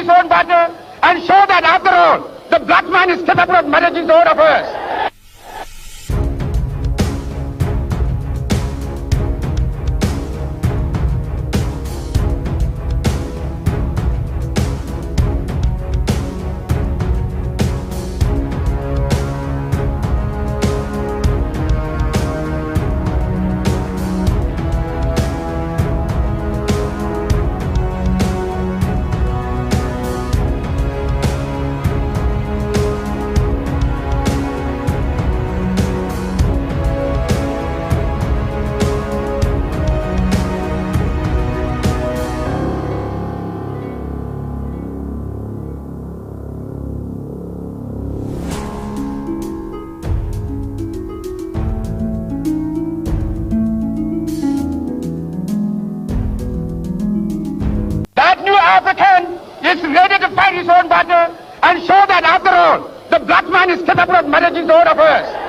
his own battle and show that after all, the black man is capable of managing his own affairs. That new African is ready to fight his own battle and show that after all, the black man is capable of managing his own affairs.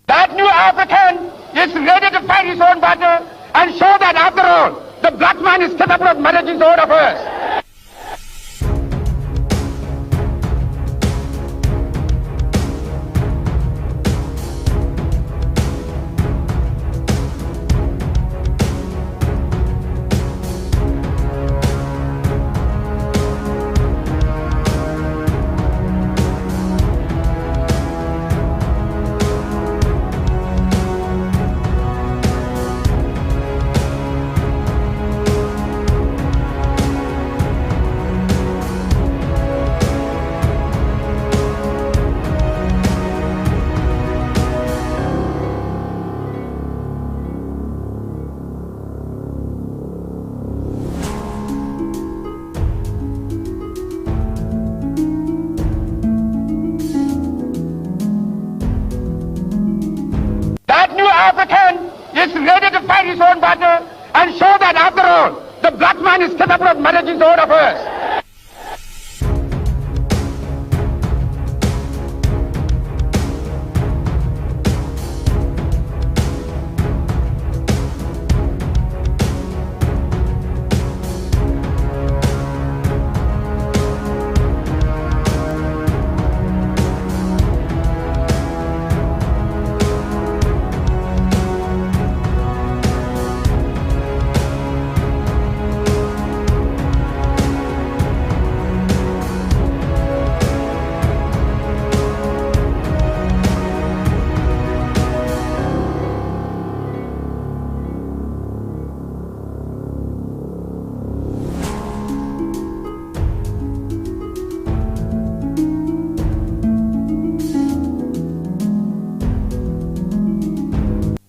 That new African is ready to fight his own battle and show that after all, the black man is capable of managing his own affairs. That new African is ready to fight his own battle and show that after all, the black man is capable of managing his own affairs.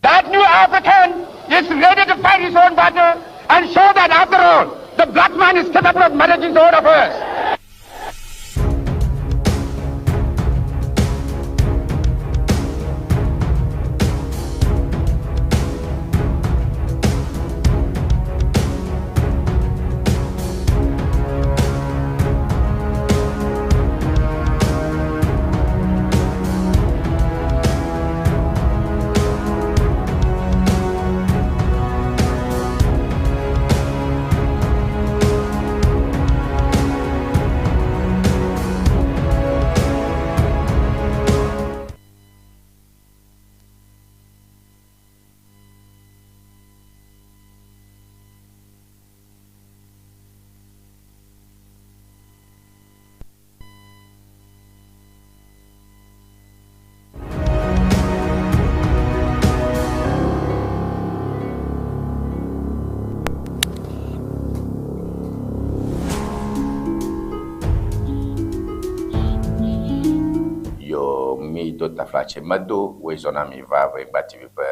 That new African is ready to fight his own battle and show that after all, the black man is capable of managing his own affairs. Tse medo woe zɔ na mi va Ʋenyigba TV ƒe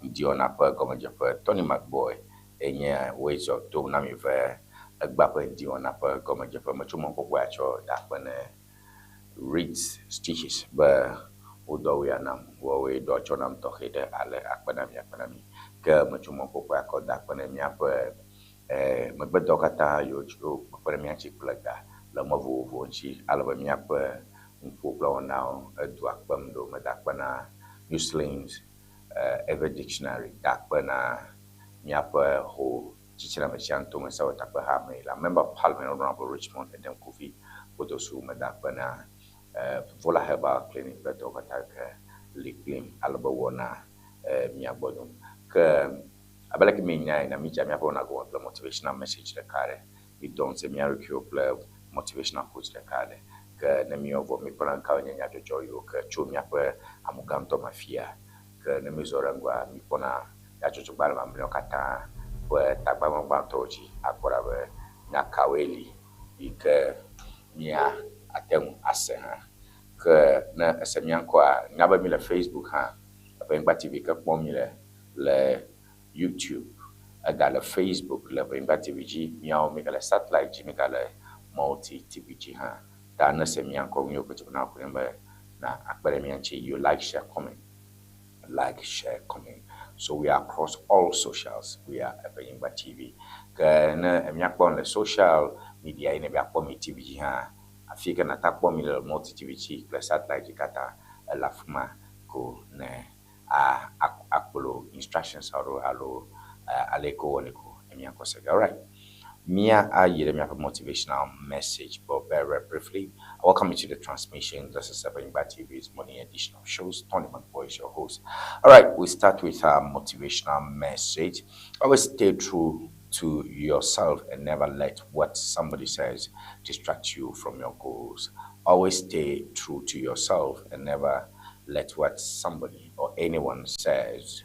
ŋdiwɔna ƒe gɔmedzeƒe. Tony McBoy enye woe zɔ tom na mi ve egbea ƒe ŋdiwɔna ƒe gɔmedzeƒe. Metso mɔkpɔkpɔe atsɔ da akpe ne Reeds Stitches be wodɔ woe nam, woawoe ɖɔ tsɔ nam tɔxɛ ɖe ale akpe na mi akpe na mi. Ke metso mɔkpɔkpɔe akɔ da akpe ne míaƒe megbedɔwo katã yiwo tso kpekpe ɖe mía ŋuti kple ga le mɔ vovovowo ŋuti ale be míaƒe nuƒo kple wɔnawo edoa kpem ɖo. Meda akpe na Muslims Ewe Dictionary, da akpe na míaƒe ho tsitsinamesia ŋutome sewɔtakpeha me la Member of Parliament Honorable Richmond Edem Kofi Botosu. Meda akpe na Vola Herbal Clinic kple tɔwo katã ke li kplim ale be wɔna mía gbɔ dom. Ke abe leke mienyae ene, mídze míaƒe wɔna gɔme kple motivational message ɖeka aɖe. Mídɔ ŋusẽ mía ɖokuiwo kple motivational quote ɖeka aɖe. Ke ne míewɔ vɔ, míkpɔna nu kawoe nye nyadzɔdzɔ yiwo ke tso míaƒe amugãtɔ me fia. Ke ne mízɔ ɖe ŋgɔa, míkpɔna nyadzɔdzɔgbalẽ mamlɛawo katã ƒe tagbagbagbãtɔwo dzi akpɔ ɖa be nya kawoe li yi ke mía ate ŋu ase hã. Ke ne ese mía ŋkɔa, nya be míle Facebook hã, Ʋenyigba TV ke kpɔm míle le YouTube, egale Facebook le Ʋenyigba TV dzi, míawo mígale satellite dzi, mígale Multi TV dzi hã. Ta ne ese mía ŋkɔ nu yiwo ke dzi be na ku ne be na akpe ɖe mía ŋuti, you like, share, comment. Like, share, comment. So we are across all socials. We are Ʋenyigba TV. Ke ne míakpɔ le social media yi ne míakpɔ mi TV dzi hã, afi yi ke nata kpɔ mi le Multi TV dzi kple satellite dzi katã ele afi ma ko ne a akplɔ instructions alo alo ale yi ke wowɔnɛ ko ne míakɔ se ge. Alright. Mía ayi ɖe míaƒe motivational message but very, very briefly. I welcome you to the transmission. This is Ebenyigba TV's morning edition of shows. Tony McBoy is your host. All right, we start with our motivational message. Always stay true to yourself and never let what somebody says distract you from your goals. Always stay true to yourself and never let what somebody or anyone says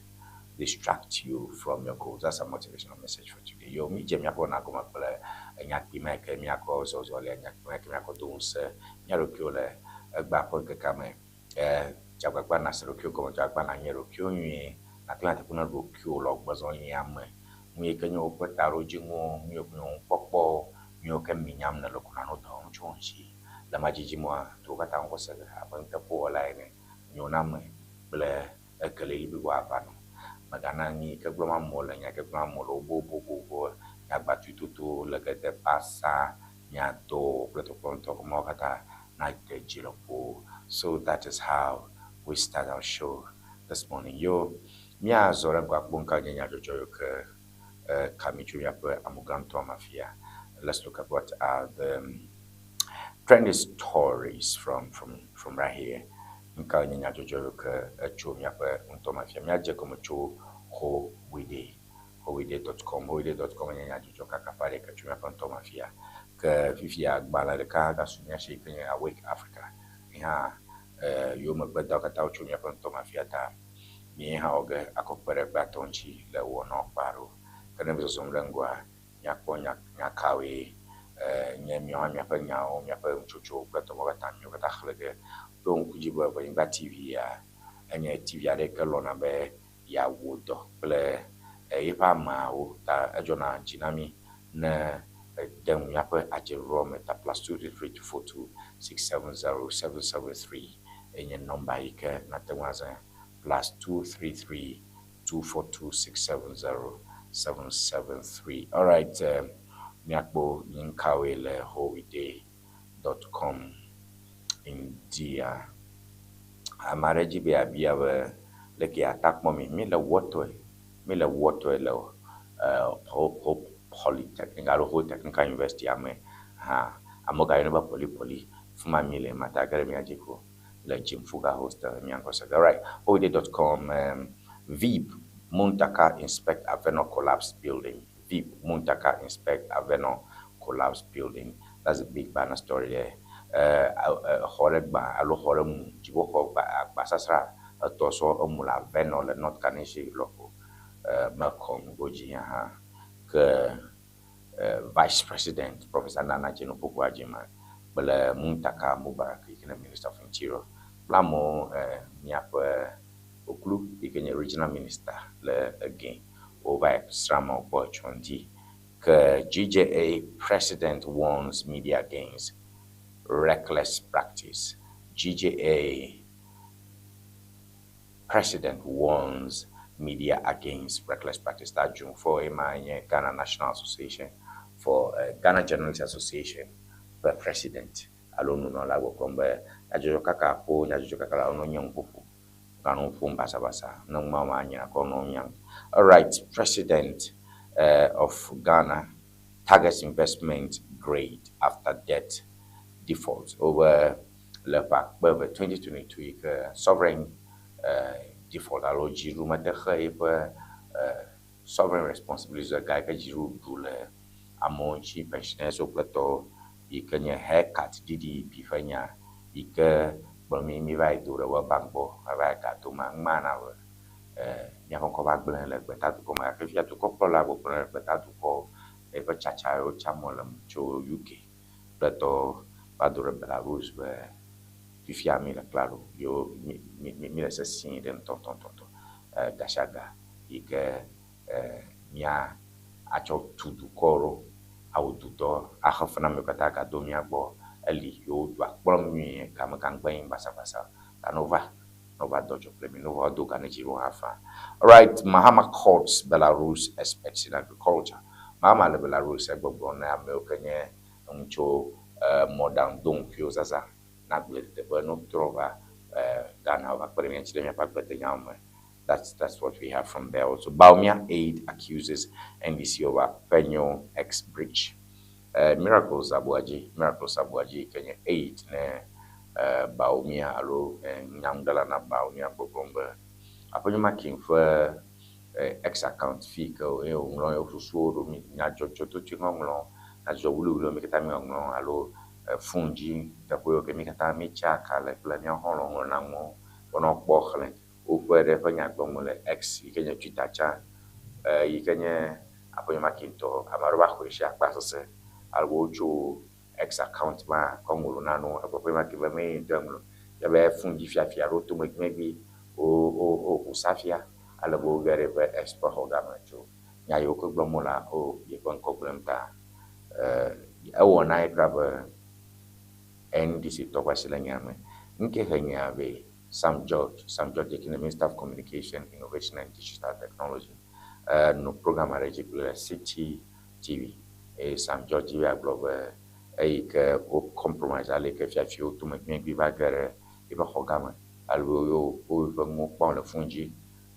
distract you from your goals. That's a motivational message for today. Yo, mi dze míaƒe wɔna gɔme kple enyakpui ma ke míakɔ zɔzɔ le enyakpui ma ke míakɔ do ŋusẽ mía ɖokuiwo le egbea ƒe ŋkekea me. Dze agbagba nàse ɖokuiwò gɔme, dze agbagba nànye ɖokuiwò nyuie, nàte ŋu ateƒe na ɖokuiwò le gbɔzɔlia me. Nu yi ke nye woƒe taɖodzinuwo, nu yiwo ke nye wò nukpɔkpɔwo, nu yiwo ke minyam nèle ko nànɔ dɔ wɔm tso wo ŋuti. Le madzidzi mɔa, towo katã ŋkɔ se ge abe nuteƒewɔla ene, nyoname kple ekeleli blibo ava nɔ. Mègana nu yi ke gblɔm amewo le, nya yi ke gblɔm amewo le wobobobobo, nyagbatuitoto, legede pasa, nyadɔ kple tɔkplɔŋutɔ mawo katã nade dzi le ƒo. So that is how we start our show this morning. Yo, míazɔ ɖe ŋgɔ akpɔ nu ka nye nyadzɔdzɔ yiwo ke ka mi tso míaƒe amugãtɔ me fia. Let's look at what are the trending stories from right here. Nu ka nye nyadzɔdzɔ yiwo ke etso míaƒe ŋutɔ me fia. Míadze gɔme tso Howide, howide.com. Howide.com nye nyadzɔdzɔ kaka ƒe aɖe ke tso míaƒe ŋutɔ me fia. Ke fifia agbalẽ ɖeka gasu mía si yi ke nye Awake Africa. Yi hã yiwo megbedɔwo katã wotso míaƒe ŋutɔ me fia ta mi hã wɔ ge akɔ kpe ɖe gbãtɔ ŋuti le wɔnawo kpa ɖo. Ke ne mi zɔzɔm ɖe ŋgɔa, míakpɔ nya nya kawoe nye míawo hã míaƒe nyawo, míaƒe nutsotsowo kple tɔwo katã míawo katã xlẽ ge. Ɖo ŋku dzi be Ʋenyigba TV ya enye TV aɖe yi ke lɔ̃na be yeawɔ dɔ kple eƒe ameawo ta edzɔna dzi na mí ne ede nu míaƒe adzeɖoɖoa me ta +233 242 670 773 enye nɔmba yi ke nate ŋu azã +233 242 670 773. Alright, míakpɔ nu kawoe le howide.com India. Ame aɖe dzi be yeabia be leke yeata kpɔ mi. Míele wɔtɔe, míele wɔtɔe le Ho Polytechnic alo Ho Technical University ame hã. Amewo gayɔnɛ be Poly Poly. Fi ma míele mata ge ɖe mía dzi ko le Jimfuga hostel mía ŋgɔ se ge. Alright, howide.com VIP Muntaka inspect Avenor collapse building. VIP Muntaka inspect Avenor collapse building. That's a big banner story there. Xɔ ɖe gbã alo xɔ ɖe mu dziƒoxɔ gba agbasasra etɔ sɔ emu le Avenor le North Kaneshie lɔƒo Melcom godzi hã ke Vice President Professor Nana Jane Opoku Agyemang kple Muntaka Mubarak yi ke nye Minister of Interior. Kple amewo eh, míaƒe Oklu yi ke nye regional minister le Ege wova srã amewo kpɔ etsɔ ŋdi. Ke GJA president warns media against reckless practice. GJA president warns media against reckless practice. Ta June 4 ema nye Ghana National Association for Ghana Journalists Association ƒe president alo nunɔla gbɔgblɔm be nyadzɔdzɔ kaka ƒo nyadzɔdzɔ kaka la wo nye nuƒoƒo ganu ƒom basabasa ne ŋma ma anya kɔ nɔ nyam. Alright, president of Ghana targets investment grade after debt default over le ƒe akpe eve 2022 yi ke sovereign default alo dziɖuɖu mete xe eƒe sovereign responsibility ga yi ke dziɖuɖu ɖu le amewo ŋuti pensioners kple tɔwo yi ke nye haircut DDEP ƒe nya yi ke kplɔ mi mi va yi do ɖe World Bank gbɔ va yi ga dome ŋma na be míaƒe ŋkɔ va gblẽ le gbetadukɔ me gake fia dukɔkplɔla gbɔgblɔ le gbetadukɔ eƒe tsatsa yiwo tsam wole tso UK kple tɔwo va do ɖe Belarus be fifia mi le klalo yewo mi mi mi le sesĩe ɖe ŋutɔŋutɔŋutɔ gasiaga yi ke mía atsɔ tu dukɔ ɖo awɔ dudɔ axe fe na amewo katã gado mía gbɔ eli yewo do akplɔm nyuie game gangbe yi basabasa ta ne wova ne wova dɔ dzɔ kple mi ne wova do ga ne dziɖuɖu hã faa. Alright, Mahama courts Belarus experts in agriculture. Mahama le Belarus egbɔgblɔ na amewo ke nye ŋu tso mɔɖaŋudoŋuƒiwo zazã na agbledede be ne wotrɔ va Ghana wova kpe ɖe mía ŋuti ɖe míaƒe agbledenyawo me. That's what we have from there also. Bawumia aide accuses NDC over Penyo X breach. Miracles Abuaji, Miracles Abuaji kenye aide ne Bawumia alo nyaŋuɖela na Bawumia gbɔgblɔm be Afenyo Markin ƒe X account fi ke eye wòŋlɔ eƒe susuwo ɖo mi nyadzɔdzɔ ŋɔŋlɔ nyadzɔdzɔ wuliwuliwo mi katã mi ŋɔŋlɔ alo phone dzi teƒe yiwo ke mi katã mi tsa ka le kple míaƒe xɔlɔ̃wo ŋlɔna nuwo be ne wokpɔ xlẽ woƒe ɖe ƒe nya gblɔm le X yi ke nye Twitter tsã yi ke nye Afenyo Markin tɔ ame aɖewo va xɔe si akpa sesẽ alo wotso X account ma kɔ ŋlɔ nanewo egblɔ Afenyo Markin be mee ŋutɔ ŋlɔ ya be phone dzi fiafia ɖo to megbe wo wo wo ʋu safia ale be woge ɖe eƒe X ƒe xɔ game tso nya yiwo ke gblɔm wolea o yeƒe ŋkɔ gblẽm ta ewɔ na ye kura be NDC tɔ ƒe asi le nya me. Nke he nya be Sam George, Sam George yi ke nye Minister of Communication, Innovation and Digital Technology no program aɖe dzi kple Citi TV eye Sam George ya gblɔ be eyi ke wo compromise ale yi ke fiafiwo to megbe va ge ɖe eƒe xɔ game alo wo woƒe nuwo kpɔm le phone dzi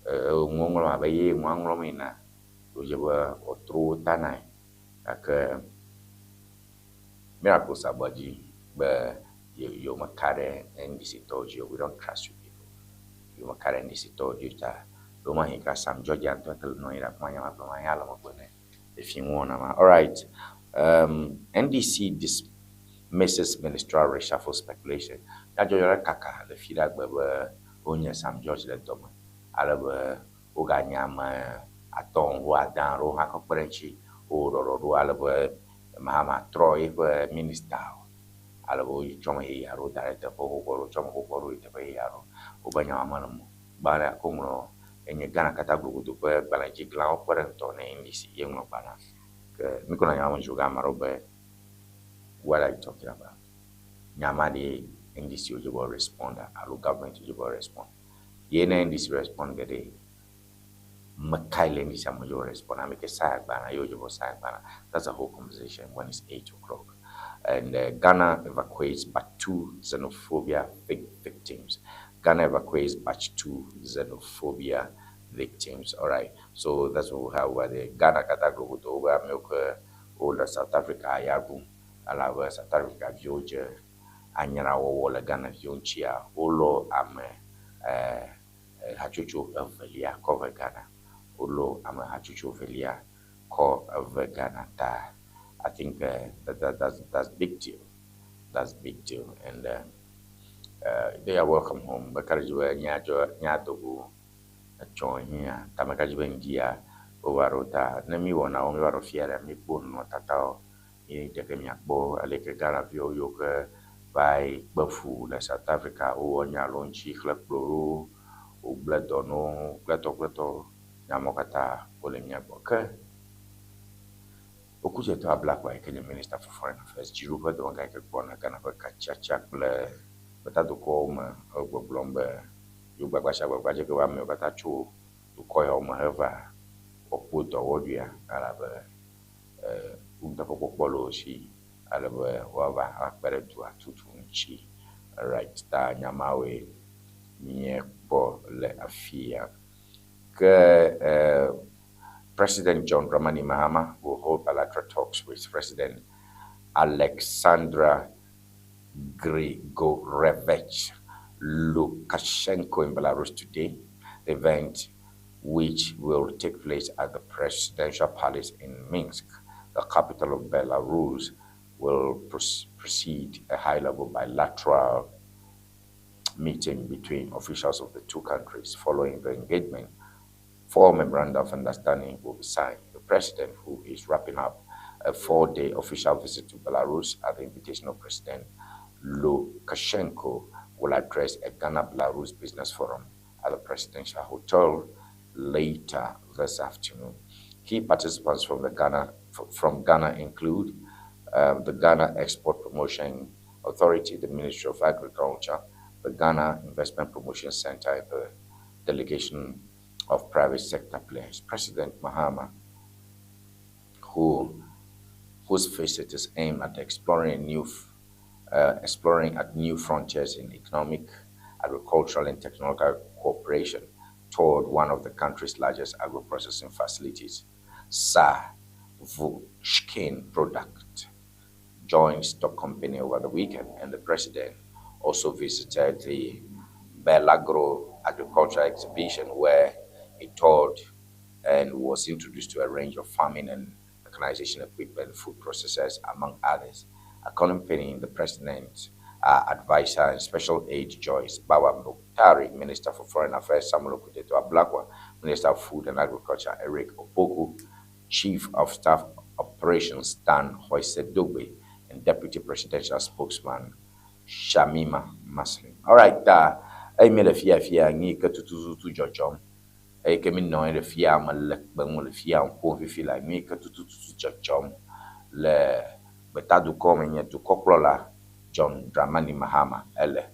nuwo ŋlɔm abe ye nua ŋlɔm ene wòdze be wòtrɔ wo ta nae gake Miracles Aboagye be yewo meka ɖe NDC tɔwo dzi o. We don't trust you people. Yewo meka ɖe NDC tɔwo dzi o ta ɖewomahi kura Sam George ya ŋutɔ te nɔ anyi ɖe afi ma nya ma gblɔm anya le megbe nɛ efi ŋuwɔna ma. Alright, NDC dismisses ministerial reshuffle speculation. Nyadzɔdzɔ ɖe kaka le fi ɖe gbe be wonye Sam George le dɔme ale be woganye ame atɔ̃ wo ade aɖewo hã kɔ kpe ɖe eŋuti wowɔ ɖɔɖɔɖo ale be Mahama trɔ eƒe minister ale be wotsɔ ame yeye aɖewo da ɖe teƒe xoxo aɖewo tsɔ ame xoxo aɖewo yi teƒe yeye aɖewo. Wobe nya ma mele me o. Gbalẽ ko ŋlɔ enye Ghana katã globodo ƒe gbalẽdziglawo kpe ɖe ŋutɔ ne NDC ye ŋlɔ gbalẽa. Ke mi ko na nya ma me dzro ge ame aɖewo be what are you talking about? Nya ma ɖe NDC wodze be respond alo government wodze be respond. Ye ne NDC respond geɖe mekae le NDC amewo dze be respond ame ke sign agbalẽa ye wodze be sign agbalẽa. That's the whole conversation when it's 8 o'clock. And Ghana evacuates batch two xenophobia victims. Ghana evacuates batch two xenophobia victims. All right. So that's what we have over there. Ghana kata globodo wo amewo ke wole South Africa ya ɖum elabe South Africa viwo dze anyrawɔwɔ le Ghana viwo ŋutia wolɔ ame hatsotso evelia kɔ ve Ghana. Wolɔ ame hatsotso evelia kɔ eve Ghana ta I think that's big deal. That's big deal. And they are welcome home. Meka ɖe dzi be míadzɔ míado go etsɔ hiã ta meka ɖe dzi be ŋdia wova ɖo ta ne mi wɔna wo mi va ɖo fia ɖe mi kpɔ nɔnɔtatawo ye ɖeke miakpɔ ale ke Ghana viwo yiwo ke Va yi kpe fu le South Africa wowɔ nya ɖewo ŋuti xlẽ kplɔ ɖo wogblẽ dɔ na wo kple tɔ kple tɔwo. Nya mawo katã wole mía gbɔ. Ke Okudzeto Ablakwa yi ke nye Minister for Foreign Affairs, dziɖuƒe dɔwɔgã yi ke kpɔna Ghana ƒe katsatsa kple gbetadokɔwo me egbɔgblɔm be yewo gbagba sia gbagba dze ge be amewo katã tso dukɔ yawo me heva woakpɔ dɔwɔɖuia elabe nuteƒekpɔkpɔ le wo si ale be woava akpe ɖe dua tutu ŋuti. Right ta nya mawoe míekpɔ le afia. Ke President John Dramani Mahama will hold bilateral talks with President Alexandra Grigorevich Lukashenko in Belarus today. The event, which will take place at the Presidential Palace in Minsk, the capital of Belarus, will precede a high-level bilateral meeting between officials of the two countries. Following the engagement, 4 memoranda of understanding will be signed. The president, who is wrapping up a 4-day official visit to Belarus at the invitation of President Lukashenko, will address a Ghana-Belarus business forum at the Presidential Hotel later this afternoon. Key participants from Ghana include the Ghana Export Promotion Authority, the Ministry of Agriculture, the Ghana Investment Promotion Center, and the delegation of private sector players. President Mahama, whose visit is aimed at exploring new frontiers in economic, agricultural, and technological cooperation, toured one of the country's largest agro-processing facilities, Savushkin Product Joint Stock Company, over the weekend, and the president also visited the Belagro Agricultural Exhibition, where he toured and was introduced to a range of farming and mechanization equipment, food processors, among others. Accompanying the president, advisor and special aide Joyce Bawa Mogtari, Minister for Foreign Affairs Samuel Okudzeto Ablakwa, Minister of Food and Agriculture Eric Opoku, Chief of Staff Operations Stan Hoise-Dogbe, and Deputy Presidential Spokesman Shamima Muslim. All right, emi le fia fia nyi ke tututu dzɔdzɔm eye ke mi nɔ anyi ɖe fia me le kpe le fia ŋkume fifi la nyi ke tututu dzɔdzɔm le gbetadukɔ me nye dukɔkplɔla John Dramani Mahama ele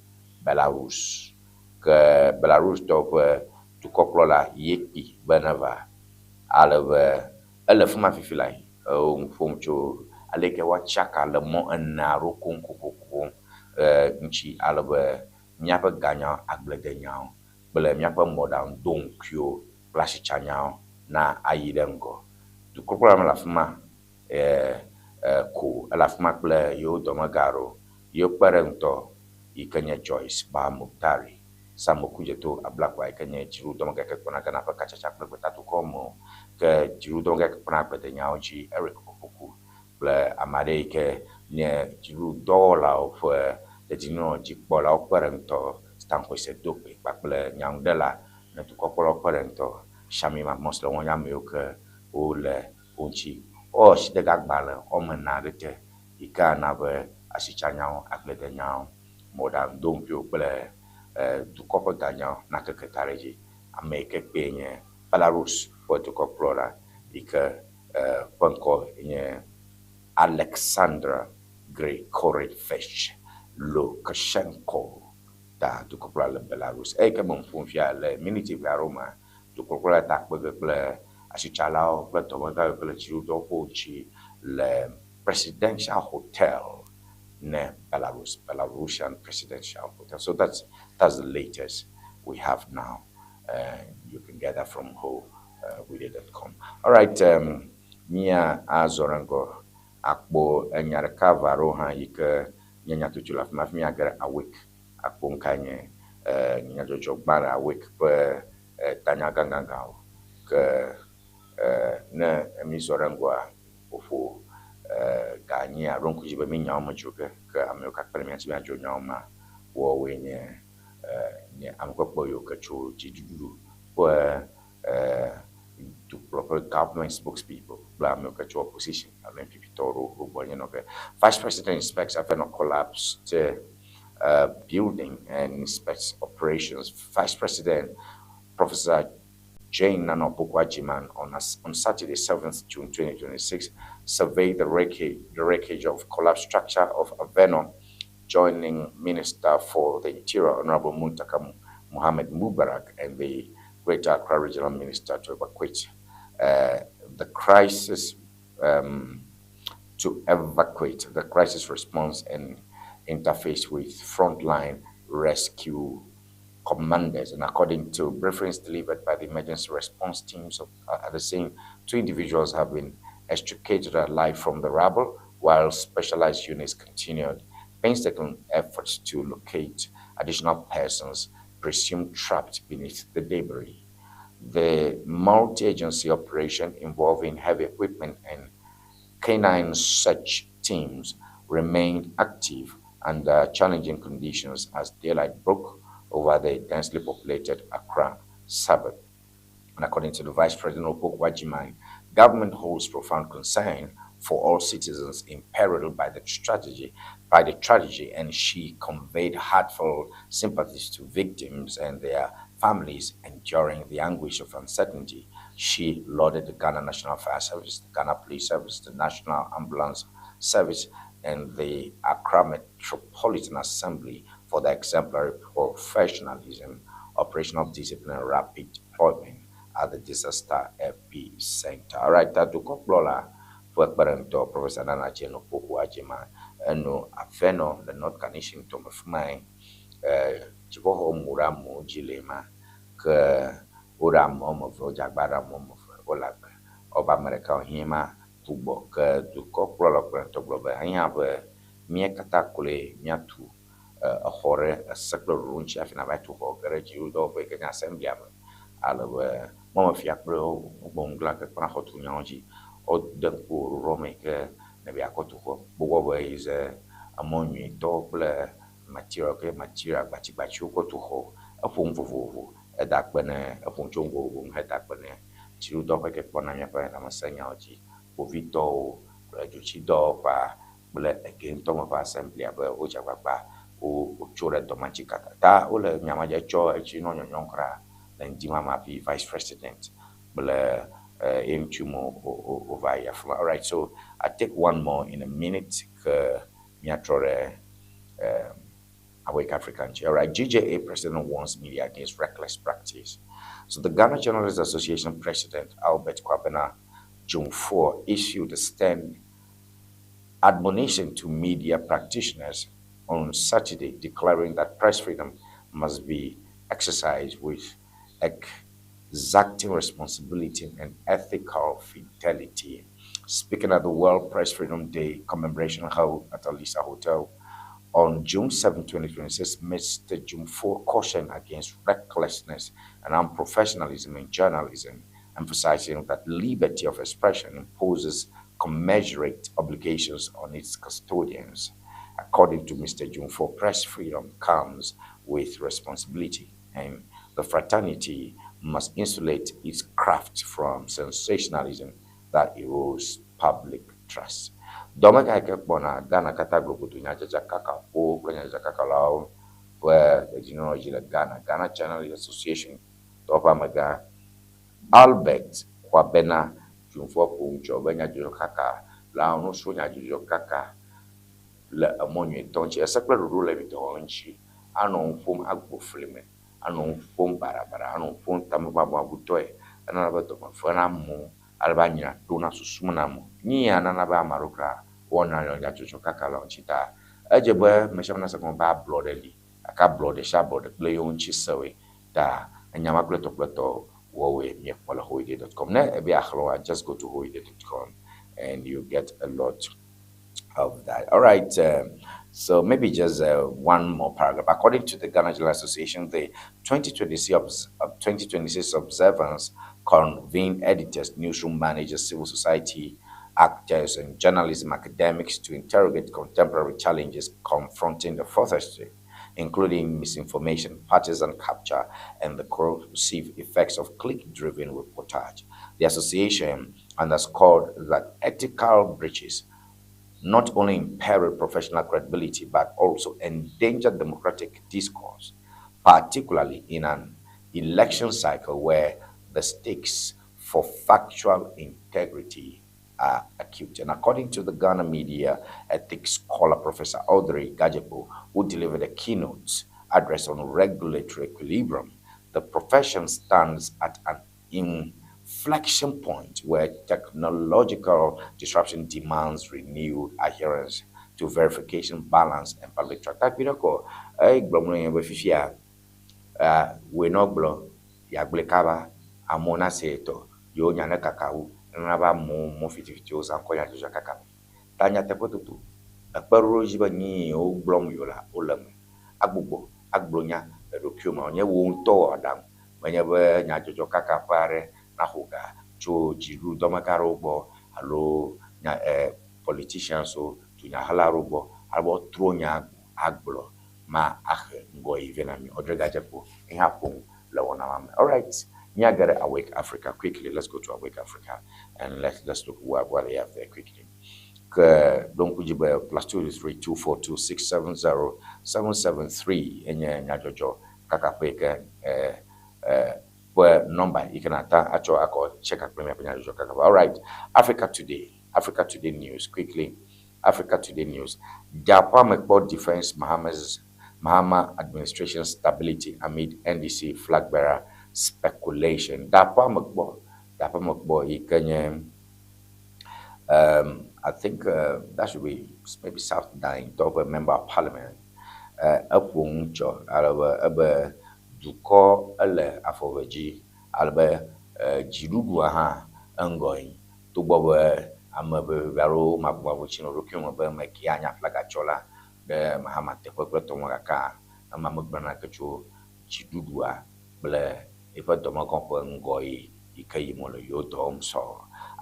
Belarus. Ke Belarus tɔwo ƒe dukɔkplɔla ye kpi be neva ale be ele fi ma fifi la wo nu ƒom tso aleke woatsaka le mɔ ene aɖewo koŋ kokoko ŋuti ale be míaƒe ganyawo, agbledenyawo kple míaƒe mɔɖaŋudoŋkuiwo kple asitsanyawo na ayi ɖe ŋgɔ. Dukɔkplɔla le afi ma ko ele afi ma kple yewo dɔmega aɖewo. Yewo kpe ɖe ŋutɔ yi ke nye Joyce Bawa Mogtari, Sam Okudzeto Ablakwa yi ke nye dziɖuɖudɔmega yi ke kpɔna Ghana ƒe katsatsa kple gbetadukɔ me o. Ke dziɖuɖudɔmega yi ke kpɔna agbledenyawo dzi Eric Opoku kple ame aɖe yi ke nye dziɖuɖudɔwɔlawo ƒe dedienɔnɔdzikpɔlawo kpe ɖe ŋutɔ Stan Hoise-Dogbe kpakple nyanuɖela ne dukɔkplɔlawo kpe ɖe ŋutɔ Shamima Muslim wonye ame yiwo ke wole wo ŋuti. Wowɔ asidegagbalẽ woame ene aɖe te yi ke ana be asitsanyawo, agbledenyawo, mɔɖaŋudoŋkuiwo kple dukɔ ƒe ganyawo nakeke ta ɖe edzi. Ame yi ke kpee nye Belarus ƒe dukɔkplɔla yi ke ƒe ŋkɔ nye Alexandra Grigorevich Lukashenko ta dukɔkplɔla le Belarus. Eyi ke me nu ƒom fia le miniti ʋɛ aɖewo mea, dukɔkplɔla ta kpe ge kple asitsalawo kple dɔmegãwo kple dziɖuɖudɔwɔƒewo ŋuti le Presidential Hotel ne Belarus, Belarusian Presidential Hotel. So that's the latest we have now. You can get that from whowithit.com. All right, mia azɔ ɖe ŋgɔ akpɔ enya ɖeka va ɖewo hã yi ke nye nyatoto le afi ma hafi míage ɖe Awake akpɔ ŋkae nye nyadzɔdzɔ gbã le Awake ƒe tanya gãgãgãwo. Ke ne mi zɔ ɖe ŋgɔa woƒo ga nyi alo ŋku dzi be mi nyawo me dzro ge ke amewo kakpe ɖe mía ŋuti míadzro nyawo ma woawoe nye nye ame kpekpe yiwo ke tso dziɖuɖu ƒe dukplɔƒe kple government spokespeople kple amewo ke tso opposition alo NPP tɔwo ɖo wogbɔ nye nɔ ke Vice President inspects Avenor collapsed building and inspects operations. Vice President Professor Jane Nana Opoku Agyemang on Saturday, 7th June 2026, surveyed the wreckage of collapsed structure of Avenor, joining Minister for the Interior, Honorable Muntaka Mohammed Mubarak, and the Greater Accra Regional Minister to evacuate the crisis response and interface with frontline rescue commanders. And according to briefings delivered by the emergency response teams at the scene, two individuals have been extricated alive from the rubble, while specialized units continued painstaking efforts to locate additional persons presumed trapped beneath the debris. The multi-agency operation involving heavy equipment and canine search teams remained active under challenging conditions as daylight broke over the densely populated Accra suburb. And according to the Vice President Opoku Agyemang, government holds profound concern for all citizens imperiled by the tragedy, and she conveyed heartfelt sympathies to victims and their families enduring the anguish of uncertainty. She lauded the Ghana National Fire Service, the Ghana Police Service, the National Ambulance Service, and the Accra Metropolitan Assembly for their exemplary professionalism, operational discipline, and rapid deployment at the disaster epicenter. All right, dukɔkplɔla ƒe kpeɖeŋutɔ Professor Nana Jane Opoku Agyemang eno Avenor le North Kaneshie ŋutɔ fi mae dziƒoxɔ mu ɖe amewo dzi le ma ke woɖe ame woame eve wodze agba ɖe ame woame eve wole agbe wobe ame ɖeka hiã ma ku gbɔ ke dukɔkplɔla kpeɖeŋutɔ gblɔ be ehiã be mía katã kloe míatu exɔ ɖe ese kple ɖoɖo ŋuti hafi nava tu xɔ ge ɖe dziɖuɖudɔwɔƒe yi ke nye assembly me ale be mɔmefia kple wogbɔŋgla ke kpɔna xɔtunyawo dzi wode ŋku ɖoɖoa me yi ke ne be yeakɔ tu xɔ gbogbo be yi ze emɔ nyuitɔ kple material ke material gbatsigbatsiwo kɔ tu xɔ eƒo nu vovovo eda akpe ne eƒo nu tso nu vovovo ŋu heda akpe ne dziɖuɖudɔwɔƒe ke kpɔna míaƒe lãmesẽnyawo dzi kpovitɔwo kple dzotsidɔwɔƒea kple ege ŋutɔ me ƒe assembly be wodze agbagba wotso ɖe dɔ ma dzi kaka ta wole nyama dze tsɔ etsi nɔ nyɔnyɔm kura le ŋdi ma me hafi vice president kple ye ŋuti me wova yi afi ma. Alright, so I take one more in a minute ke míatrɔ ɖe Awake Africa ŋuti. Alright, GJA president warns media against reckless practice. So the Ghana Journalists Association president Albert Kwabena Dwumfour issued a stern admonition to media practitioners on Saturday, declaring that press freedom must be exercised with exacting responsibility and ethical fidelity. Speaking at the World Press Freedom Day commemoration held at Alisa Hotel on June 7, 2026, Mr. Dwumfour cautioned against recklessness and unprofessionalism in journalism, emphasizing that liberty of expression imposes commensurate obligations on its custodians. According to Mr. Dwumfour, press freedom comes with responsibility, and the fraternity must insulate its craft from sensationalism that erodes public trust. Dɔme ka yi ke kpɔna Ghana katã globodo nyadzɔdzakakaƒowo kple nyadzɔdzakakalawo ƒe dedienɔnɔ dzi le Ghana, Ghana Journalists Association tɔwo ƒe amegã Albert Kwabena Dwumfour ƒo nu tso be nyadzɔdzɔkaka la nusrɔ̃ nyadzɔdzɔkaka le emɔ nyuitɔ ŋuti. Ese kple ɖoɖo le mi dɔwɔm ŋuti anɔ nu ƒom agbo fli me, anɔ nu ƒom baɖabaɖa, anɔ nu ƒom tamebuabutɔe. Enana be dɔme vena amewo ale be anyra ɖona susu me na amewo. Nu ya nana be ame aɖewo kura wɔna nyadzɔdzɔkaka le ŋuti ta edze be ame sia ame nase gɔme be ablɔɖe li gake ablɔɖe sia ablɔɖe kple yewo ŋuti sewoe ta enya ma kple tɔ kple tɔ wɔwoe míekpɔ le hoide.com. Ne ebe axlẽ woa, just go to hoide.com and you get a lot of that. All right. So maybe just one more paragraph. According to the Ghana Journalists Association, the 2026 observance convened editors, newsroom managers, civil society actors, and journalism academics to interrogate contemporary challenges confronting the fourth estate, including misinformation, partisan capture, and the corrosive effects of click-driven reportage. The association underscored that ethical breaches not only imperil professional credibility but also endanger democratic discourse, particularly in an election cycle where the stakes for factual integrity are acute. And according to the Ghana media ethics scholar, Professor Audrey Gadzekpo, who delivered a keynote address on regulatory equilibrium, the profession stands at an inflection point where technological disruption demands renewed adherence to verification, balance, and public trust. Takpinoko, egblɔ mu be fifia, wòe nɔ gblɔ yeagblɔe kaba amewo nase etɔ yewo nya ne kaka wu nana be amewo mɔ fitifitiwo zã kɔ nyadzɔdzɔ kaka me. Ta nyateƒe toto ekpeɖoɖo dzi be nyi yewo gblɔm yewo la wole eme agbugbɔ agblɔ nya le ɖokuiwo me wònye wo ŋutɔ wɔ aɖaŋu menye be nyadzɔdzɔ kaka ƒe aɖe naxɔ ga tso dziɖuɖudɔmegã aɖewo gbɔ alo nya politicians wo dunyahela aɖewo gbɔ ale be woatrɔ nya agblɔ ma ahe ŋgɔyiyi vɛ na mi. Audrey Gadzekpo ye hã ƒo nu le wɔna ma me. Alright, míage ɖe Awake Africa quickly. Let's go to Awake Africa and let's look what they have there quickly. Ke ɖo ŋku dzi be +232 426 707 73 enye nyadzɔdzɔ kaka ƒe yi ke ƒe nɔmba yi ke nata atsɔ akɔ check akple miaƒe nyadzɔdzɔ kaka ƒe. Alright, Africa Today, Africa Today News quickly. Africa Today News. Dapamekpo defends Mahama's Mahama administration stability amid NDC flag bearer speculation. Dapamekpo, Dapamekpo yi ke nye I think that should be maybe South Dayi tɔ ƒe member of parliament. Eƒo nu tsɔ ale be ebe dukɔ ele afɔve dzi ale be dziɖuɖua hã eŋgɔ yi togbɔ be ame ʋeʋe aɖewo mabumabu tsi nɔ ɖokuiwo me be ame ke anya flaga tsɔ la ɖe Mahama teƒe kple tɔwo gake ema megblɔ naneke tso dziɖuɖua kple eƒe dɔmegã ƒe ŋgɔyi yi ke yim wole yewo dɔ wɔm sɔ.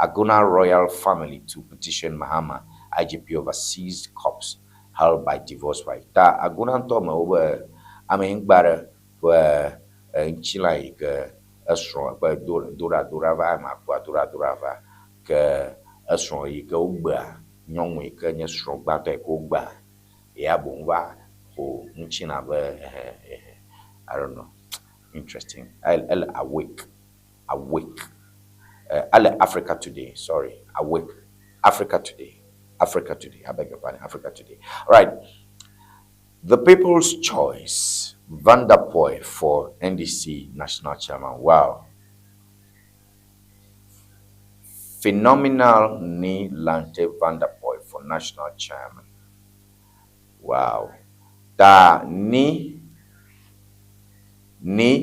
Agona royal family to petition Mahama IGP over seized corpse held by divorce wife. Ta Agona ŋutɔ me wo be ame ŋgba ɖe ƒe ŋutilã yi ke esrɔ̃ ƒe do ɖa do ɖa va ema kua do ɖa do ɖa va ke esrɔ̃ yi ke wogbea nyɔnu yi ke nye srɔ̃ gbãtɔ yi ke wogbea ya boŋ va xɔ ŋutilã be ehe ehe I don't know. Interesting. Ele Awake. Awake. Ele Africa Today. Sorry. Awake. Africa Today. Africa Today. I beg your pardon. Africa Today. All right. The People's Choice. Vanderpuye for NDC National Chairman. Wow. Phenomenal Nii Lante Vanderpuye for National Chairman. Wow. Ta Nii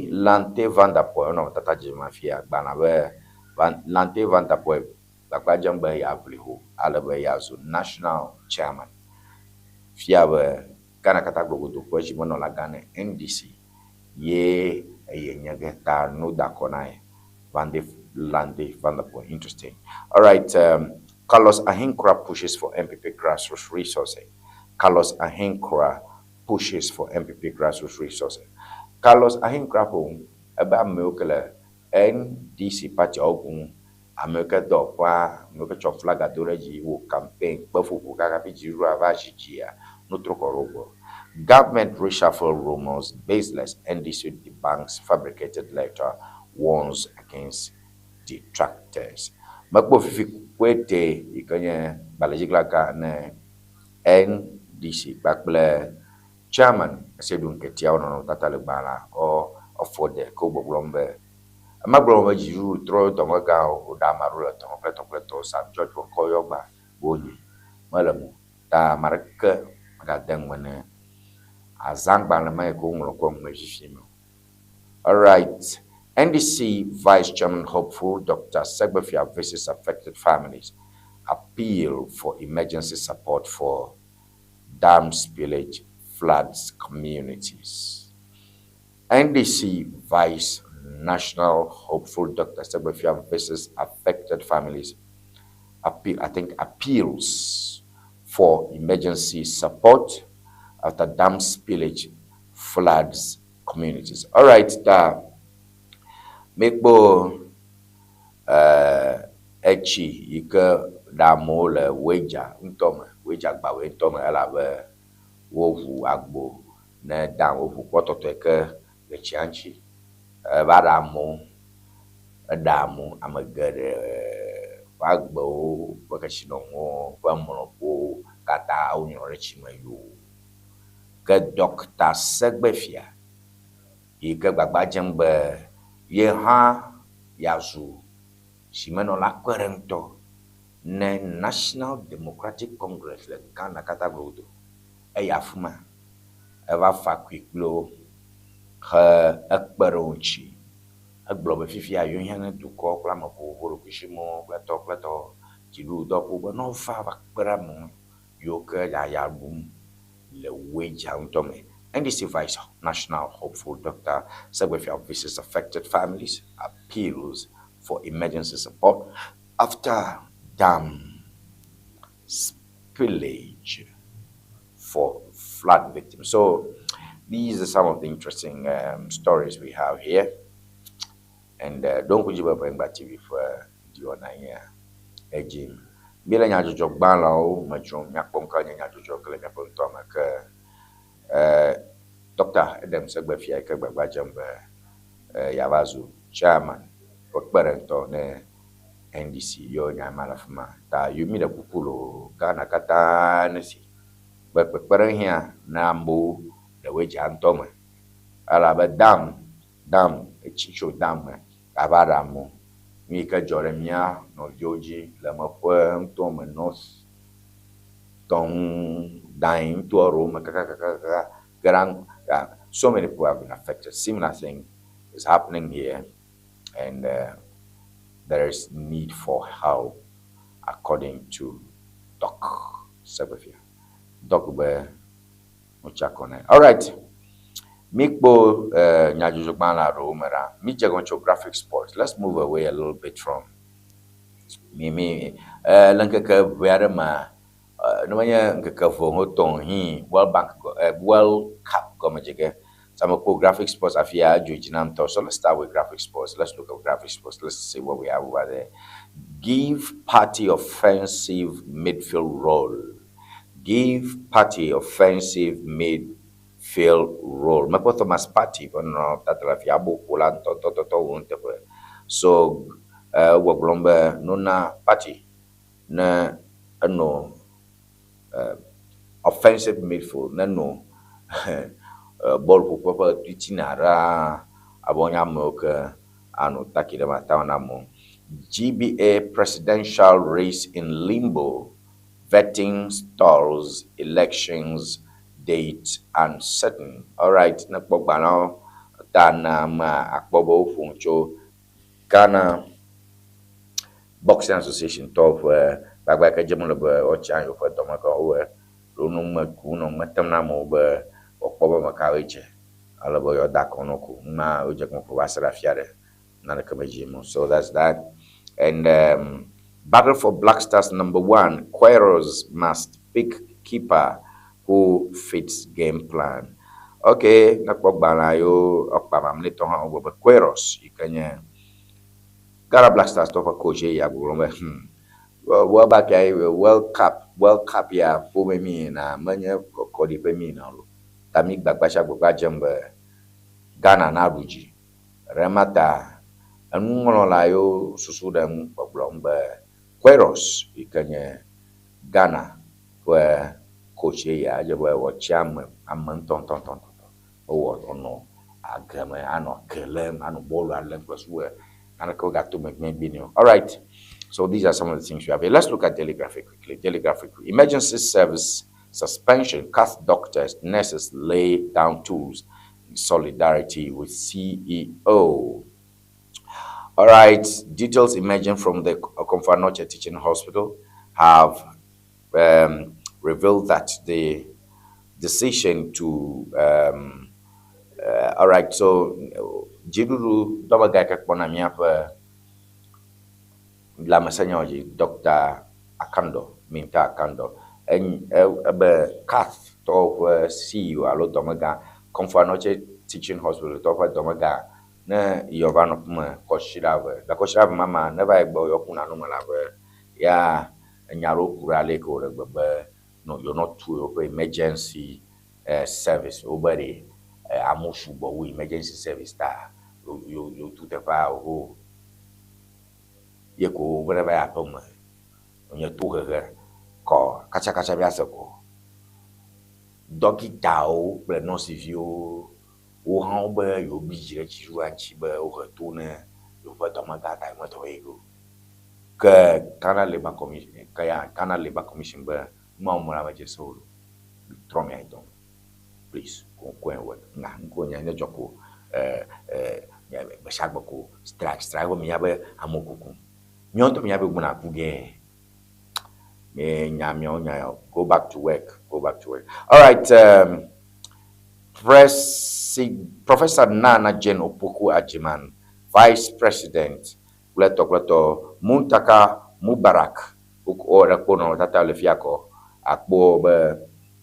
Lante Vanderpuye no tata dzi mafia gbana be Lante Vanderpuye gbagba dzem be yeaʋli ho ale be yeazu national chairman. Fia be Ghana katã gbogodo ƒe zimenɔla gã ne NDC ye eye nye ge ta nu da kɔ na ye. Vande Lante Vanderpuye. Interesting. All right. Carlos Ahenkorah pushes for NPP grassroots resourcing. Carlos Ahenkorah pushes for NPP grassroots resourcing. Carlos Ahenkorah ƒo ebe amewo ke le NDC party ŋu amewo ke dɔwɔƒea amewo ke tsɔ flaga do ɖe dzi wɔ campaign kpe ƒoƒo kaka hafi dziɖuɖua va zi dzia nutrɔ kɔ ɖe wo gbɔ. Government reshuffle rumors baseless. NDC debunks fabricated letter, warns against detractors. Mekpɔ fifi koete yi ke nye gbalẽdziglaga ne NDC kpakple chairman Asiedu Nketia wo nɔnɔmetata le gbã la ɔfɔ de ke wo gbɔgblɔm be ema gblɔm be dziɖuɖu trɔ dɔmegãwo woɖe ame aɖewo le dɔme kple tɔ kple tɔ Sam George ƒe ŋkɔ yɔ gbã be wonyi mele mo ta ame aɖeke megade ŋgbe ne azãgbalẽ ma yi ke woŋlɔ kɔ ŋgbe fifi me o. All right. NDC Vice Chairman hopeful Dr. Segbefia visits affected families. Appeal for emergency support for dam spillage floods communities. NDC Vice National hopeful Dr. Segbefia visits affected families. Appeal, I think appeals for emergency support after dam spillage floods communities. All right, mekpo Etsi yi ke ɖe amewo le Weija ŋutɔ me, Weija gbawɔe ŋutɔ me elabe woŋu agbo ne dam woŋu kpɔtɔtɔe ke le tsia ŋuti. Eva ɖe amewo, eɖe amewo, ame geɖe ƒe agbewo, ƒe kesinɔnuwo, ƒe mlɔƒewo katã wonyrɔ ɖe tsi me yoo. Ke Ɖɔkta Segbefia yi ke gbagba dzem be ye hã yeazu zimenɔla kpeɖeŋutɔ ne National Democratic Congress le Ghana katã godo. Eyi afi ma, eva fa kui kpli wo he ekpe ɖe wo ŋuti. Egblɔ be fifia yewohiã ne dukɔ kple ame vovovo ɖokuisimɔwo kple tɔ kple tɔ dziɖuɖudɔƒewo be ne wova va kpe ɖe ame ŋu yiwo ke yaya ɖum le Weija ŋutɔ me. NDC Vice National Hopeful Dr. Segbefia visits affected families, appeals for emergency support after dam spillage for flood victims. So these are some of the interesting stories we have here. And don't go to TV for the edzi. Míele nyadzɔdzɔgbalẽwo me dzrom, míakpɔ nu ka nye nyadzɔdzɔ ke le míaƒe ŋutɔ me ke Dɔkta Edem Segbefia yi ke gbagba dzem be yeava zu chairman ƒe kpeɖeŋutɔ ne NDC yɔ nya ma le afi ma. Ta mi ɖe kuku loo Ghana katã ne si be kpekpeɖeŋu hiã na amewo le Weija ŋutɔ me elabe dam dam etsi tso dam me ava ɖe amewo. Nu yi ke dzɔ ɖe mía nɔviwo dzi le meƒe ŋutɔ me North Tɔŋ Dan ŋutɔ ɖewo me kakakakaka get so many people have been affected. Similar thing is happening here, and there is need for help, according to Doc Segbefia. Doc be Ochakone. All right. Mikpo nyadzɔdzɔgbalẽ aɖewo me ɖa. Mi dze gɔme tso Graphic Sports. Let's move away a little bit from mi mi le ŋkeke ʋe aɖe mea ne menye ŋkeke eve ho tɔ̃ hi World Bank World Cup gɔmedze ge. So I'm a Graphic Sports afia dzo dzi na ŋutɔ. So let's start with Graphic Sports. Let's look at Graphic Sports. Let's see what we have over there. Give Partey offensive midfield role. Give Partey offensive midfield role. Mekpɔ Thomas Partey ƒe nɔnɔmetata le afia aboƒola ŋutɔŋutɔtɔ wo nuteƒe. So gbɔgblɔm be nona Partey ne eno offensive midfield ne no bɔl ƒoƒe ƒe titina ɖaa abe wonye amewo ke anɔ taki ɖe mata na amewo. GBA presidential race in limbo, vetting stalls, elections date uncertain. All right, ne kpɔ gbalẽwo ta na amea akpɔ be woƒo nu tso Ghana Boxing Association tɔwo ƒe gbagba yi ke dzem le be woatsi yewoƒe dɔmegãwo wonɔ me wonɔ me tem na amewo be woakpɔ be ame kawoe dze ale be yewoada akɔ na wo ko. Numa wodze gɔme ko va se ɖe afi aɖe naneke medzi yim o. So that's that. And battle for Black Stars number one, Queiroz must pick keeper who fits game plan. Okay, ne kpɔ gbalẽa yiwo ekpa mamlɛtɔ hã wogblɔ be Queiroz yi ke nye Ghana Black Stars tɔ ƒe coach ye ya gbɔgblɔm be World Cup ya World Cup ya ƒome mi na menye kɔɖiƒe mi na o. Ta mi gbagba sia gbagba dzem be Ghana naɖu dzi. Ɖe ta enuŋlɔla yiwo susu ɖem gbɔgblɔm be Queiroz yi ke nye Ghana ƒe coach ye ya edze be wòatsi ame ame ŋutɔŋutɔŋutɔ ewɔ wònɔ age me anɔ ke lém anɔ bɔlua lém kple susu naneke wogato megbe nɛ o. All right. So these are some of the things we have here. Let's look at Daily Graphic quickly. Daily Graphic. Emergency service suspension. KATH doctors, nurses lay down tools in solidarity with CEO. All right. Details emerging from the Okomfo Anokye Teaching Hospital have revealed that the decision to all right, so dziɖuɖu dɔmega yi ke kpɔna míaƒe lãmesẽnyawo dzi Dr. Akandoh, Mintah Akandoh, ebe KATH tɔwo ƒe CEO alo dɔmegã Komfo Anokye Teaching Hospital tɔwo ƒe dɔmegã Ne yɔ va nɔ ƒume kɔsiɖa eve, le kɔsiɖa eve ma mea, ne va yi gbɔ yɔ kuna nu me la be ya enya ɖewo ku ɖe ale yi ke wòle gbe be nɔ yewo tu yewoƒe emergency service wobe ɖe amewo sugbɔ wu emergency service ta yewo tu teƒea ho ye ko wobe ne va yi aƒeme wonye tohehe kɔ katsakatsa be ase ko dɔkitawo kple nɔsiviwo wo hã wobe yewo bi dzi ɖe dziɖuɖua ŋuti be wohe to ne yewoƒe dɔmegã ta yewo medɔ yi o. Ke Ghana Labour Commission ke ya Ghana Labour Commission be nu ma wɔm medze se o. Trɔ mia yi dɔ me. Please go go and work. Nga ŋkuwo nya ne dzɔ ko gbe sia gbe ko strike strike vɔ minya be amewo kukum. Míawo ŋutɔ minya be gbɔna ku ge. Mi nya miawo nya yawo. Go back to work. Go back to work. All right. Professor Nana Jane Opoku Agyemang, Vice President, kple tɔ kple tɔ Muntaka Mubarak wo ɖe kpo nɔ tata le fia kɔ akpɔ be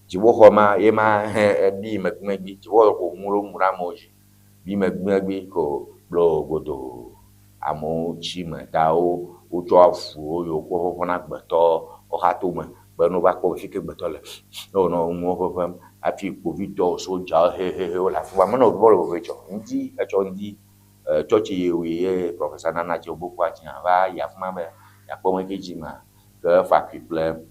dziƒoxɔ ma ye ma he ebi megbemegbi dziƒoxɔ ko ŋu ɖo mu ɖe amewo dzi bi megbemegbi ko kple godo amewo tsi me ta wo wotsɔ avuwo yiwo kɔ ʋeʋẽ na gbetɔ woxa to me be ne wova kpɔ fi ke gbetɔ le ne wonɔ nuwo ʋeʋẽm hafi kpovitɔwo sodzawo hehehe wole afi ma menɔ bɔl ʋeʋẽ tsɔ ŋdi etsɔ ŋdi tsɔtsi yi ye Professor Nana Jane Opoku Agyemang va yi afi ma be yeakpɔ me ke dzi ma ke efa kui kple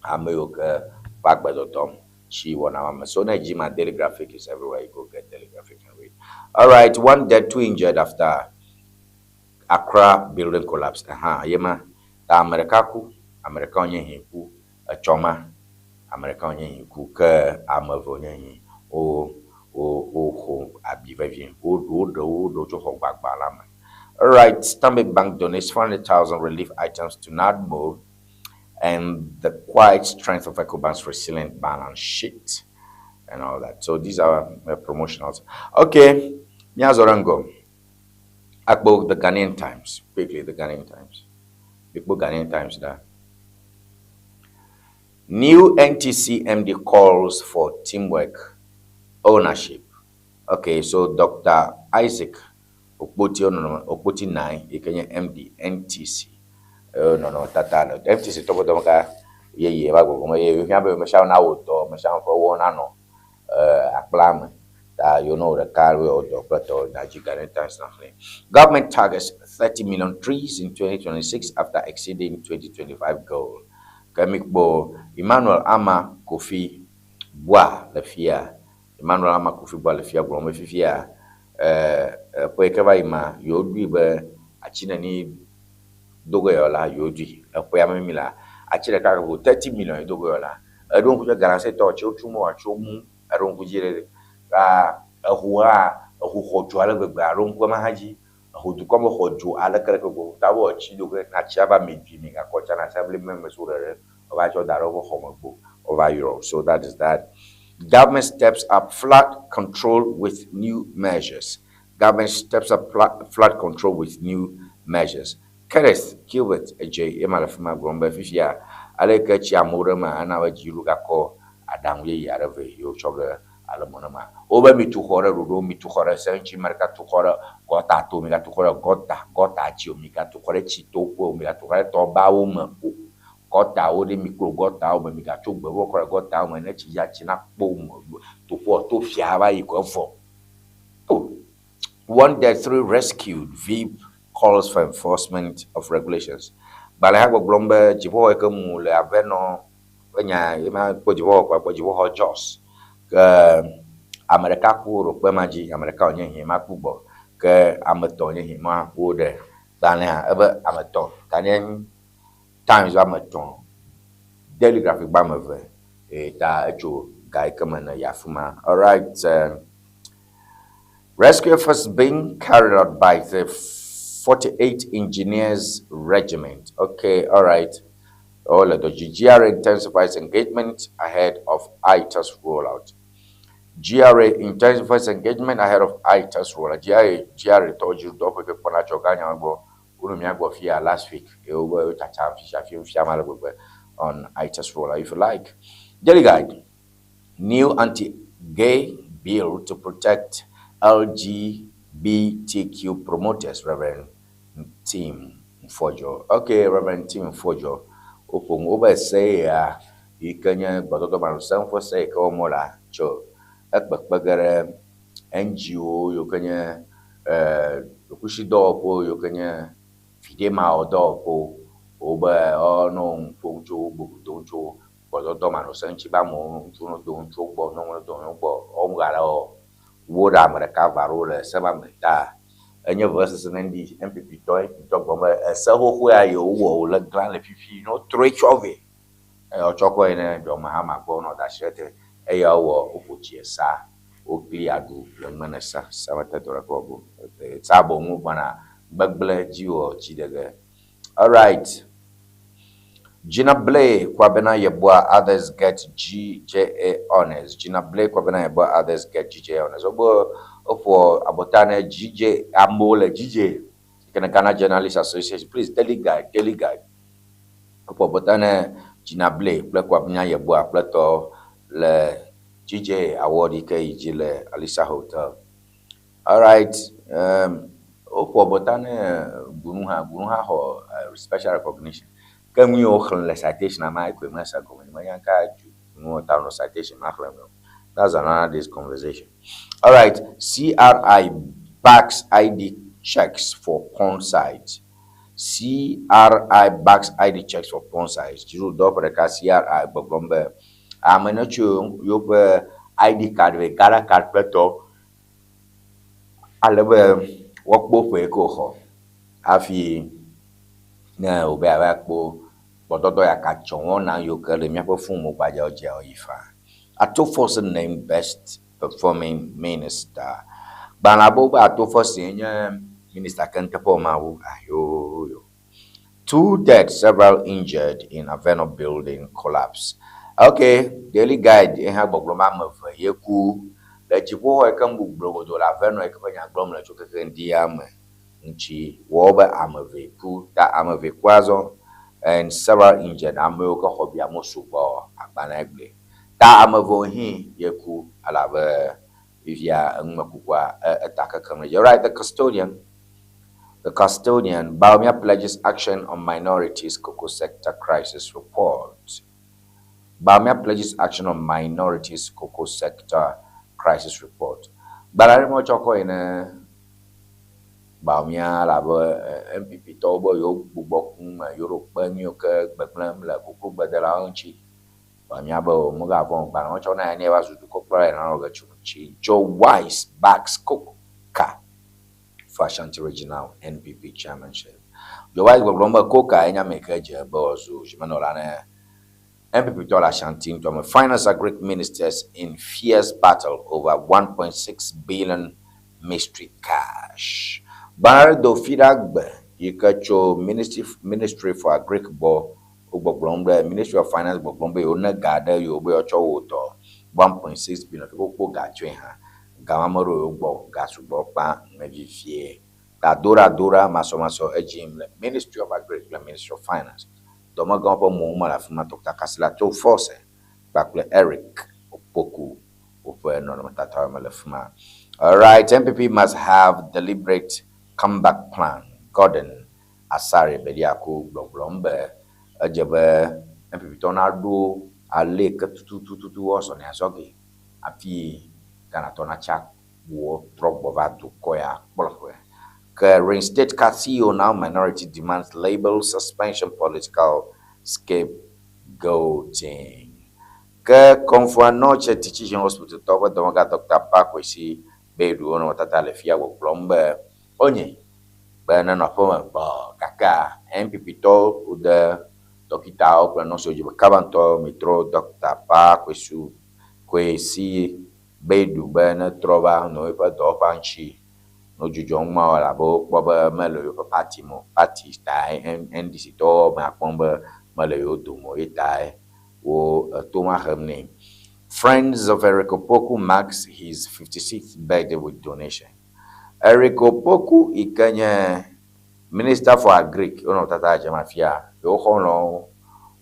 ame yiwo ke ƒe agbedɔdɔm tsi wɔna ma me. So ne dzi ma Daily Graphic is everywhere you go get Daily Graphic and read. All right, one dead, two injured after Accra building collapse. Aha, ye ma ta ame ɖeka ku, ame ɖeka wonye hi ku etsɔ ma, ame ɖeka wonye hi ku ke ame eve wonye hi wo wo woxo abi vevie. Wo wo ɖewo wo ɖewo tso xɔ gbagba la me. All right, Stanbic Bank donates 400,000 relief items to NADMO and the quiet strength of EcoBank's resilient balance sheet and all that. So these are promotionals. Okay, Nyazorango. Akpo the Ghanaian Times. Quickly, the Ghanaian Times. Big Ghanaian Times there. New NTC MD calls for teamwork, ownership. Okay, so Dr. Isaac Okpoti, Okpoti 9, Ikenye MD, NTC. No, tata, no. NTC tɔgɔ dɔm ka yeye va gbɔgbɔ me ye fia be mesia na wo dɔ mesia ƒe wo na nɔ akpla me ta yewo no ɖeka wo dɔ kple tɔ da dzi Ghanaian Times na xlẽ. Government targets 30 million trees in 2026 after exceeding 2025 goal. Kemikpo Emmanuel Ama Kofi Bua le fia. Emmanuel Ama Kofi Bua le fia gblɔm be fifia ƒe ke va yi ma yewo ɖoe be atsi neni doge yɔ la yewo ɖoe eƒea me mi la atsi ɖeka ko 30 million yi doge yɔ la eɖo ŋku dze galamsey tɔ tsi wotsu mo atsi mu eɖo ŋku dzi ɖe la eho hã eho xɔ dzo ale gbegbe alo ŋku ma hã dzi eho dukɔ me xɔ dzo aleke leke gbogbo ta wɔ tsi do ke na tsia va mi dui mi gakɔ tsa na assembly members wo ɖe wova tsɔ da ɖe woƒe xɔ me gbo wova yrɔ. So that is that. Government steps up flood control with new measures. Government steps up flood control with new measures. Kenneth Gilbert Ej ema le fi ma gblɔm be fifia aleke tsi amewo ɖe eme ana be dziɖuɖu gakɔ aɖaŋu yeye aɖe vɛ yewo tsɔ ge ale mɔ ne ma. Wobe mi tu xɔ ɖe ɖoɖo mi tu xɔ ɖe se ŋuti me ɖeka tu xɔ ɖe gɔta to mi gatu xɔ ɖe gɔta gɔta dzi o mi gatu xɔ ɖe tsi toƒe o mi gatu xɔ ɖe tɔbawo me o gɔtawo ɖe mi klo gɔtawo me mi gatso gbe kɔ ɖe gɔtawo me ne tsi dza tsi na kpo me toƒoa to fia va yi ko evɔ. Oh. One dead, three rescued. VIP calls for enforcement of regulations. Gbalẽ hã gbɔgblɔm be dziƒoxɔ yi ke mu le avenɔ ƒe nya ye ma kpɔ dziƒoxɔ kɔ kpɔ dziƒoxɔ Jos ke ame ɖeka ku ɖo kpe ma dzi ame ɖeka wònye hi ma ku gbɔ ke ame etɔ̃ nye hi ma wo ɖe gbalẽa ebe ame etɔ̃ Ghanaian Times ame etɔ̃ Daily Graphic gba ame eve eye ta etso ga yi ke me ne yi afi ma. Alright. Rescue efforts being carried out by the 48 Engineers Regiment. Okay, all right. Oh, the GRA intensifies engagement ahead of ITAS rollout. GRA intensifies engagement ahead of ITAS rollout. GRA, GRA told you, last week on ITAS rollout, if you like. Daily Guide, new anti-gay bill to protect LGBTQ. BTQ promoters, Reverend Tim Mfojo. Okay, Reverend Tim Mfojo. Woƒo nu wobe se ya yi ke nye gbɔdɔdɔ manɔsenu ƒe se yi ke wɔm wolea tso ekpekpe ge ɖe NGO yiwo ke nye ɖokuisidɔwɔƒewo yiwo ke nye viɖemawɔ dɔwɔƒewo wobe woanɔ nu ƒom tso wo bubu dom tso gbɔdɔdɔ manɔsenu ŋuti be amewo ŋutsuwo nedo ŋutsuwo gbɔ, nyɔnuwo nedo nyɔnuwo gbɔ woŋgale wɔ wo ɖe ame ɖeka eve alo le se ma me ta enye vevesese ne ND NPP tɔ NPP tɔ gblɔ be ese xoxo ya yewowɔ wòle glã le fifi ne wotrɔe tsɔ vɛ eye wotsɔ kɔ yi ne dzɔmehama gbɔ nɔ da asi ɖe ete eya wowɔ woƒo tsi esa wokli aɖu le ŋme ne sa sa mete dɔ ɖeke wɔ go sa boŋ wogbɔna gbegble dzi wɔ tsi ɖe ge. Alright. Gina Blay, Kwabena Yeboah, others get GJA honors. Gina Blay, Kwabena Yeboah, others get GJA honors. Wobe eƒo abɔta ne GJ amewo le GJ ke ne Ghana Journalists Association. Please, Daily Guide, Daily Guide. Eƒo abɔta ne Gina Blay kple Kwabena Yeboah kple tɔ le GJ award yi ke yi dzi le Alisa Hotel. Alright, woƒo abɔta ne Gunu hã. Gunu hã xɔ special recognition. Ke nu yiwo woxlẽ le citation ma ekoe mese gɔme menya ka nu ta nɔ citation ma xlẽm o. That's another day's conversation. Alright, CRI backs ID checks for porn sites. CRI backs ID checks for porn sites. Dziɖuɖudɔwɔƒe ɖeka CRI gbɔgblɔm be ame ne tso yewoƒe ID card vɛ, Ghana card kple tɔ ale be woakpɔ ƒe yi ke wòxɔ hafi ne wòbe yeava kpɔ gbɔdɔdɔ yakatsyɔ wɔna yiwo ke le míaƒe fonu gbadzawo dzia woyi faa. Ato Forson named best performing minister. Gbalẽa be wobe Ato Forson nye minister ke nuteƒe mawu ayoyo. Two dead, several injured in Avenor building collapse. Okay, Daily Guide ye hã gbɔgblɔm be ame eve ye ku le dziƒoxɔ yi ke ŋu gblogodo le Avenor yi ke ƒe nya gblɔm le tso keke ŋdi me ŋuti wɔ be ame eve ku ta ame eve ku azɔ and several injured amewo ke xɔ bi amewo sugbɔ agbalẽ gblɔe. Ta ame evewo hĩ ye ku elabe fifia enumekukua eta kekem le dzi. Alright, the custodian. The custodian, Bawumia pledges action on minorities cocoa sector crisis report. Bawumia pledges action on minorities cocoa sector crisis report. Gbalẽ aɖe me wotsɔ kɔ yi ne Bawumia elabe NPP tɔwo be yewo gbugbɔ kum me yewo ɖo kpe nu yiwo ke gbegblẽm le koklogbedelawo ŋuti. Bawumia be o megavɔ̃ o gbalẽ wotsɔ na ye ne eva zu dukɔkplɔla yi nanɔ ge tso ŋuti. Joe Wise backs Koka for Ashanti Regional NPP chairmanship. Joe Wise gbɔgblɔm be Koka ye nye ame yi ke dze be wòazu zimenɔla ne NPP tɔ le Ashanti ŋutɔ me. Finance Agric ministers in fierce battle over 1.6 billion mystery cash. Gbalẽ aɖe do fi ɖa gbe yi ke tso Ministry, Ministry for Agric gbɔ wogbɔgblɔm be Ministry of Finance gbɔgblɔm be yewo ne ga ɖe yewo be yewoatsɔ wo tɔ 1.6 billion fi wokpɔ ga tsoe hã. Ga ma meɖo yewo gbɔ ga sugbɔ kpa me vivie. Ta doɖadoɖa masɔmasɔ edzi yim le Ministry of Agric kple Ministry of Finance. Dɔmegãwo ƒe mowo me le afi ma Dr. Kasila To Force kpakple Eric Opoku woƒe nɔnɔmetatawo me le fi ma. Alright, NPP must have deliberate comeback plan. Gordon Asare Bediako gbɔgblɔm be edze be NPP tɔwo naɖo ale ke tutututu woazɔ ne azɔge hafi Ghanatɔ natsa wo trɔ gbɔ va dukɔ ya kplɔƒe. Ke reinstate CEO now minority demands label suspension political scapegoating. Ke Komfo Anokye Teaching Hospital tɔwo ƒe dɔmegã Dr. Pakwesi Bedu wo nɔnɔmetata le fia gbɔgblɔm be wonye be nenɔ aƒeme gbɔ gakea NPP tɔwo wode dɔkitawo kple nɔsiwo dzi be kaba ŋutɔ mitrɔ Dr. Pakwesi Kwesi Bedu be netrɔ va nɔ eƒe dɔwɔƒea ŋuti no dzudzɔ ŋua elabe wokpɔ be mele yewoƒe party me o. Party tae NDC tɔwo me akpɔm be mele yewo dome o ye tae wo eto ma hem nɛ. Friends of Eric Opoku marks his 56th birthday with donation. Eric Opoku yi ke nye Minister for Agric wonɔ tata dzem afia yewo xɔlɔ̃wo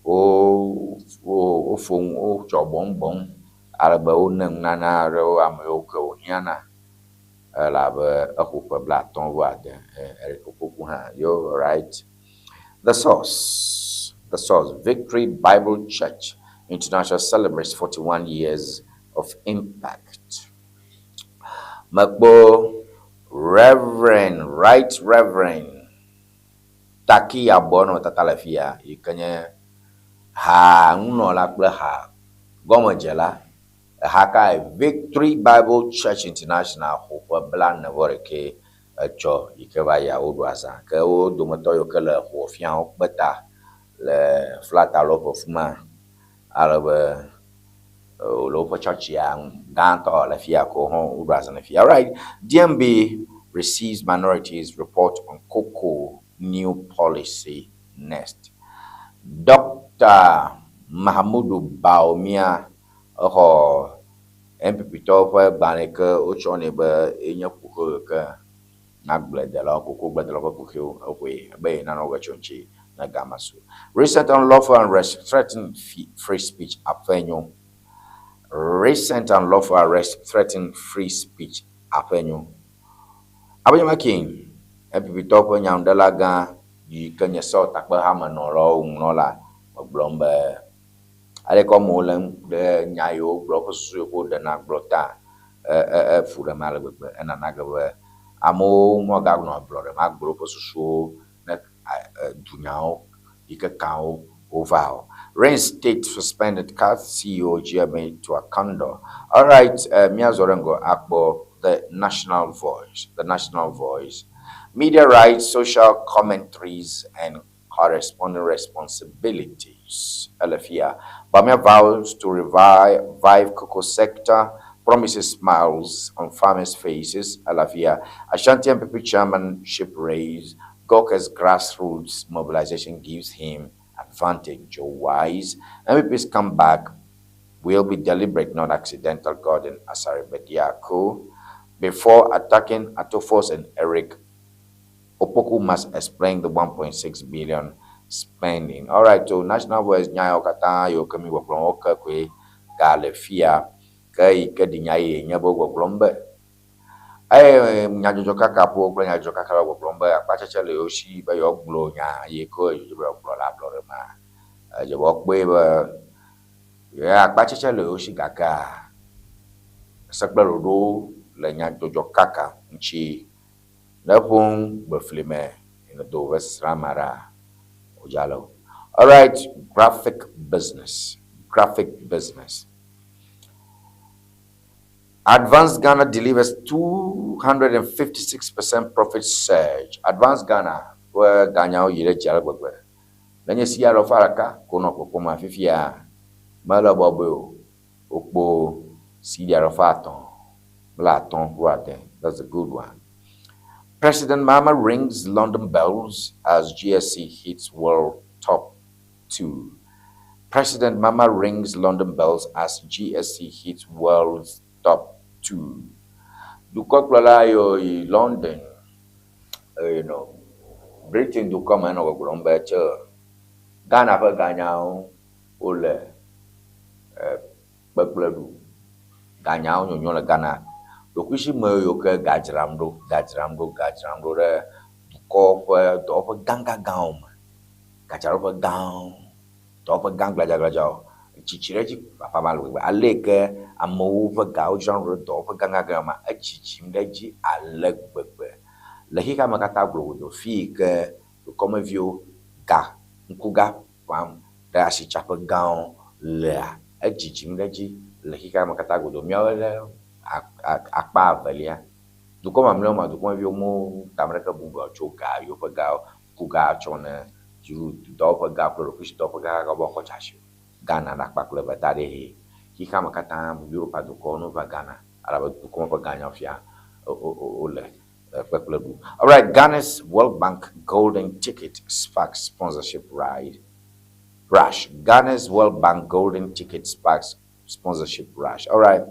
wo wo woƒo nu wotsɔ gbɔŋgbɔŋ ale be wone nunana aɖewo ame yiwo ke wòhiãna. Elabe exo ƒe 59. Eric Opoku hã. Yo, right. The source. The source. Victory Bible Church International celebrates 41 years of impact. Mekpɔ Reverend, Right Reverend Taki Abɔ nɔ tata le fia yi ke nye ha nunɔla kple ha gɔmedzela. Ha kae Victory Bible Church International xo ƒe 41 etsɔ yi ke va yia woɖu azã. Ke wo dometɔ yiwo ke le xɔ fia wo kpe ta le flata lɔƒe fi ma ale be wòle woƒe tsɔtsia gãtɔ le fia ko hã woɖu azã le fia. Alright, DMB receives minorities report on cocoa new policy next. Dr. Mahamudu Bawumia exɔ NPP tɔwo ƒe gbalẽ ke wotsɔ nɛ be enye kuxi ke agbledelawo, kokogbledelawo ƒe kuxiwo exɔe be yenana woƒe tso ŋuti ne game su. Recent unlawful arrest threaten free speech Afenyo. Recent unlawful arrest threaten free speech Afenyo. Afenyo King, NPP tɔwo ƒe nyanuɖela gã yi ke nye sewɔtakpehamenɔlawo ŋunɔla megblɔm be aleke amewo le ɖe nya yiwo gblɔ woƒe susu yiwo woɖena gblɔ ta efu ɖem ale gbegbe enana ge be amewo meganɔ ablɔɖe magblɔ woƒe susuwo ne dunyawo yi ke ka wo wova o. Reinstate suspended CAF CEO GMA to Akandoh. All right, míazɔ ɖe ŋgɔ akpɔ the National Voice. The National Voice. Media rights, social commentaries, and corresponding responsibilities. Ele fia. Bawumia vows to revive cocoa sector, promises smiles on farmers' faces. Ele fia. Ashanti NPP chairmanship race. Goke's grassroots mobilization gives him advantage. Joe Wise. NPP's comeback will be deliberate, not accidental. Gordon Asare Bediako. Before attacking Ato Forson and Eric Opoku must explain the 1.6 billion spending. All right, so National Voice nya yawo katã yiwo ke mi gbɔgblɔm wo ke koe ga le fia ke yi ke ɖi nya ye nye be gbɔgblɔm be eye nyadzɔdzɔ kaka ƒo kple nyadzɔdzɔ kaka le gbɔgblɔm be akpatsetse le yewo si be yewoagblɔ nya yi ke be yewoagblɔ le ablɔɖe ma edze be woakpɔe be ye akpatsetse le yewo si gakea se kple ɖoɖowo le nyadzɔdzɔ kaka ŋuti ne ƒom gbefli me ne do ve srama ɖa wodzalo. All right, graphic business. Graphic business. Advance Ghana delivers 256% profit surge. Advance Ghana ƒe ganyawo yi ɖe dzi ale gbegbe. Nenye si alafa ɖeka ko nɔ kpɔkpɔm fifia mele bɔbɔe o. Wokpo cedi 350. That's a good one. President Mahama rings London bells as GSE hits world top two. President Mahama rings London bells as GSE hits world's top two. Dukɔkplɔla yiwo yi London, Britain dukɔ me nɔ gbɔgblɔm be tse Ghana ƒe ganyawo wole kpekple ɖu. Ganyawo nyonyo le Ghana. Ɖokuisi me yiwo ke ga dzram ɖo, ga dzram ɖo, ga dzram ɖo ɖe dukɔ ƒe dɔwɔƒe gãgãgãwo me. Gadzraɖoƒe gãwo, dɔwɔƒe gã gbadzagbadzawo tsitsi ɖe edzi papapa ale gbegbe. Ale yi ke amewo ƒe gawo dzram ɖo ɖe dɔwɔƒe gãgãgãwo me edzidzim ɖe edzi ale gbegbe. Le xexea me katã globodo fi yi ke dukɔmeviwo ga ŋkuga ƒam ɖe asitsaƒe gãwo lea edzidzim ɖe edzi le xexea me katã godoo. Míawo ɖe akpa evelia. Dukɔ mamlɛawo me dukɔmeviwo mo tame ɖeke bum be woatsɔ ga yewoƒe gawo ŋkuga tsɔ ne dziɖuɖu dɔwɔƒe gã kple ɖokuisi dɔwɔƒe gã be woakɔ tsi asi o. Ghana ɖe akpa kple eve da ɖi hee. Xexea me katã Europa dukɔwo no va Ghana ale be dukɔ ƒe ganyawo fia wole kpekple ɖu. All right, Ghana's World Bank Golden Ticket sparks sponsorship ride. Rush. Ghana's World Bank Golden Ticket sparks sponsorship rush. All right.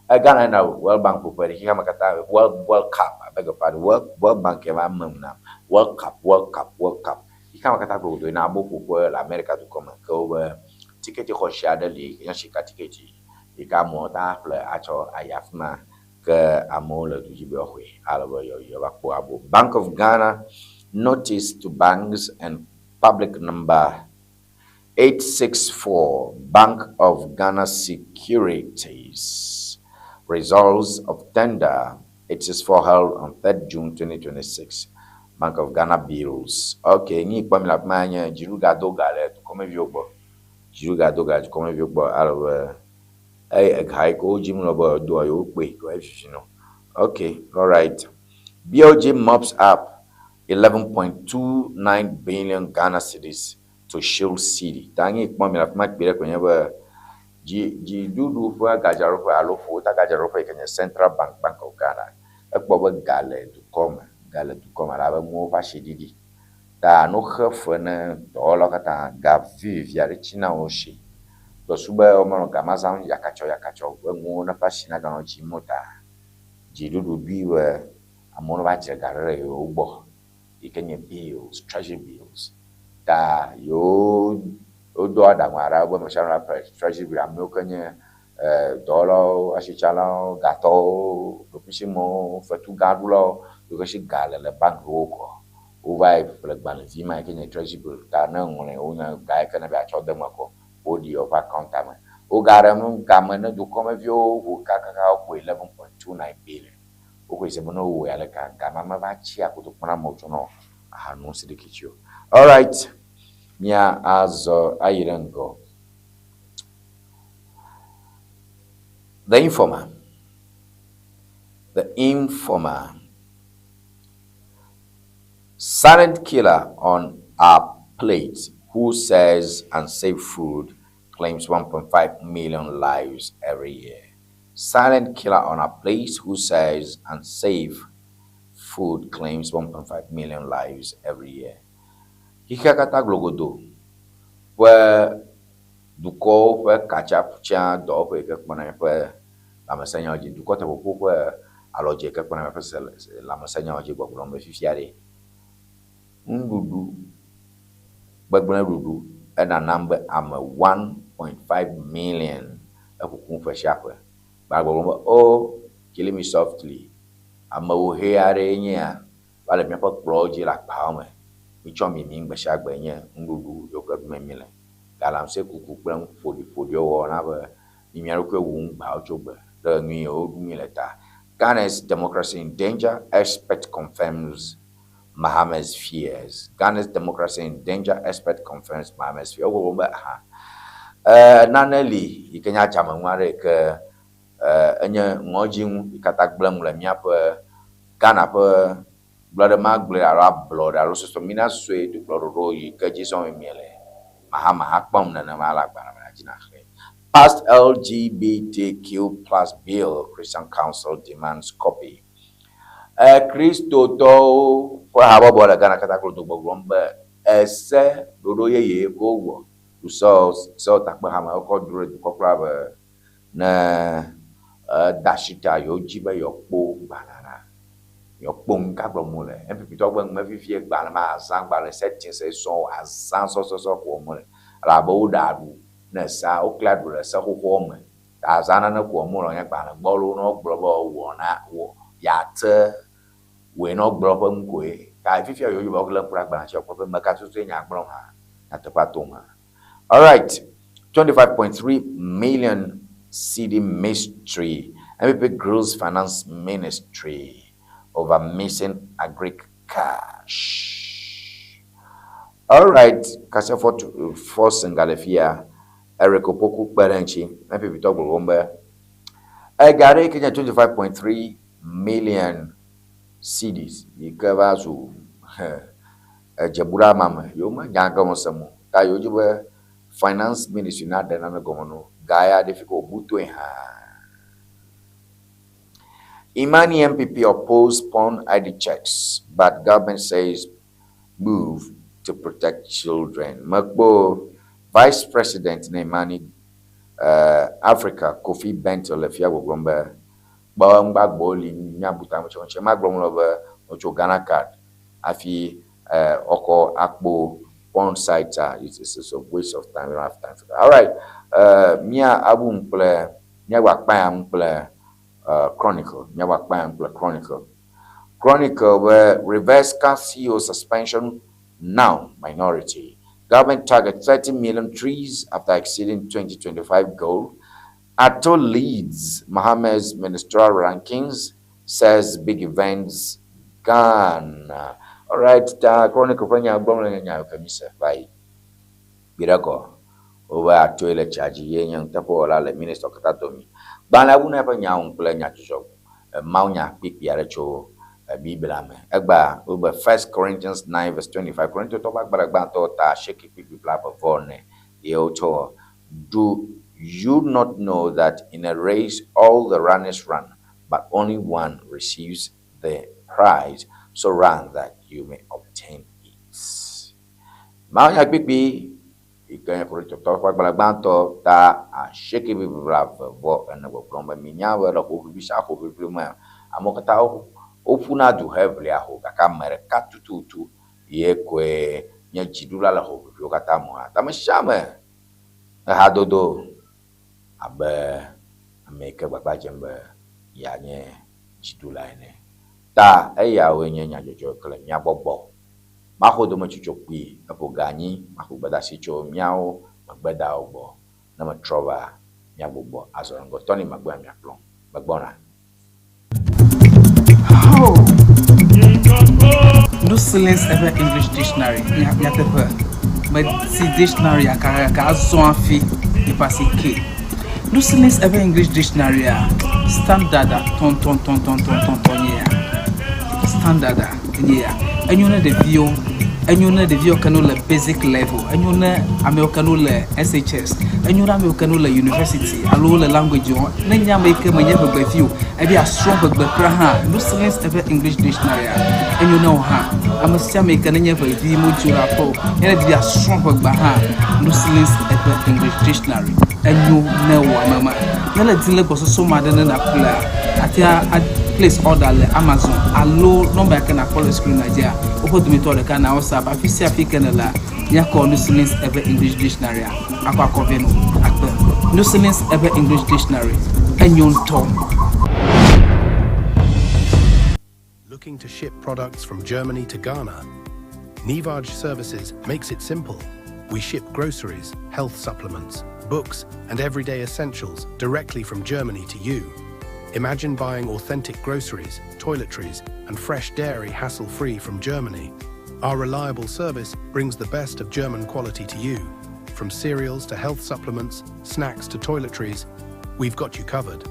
Ghana na World Bank ƒoƒe ɖe xexea me katã World Cup, I beg your pardon, World Bank eva mem na World Cup, World Cup, World Cup. Xexea me katã gblɔ na abo ƒoƒe le Amerika dukɔ me ke wobe tiketi xɔasi aɖe li nye sika tiketi yi ke amewo ta ƒle atsɔ ayi afi ma. Ke amewo le du dzi be woaxɔe ale be yewoava kpɔ abo. Bank of Ghana notice to banks and public number 864 Bank of Ghana Securities results of tender 864 held on 3rd June 2026. Bank of Ghana bills. Okay, ni kpɔ mi le afi ma nye dziɖuga do ga le dukɔmeviwo gbɔ. Dziɖuga do ga le dukɔmeviwo gbɔ ale be eye ega yi ke wodzim le be yewodoa yewo kpɔe ko evivi nɔ. Okay, alright. BOG mops up 11.29 billion Ghana cedis to shield cedi. Ta nyi kpɔ mi le afi ma kpi ɖe koe nye be dzi dziɖuɖu ƒe gadzraɖoƒe alo ƒowota gadzraɖoƒe yi ke nye Central Bank, Bank of Ghana ekpɔ be ga le dukɔ me, ga le dukɔ me alabe nuwo ƒe asi ɖiɖi. Ta no xe fe ne dɔwɔlawo katã ga vivivi aɖe tsina wo si. Gbɔsu be womenɔ ga ma zãm yakatsɔ yakatsɔ be nuwo ne ƒe asi naganɔ dzim o ta dziɖuɖu ɖui be amewo neva dzre ga ɖe ɖe yewo gbɔ yi ke nye bills, treasury bills. Ta yewo wodo aɖaŋu aɖe be ame sia ame la ƒle treasury bill amewo ke nye dɔwɔlawo, asitsalawo, gatɔwo, ɖokuisimewo, fetu gã ɖulawo yiwo ke si ga le le bankwo kɔ wova yi ƒle gbalẽvi ma yi ke nye treasury bill ta ne ŋlɔe wonya ga yi ke ne be atsɔ de eme kɔ woɖi woƒe akɔnta me. Wogaɖe nu game ne dukɔmeviwo ʋu kakaka woxɔe 11.29 billion. Woxɔe se be ne wowɔe aleka ga ma meva tsia kotoku na amewo tsɔ nɔ aha nom siɖikitsi o. Alright, mía azɔ ayi ɖe ŋgɔ. The Informer. The Informer. Silent killer on our plate who says unsafe food claims 1.5 million lives every year. Silent killer on our plate who says unsafe food claims 1.5 million lives every year. Xixia katã glogodo ƒe dukɔwo ƒe katsaƒutsia dɔwɔƒe yi ke kpɔna míaƒe lãmesẽnyawo dzi. Dukɔ teƒoƒo ƒe alɔdze yi ke kpɔna míaƒe lãmesẽnyawo dzi gbɔgblɔm be fifia ɖe, nuɖuɖu gbegblẽ ɖuɖu enanam be ame 1.5 million ekukum ƒe sia ƒe. Gbagbɔgblɔm be oh, killing me softly. Amewo ʋee aɖee nye ya va le míaƒe kplɔwo dzi le agbawo me. Mitsɔ mimim gbe sia gbe nye nuɖuɖu yiwo ke ɖum míle. Galamsey kuku kple nu ƒoɖiƒoɖiwo wɔna be mi mía ɖokui wum gbawo tso gbe ɖe nu yiwo ɖum míle ta. Ghana's democracy in danger, expert confirms Mahama's fears. Ghana's democracy in danger, expert confirms Mahama's fears. Wogblɔ be aha nane li yi ke nye adzame nu aɖe yi ke enye ŋɔdzinu yi katã gblẽm le míaƒe Ghana ƒe gblɔ ɖe magblɔe alo ablɔɖe alo sɔsɔ mina sue dukplɔɖoɖo yi ke dzi zɔm miele. Mahama hã kpɔm nenema le agbalẽ me dzi naxlẽ. Passed LGBTQ+ bill, Christian Council demands copy. Kristotɔwo ƒe habɔbɔ le Ghana katã klo do gbɔgblɔm be ese ɖoɖo yeye ko wɔ to sewo takpehame wokɔ dro ɖe dukɔkplɔla be ne eda asi ta yewo dzi be yewoakpɔ gbalẽ la yewoakpɔ nu ka gblɔm wole. NPP tɔwo be ŋme fifie gbalẽ ma azã gbalẽ settings sɔ azã sɔsɔsɔ ko wɔm wole elabe woɖe aɖu ne sea wokli aɖu le se xoxoa me. Ta azã nane ko wɔm wole wònye gbalẽ gbɔlo ne wogblɔ be wɔ na wɔ yeate wòe ne wogblɔ ƒe nu koe. Ta fifia yewo dzi be wolé ŋku ɖe agbalẽ dzi akpɔ be meka tutue nya gblɔm hã nyateƒea tom hã. Alright, 25.3 million cedi mystery. NPP grills finance ministry over missing agric cash. Alright, kase for Singalefia, Eric Opoku kpe ɖe ŋuti. NPP tɔ gbɔgblɔm be ega ɖe yi ke nye 25.3 million cedis yi ke va zu edzebu ɖe ama me. Yewo menya gɔme sem o. Ta yewo dzi be finance ministry naɖe nane gɔme no. Ga ya ɖe fi ke wòbu toe hã. Imani NPP oppose porn ID checks, but government says move to protect children. Mekpɔ Vice President ne Imani Africa Kofi Bento le fia gbɔgblɔm be kpɔ ŋgbagbo li míabu ta ŋuti ŋuti. Ema gblɔm le be wotso Ghana card hafi wokɔ akpo porn site a it's a waste of time. We don't have time for that. All right. Mía abu ŋu kple míagba akpa ya ŋu kple Chronicle. Míava kpa ya kple Chronicle. Chronicle be reverse CAF CEO suspension now minority. Government target 30 million trees after exceeding 2025 goal. Ato leads Mohammed's ministerial rankings, says big events Ghana. All right, ta Chronicle ƒe nya gblɔm le nya ke mi se va yi. Gbeɖe kɔ wobe Ato le tsia dzi ye nye nuteƒewɔla le minister katã domi. Gbalẽa bu na eƒe nyawo kple nyadzɔdzɔ mawunya kpikpi aɖe tso Biblia me. Egba wobe First Corinthians 9 verse 25. Korintotɔwo ƒe agbalẽ gbãtɔ ta asieke kpikpi 29 ye wotsɔ Do you not know that in a race all the runners run, but only one receives the prize? So run that you may obtain it. Mawunya kpikpi yi ke nye Korintotɔwo ƒe agbalẽ gbãtɔ ta asieke kpikpi 24 gbɔgblɔm be minya be le hoʋiʋli sia hoʋiʋli mea, amewo katã woƒuna du heʋlia ho gake ame ɖeka tututu ye koe nye dziɖula le hoʋiʋliwo katã me. Ta ame sia ame ehadodo abe ame yi ke gbagba dzem be yeanye dziɖula ene. Ta eyawoe nye nyadzɔdzɔ ke le mía gbɔ gbɔ. Maxo dometsotso kpui eƒo ga anyi, maxo gbedeasi tso míawo megbedawo gbɔ. Ne metrɔ va míagbugbɔ azɔ ɖe ŋgɔ. Tɔni megbea miakplɔm. Megbɔna. Oh. No Silence Ever English Dictionary. Nyateƒe. Meti dictionary aka azɔ hafi yeƒe asi ke. No Silence Ever English Dictionary a standard a tɔntɔntɔntɔntɔntɔn nye ya. Standard a nye ya. Enyo ne ɖeviwo, enyo ne ɖeviwo ke no le basic level, enyo ne amewo ke no le SHS, enyo ne amewo ke no le university alo le language wɔm. Ne nye ame yi ke menye ʋegbevi o, ebi asrɔ̃ ʋegbe kura hã, No Silence Ever English Dictionary a enyo ne wò hã. Ame sia ame yi ke nenye ʋevi modzo le aƒe o, ye ne di be yeasrɔ̃ ʋegbea hã, No Silence Ever English Dictionary enyo ne wò ame ma. Ne le di le gbɔsɔsɔ ma ɖe ne nàƒlea, àte a place order le Amazon alo nɔmba yi ke nàkpɔ le screen dzia, woƒe dometɔ ɖeka na WhatsApp. Afi sia afi ke nèlea, míakɔ No Silence Ever English Dictionary a akɔ akɔ vɛ nɔ akpe. No Silence Ever English Dictionary enyo ŋutɔ. Looking to ship products from Germany to Ghana? Nivaj Services makes it simple. We ship groceries, health supplements, books, and everyday essentials directly from Germany to you. Imagine buying authentic groceries, toiletries, and fresh dairy hassle-free from Germany. Our reliable service brings the best of German quality to you. From cereals to health supplements, snacks to toiletries, we've got you covered.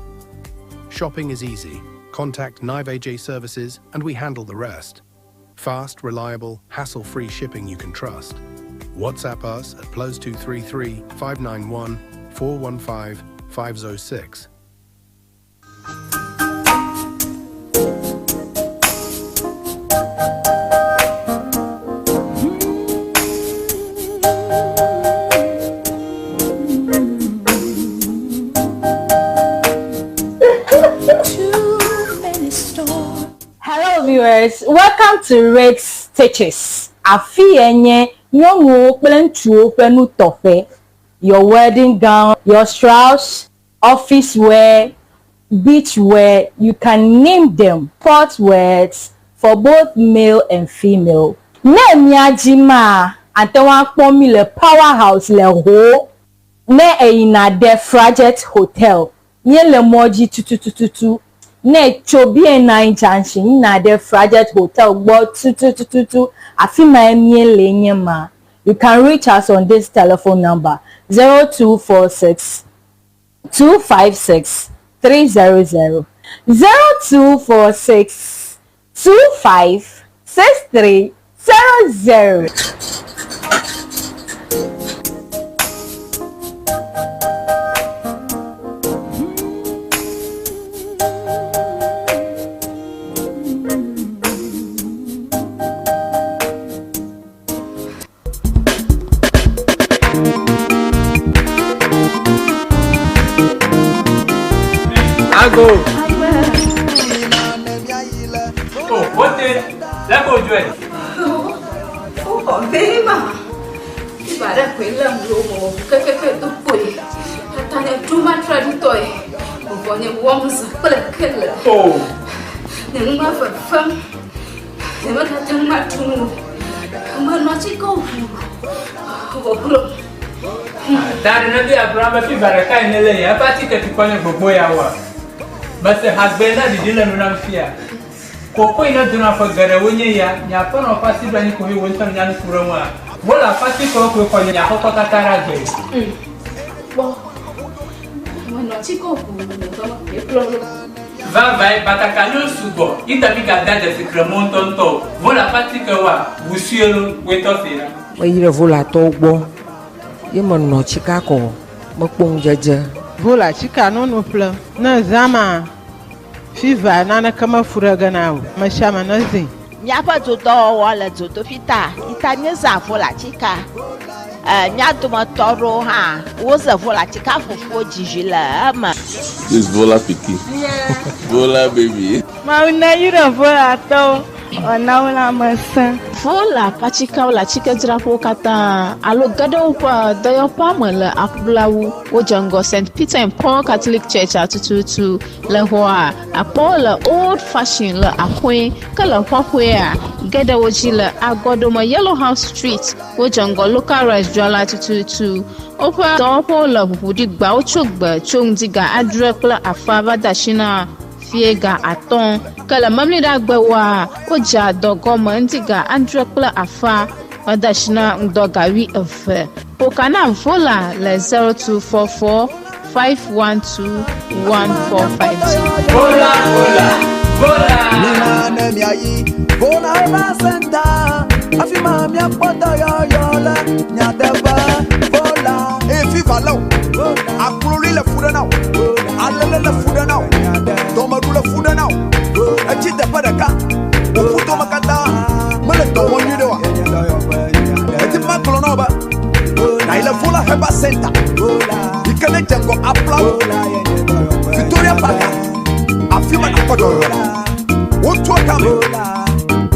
Shopping is easy. Contact Nive AJ Services and we handle the rest. Fast, reliable, hassle-free shipping you can trust. WhatsApp us at +233 591 415 506. Hello viewers, welcome to Red Stitches. Afi ye nye nyɔnuwo kple ŋutsuwo ƒe nutɔƒe. Your wedding gown, your shrouds, office wear, beach wear, you can name them. Sport wears for both male and female. Ne mía dzi maa, ate ŋu akpɔ mí le Power House le Ho. Ne eyina ɖe Frajet Hotel, míele mɔ dzi tutututu. Ne tso BNI Junction yina ɖe Frajet Hotel gbɔ tutututu, afi mae míele nye ma. You can reach us on this telephone number 0246 256 300 0246 25 63 00. Ago. Oh, wote. Lẹ́kọ̀ọ́ ojú ẹ̀. Ó bema. Ibara kwela mlomo kekeke to kwe. Atane duma traditoy. Vɔvɔ nye wɔm zã kple kele. Oh. Nye nu ma fefem. Nye megate ŋu aɖu nu o. Menɔ atike ʋu. Vɔvɔ. Ta ɖe ne be agblɔ be fiva ɖeka yi nele ya eƒe atike tukɔ nye gbogbo ya wa. Mese hagbe na ɖiɖi le nu nam fia. Koko yi ne dona ƒe geɖewo nye ya, nye aƒenɔ ƒe asi ɖo anyi ko ye wò ŋutɔ nya nu ku ɖe ŋua. Wole aƒe atikewo koe xɔ nye aƒekɔ katã ɖe agbe. Kpɔ. Menɔ atike ʋu le ƒe me kplɔ ɖo. Vavae, batakaliwo sugbɔ, yi ta mi gada dzesi kremɔ ŋutɔŋutɔ o. Vɔ le aƒe atikewoa, ʋu sue lo, woe tɔ se ɖa. Meyi ɖe Volatɔwo gbɔ ye menɔ tsika kɔ mekpɔ ŋudzedze. Vola tsika nono ƒlem. Ne zã ma, fiva naneke mefu ɖe ge na o. Ame sia ame nezĩ. Míaƒe dodɔwɔwɔ le dzodoƒi ta yi ta míezã volatsika. E, mía dometɔ aɖewo hã woze volatsika fufuwo dzizi le eme. This Vola pikin. Yeah. Vola baby. Mawu neyra Volatɔwo wòana wo lãmesẽ. Vola ƒe atsikewo le atsikedzraƒewo katã alo ge ɖe woƒe dɔyɔƒea me le aƒlawu. Wodze ŋgɔ St. Peter and Paul Catholic Church tututu le xɔa akpɔwo le Old Fashion le axɔe ke le xɔxɔea ge ɖe wo dzi le agɔɖome Yellow House Street. Wodze ŋgɔ Local Rice dzrala tututu. Woƒe dɔwɔƒewo le ʋuʋu ɖi gbawo tso gbe tso ŋdi ga adre kple afa va de asi na fie ga atɔ̃. Ke le memleɖagbewoa, wodzea dɔ gɔme ŋdi ga adre kple afa va de asi na ŋdɔ ga wuieve. Ƒo na Vola le 0244 512 1452. Vola, vola, vola. Mina ne miayi Vola Herbal Center afi ma miakpɔ dɔyɔyɔ le nyateƒe Vola. Eye fiva lé o, akloli le fu ɖe na o, alele le fu ɖe na o, dɔmeɖu le fu ɖe na o, etsi teƒe ɖeka, wò ƒutome katã mele dɔ wɔm nyuie ɖe oa? Edi be magblɔ na wò be nàyi le Vola Herbal Center yi ke ne dze ŋgɔ Aplawu, Victoria Park, afi ma nàkpɔ dɔyɔyɔ le. Wotua kame,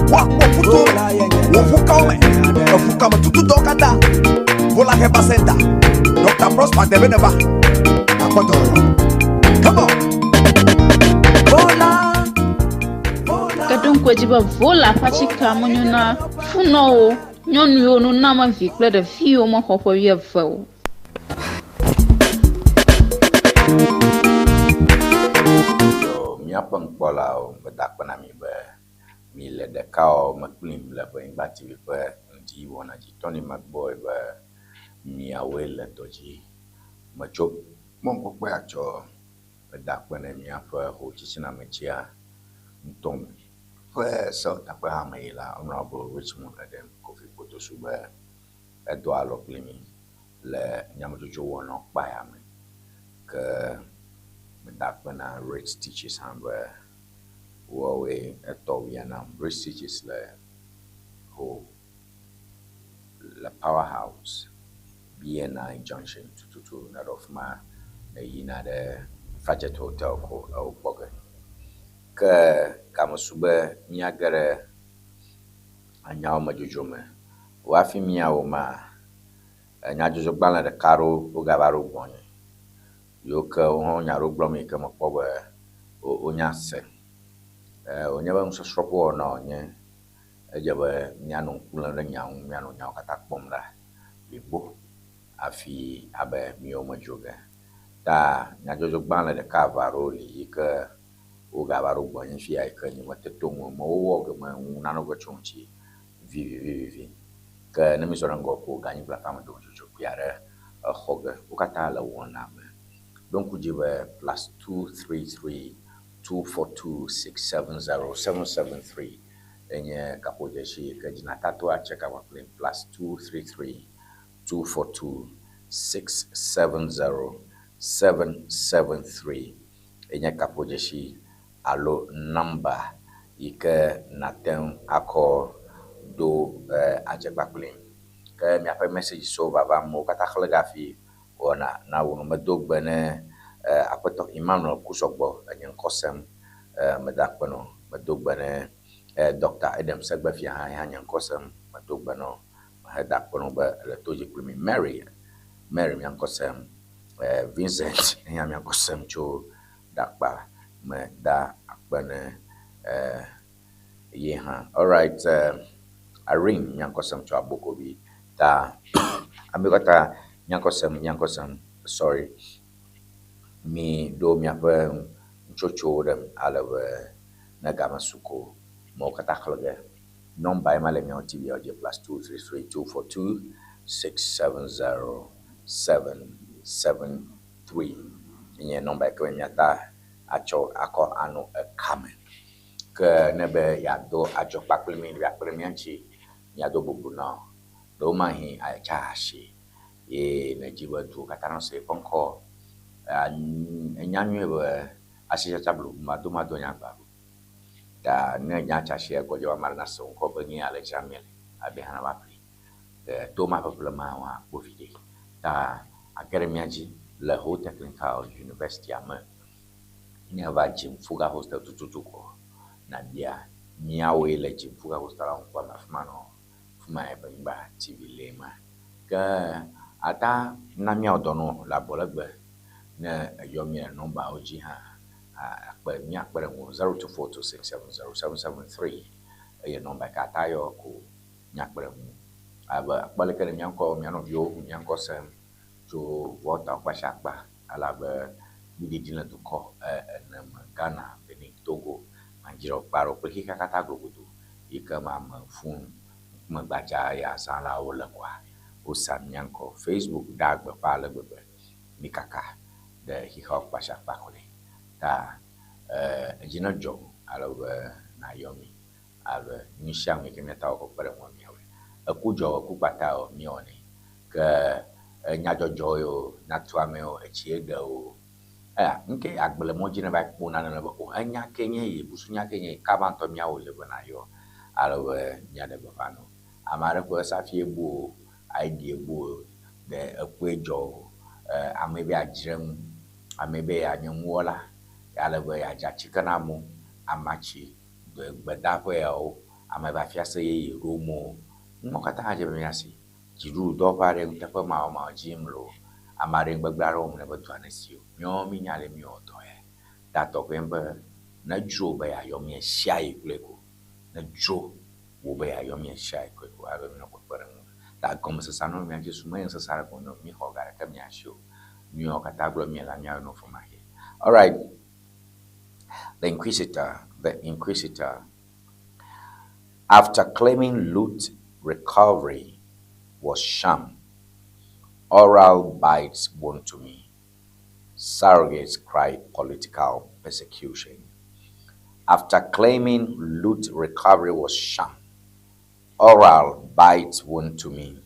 woakpɔ ƒuto me, wò ƒukawo me, eƒukame tututɔwo katã. Vola Herbal Center, Dr. Prosper Debe neva, nàkpɔ dɔyɔyɔ. Come on. Vola. Ke ɖo ŋku edzi be Vola ƒe atsike menyo na funɔwo, nyɔnuwo, nunɔamevi kple ɖeviwo mexɔ ƒe wuieve o. Yo, míaƒe nukpɔlawo, meda akpe na mi be mi le ɖekawɔwɔ me kplim le Ʋenyigba TV ƒe ŋdi wɔna dzi. Tony Magboy be miawoe le dɔ dzi. Metso mɔkpɔkpɔ atsɔ meda akpe ne míaƒe hotsitsinamedzia ŋutɔ ƒe sewɔtakpe hame yi la Honorable Richmond Edem Kofi Kpotosu be edɔ alɔ kpli mi le nyametsotso wɔna kpa ya me. Ke meda akpe na Rich Teachers hã be woawoe etɔ wia nam. Rich Teachers le ho le Powerhouse BNI Junction tututu ne ɖo fi ma ne yina ɖe Fajet Hotel ko ewo kpɔ ge. Ke game su be míage ɖe enyawo me dzodzro me. Wo hafi míawɔ ma, enyadzɔdzɔgbalẽ ɖeka ɖewo wogava ɖo gbɔnye yiwo ke wo hã nya ɖewo gblɔm yi ke mekpɔ be wonya se. Wònye be nusɔsrɔ̃ ƒe wɔna wònye. Edze be míanɔ ŋku lém ɖe nya ŋu, míanɔ nyawo katã kpɔm ɖa blibo hafi abe míwo me dzro ge. Ta nyadzɔdzɔgbalẽ ɖeka eve aɖewo li yi ke wogava ɖo gbɔnye fia yi ke nyemete to ŋu o. Mewowɔ ge me ŋu nanewo ge tso ŋuti vivivivivi. Ke ne mízɔ ɖe ŋgɔ ko ganyi kple aƒea me dometsotso kpui aɖe exɔ ge. Wo katã le wɔna me. Ɖo ŋku dzi be +233 242 670 773 enye kaƒodzesi yi ke dzina tato atse kaba kpli +233 242 670 773 enye kaƒodzesi alo nɔmba yi ke nate ŋu akɔ do adzegba kplim. Ke miaƒe messages vava amewo katã xlẽ ge hafi wɔna na wò nu. Medo gbe ne aƒetɔ Emmanuel Kusɔgbɔ enye ŋkɔ sem. Meda akpe nɔ. Medo gbe ne Dr. Edem Segbefia hã ya nye ŋkɔ sem. Medo gbe nɔ. Meheda akpe nɔ be ele to dzi kpli mi. Mary, Mary mia ŋkɔ sem. Vincent hã mia ŋkɔ sem tso Ɖakpa meda akpe ne eh, ye hã. Alright, eh, Irene Nyankɔsem tso Abokobi ta ame katã Nyankɔsem Nyankɔsem sorry mi ɖo miaƒe nutsotsowo ɖem ale be ne game su ko mewo katã xlẽ ge. Nɔmba ye ma le miawo TV dzi +233 242 670 773 nye nɔmba yi ke me miata atsɔ akɔ anɔ ekame. Ke ne be yeado adzɔ kpakple mi, yeakpe ɖe mía ŋuti, míado bubu na wò. Ɖewomahi atsa asi ye nèdi be duwo katã nase yeƒe ŋkɔ. Enya nyuie be asitsatsa blobu madomado nye agba ɖo. Ta ne enya tsa asia egbɔdzɔ be ame aɖe nase wò ŋkɔ be nye ya le dzram míele abe hã nava ƒli. To ma ƒeƒle ma wɔ akpɔ viɖe. Ta age ɖe mía dzi le Ho Technical University me. Ne eva Dzimfuga Hostel tututu ko nabia míawoe le Dzimfuga Hostel la ŋkuame afi ma nɔ afi ma Ebenyigba TV lee ma. Ke ata na míawɔ dɔ nɔ le abɔlegbe ne eyɔ mí le nɔmbawo dzi hã akpe míakpe ɖe ŋuwò 0242670773 eye nɔmba yi ke ata yɔ ko míakpe ɖe ŋuwò. Abe akpɔ leke ne mía ŋkɔ mía nɔviwo mía ŋkɔ sem tso Volta kpashakpa elabe nuɖiɖi le dukɔ ene me, Ghana, Benin, Togo, Nigeria kpe ɖe kple xexea katã globodo yi ke me ame fũ ŋkume gbadza ya zãlawo le koa, wosa mía ŋkɔ. Facebook ɖea gbeƒã ale gbegbe mí kaka ɖe xexea kpashakpa kloe. Ta edzi nedzɔ wò ale be nàyɔ mí abe nu sia nu yi ke míate ŋu awɔ kpe ɖe ŋuwò míawɔe. Eku dzɔ o, eku kpata o, míewɔnɛ. Ke nyadzɔdzɔ ye o, nyatuame o, etsie ɖe o, eya nu ke agbe le mɔ dzi ne va kpɔ nane le be o enya ke nye yi, busunya ke nye yi, kaba ŋutɔ míawɔ le be nayɔ ale be míaɖe gbeƒã nɔ. Ame aɖe ƒe safie bu o, ID bu o, ɖe ekue dzɔ o, ame be yeadzre nu, ame be yeanye nuwɔla ale be yeadze atike na amewo, amatsi gbedaƒe yawo, ame va fiase yeye ɖom o. Numawo katã dze be míasi. Dziɖuɖudɔwɔƒe aɖe nuteƒemawɔmawɔ dzi yim le o. Ame aɖe nugbegblẽ aɖe wɔm le be dua nesi o. Míawo mínya ale míewɔ dɔ ya. Ta tɔxɛ be nedzro be yeayɔ mí ɣesiaɣi kloe ko. Nedzro wò be yeayɔ mí ɣesiaɣi kloe ko ale be míanɔ kpekpeɖeŋu. Ta gɔmesese anɔ mía dzi su menye nusese aɖeke wònye o. Míxɔ ga ɖeke mía si o. Nuyawo katã gblɔm míele la míayɔ no femaxee. Alright. The Inquisitor, The Inquisitor. After claiming loot recovery was sham, oral bites Wontumi. Surrogates cry political persecution. After claiming loot recovery was sham, oral bites Wontumi.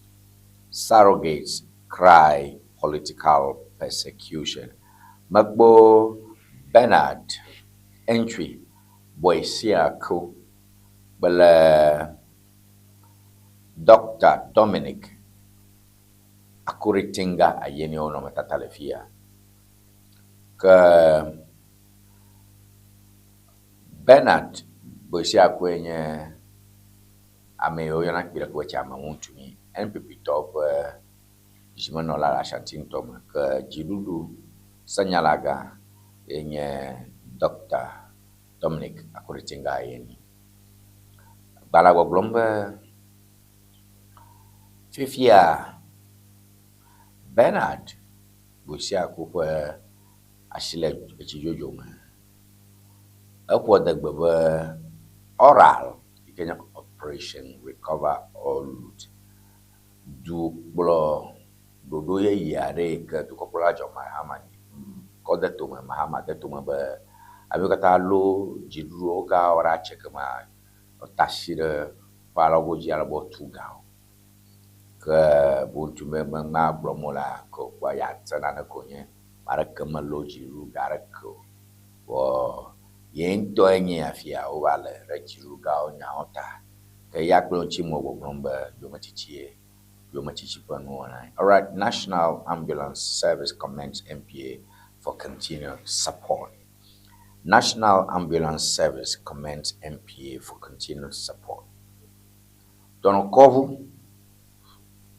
Surrogates cry political persecution. Mekpɔ Bernard Antwi Boasiako kple Dɔkta Dominic Akuritinga Ayeni wo nɔnɔmetata le fi ya. Ke Bernard Boasiakoe nye ame yi woyɔna kpuie ɖe be Tsiame Ŋutumi, NPP tɔwo ƒe zimenɔla le Ashanti ŋutɔ me. Ke dziɖuɖu senyalagã ye nye Dɔkta Dominic Akuritinga Ayeni. Gbalẽa gbɔgblɔm be fifia Bernard Bosiako ƒe asi le etsi dzodzo me. Eƒo adegbe be oral yi ke nye Operation Recover All Loot dukplɔ ɖoɖo yeye aɖe yi ke dukɔkplɔla John Mahama kɔ de tome Mahama de tome be amewo katã lɔ dziɖuɖuwo gawo ɖe atse kema wota asi ɖe ƒe alɔgo dzi ale be wotu gawo. Ke Wontumi be ŋma gblɔm wole ke wokpɔ ya te nane ko nye ame aɖeke melɔ dziɖuɖu ga aɖeke o. Vɔ ye ŋutɔe nye afia wova le ɖe dziɖuɖu gawo nyawo ta. Ke eya kple ŋuti me gbɔgblɔm be yometitsie yometsitsi ƒe nuwɔna. Alright, National Ambulance Service commends NPA for continued support. National Ambulance Service commends NPA for continued support. Dɔnɔkɔʋu,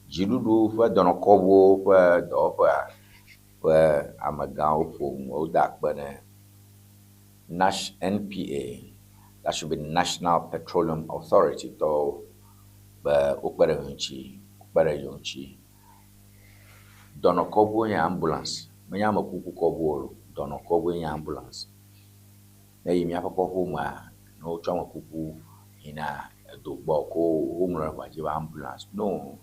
dziɖuɖu ƒe dɔnɔkɔʋuwo ƒe dɔwɔƒea ƒe amegãwo ƒo nu, woda akpe ne. Nash NPA, that should be National Petroleum Authority tɔwo be wokpe ɖe ŋuti, wokpe ɖe yewo ŋuti. Dɔnɔkɔʋue nye ambulance, menye amekukukɔʋu o, dɔnɔkɔʋue nye ambulance. Ne eyi míaƒe kɔƒewo mea, ne wotsɔ amekuku yina edo gbɔ ko woŋlɔ ɖe ʋua dzi be ambulance. No,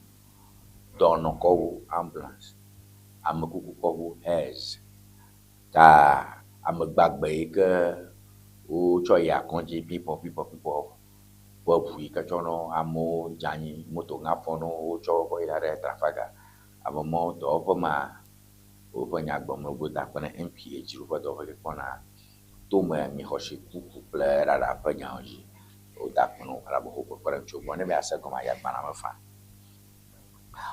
dɔnɔkɔʋu ambulance, amekukukɔʋu hearse. Ta ame gbagbe yi ke wotsɔ yia kɔdzi pipɔ pipɔ pipɔ ƒe ʋu yi ke tsɔnɔ amewo dze anyi, moto ŋe afɔ na wo wotsɔ wo kɔ yina ɖe Trafalgar. Ame mawo dɔwɔƒe ma woƒe nya gblɔm le woda akpe na NPA dziɖuƒe dɔwɔƒe yi ke kpɔna tome mixɔsi kuku kple ɖaɖa ƒe nyawo dzi. Woda akpe na wo elabe woxɔ kpekpeɖeŋu tso wo gbɔ. Ne be yease gɔmea, yi agbalẽa me faa.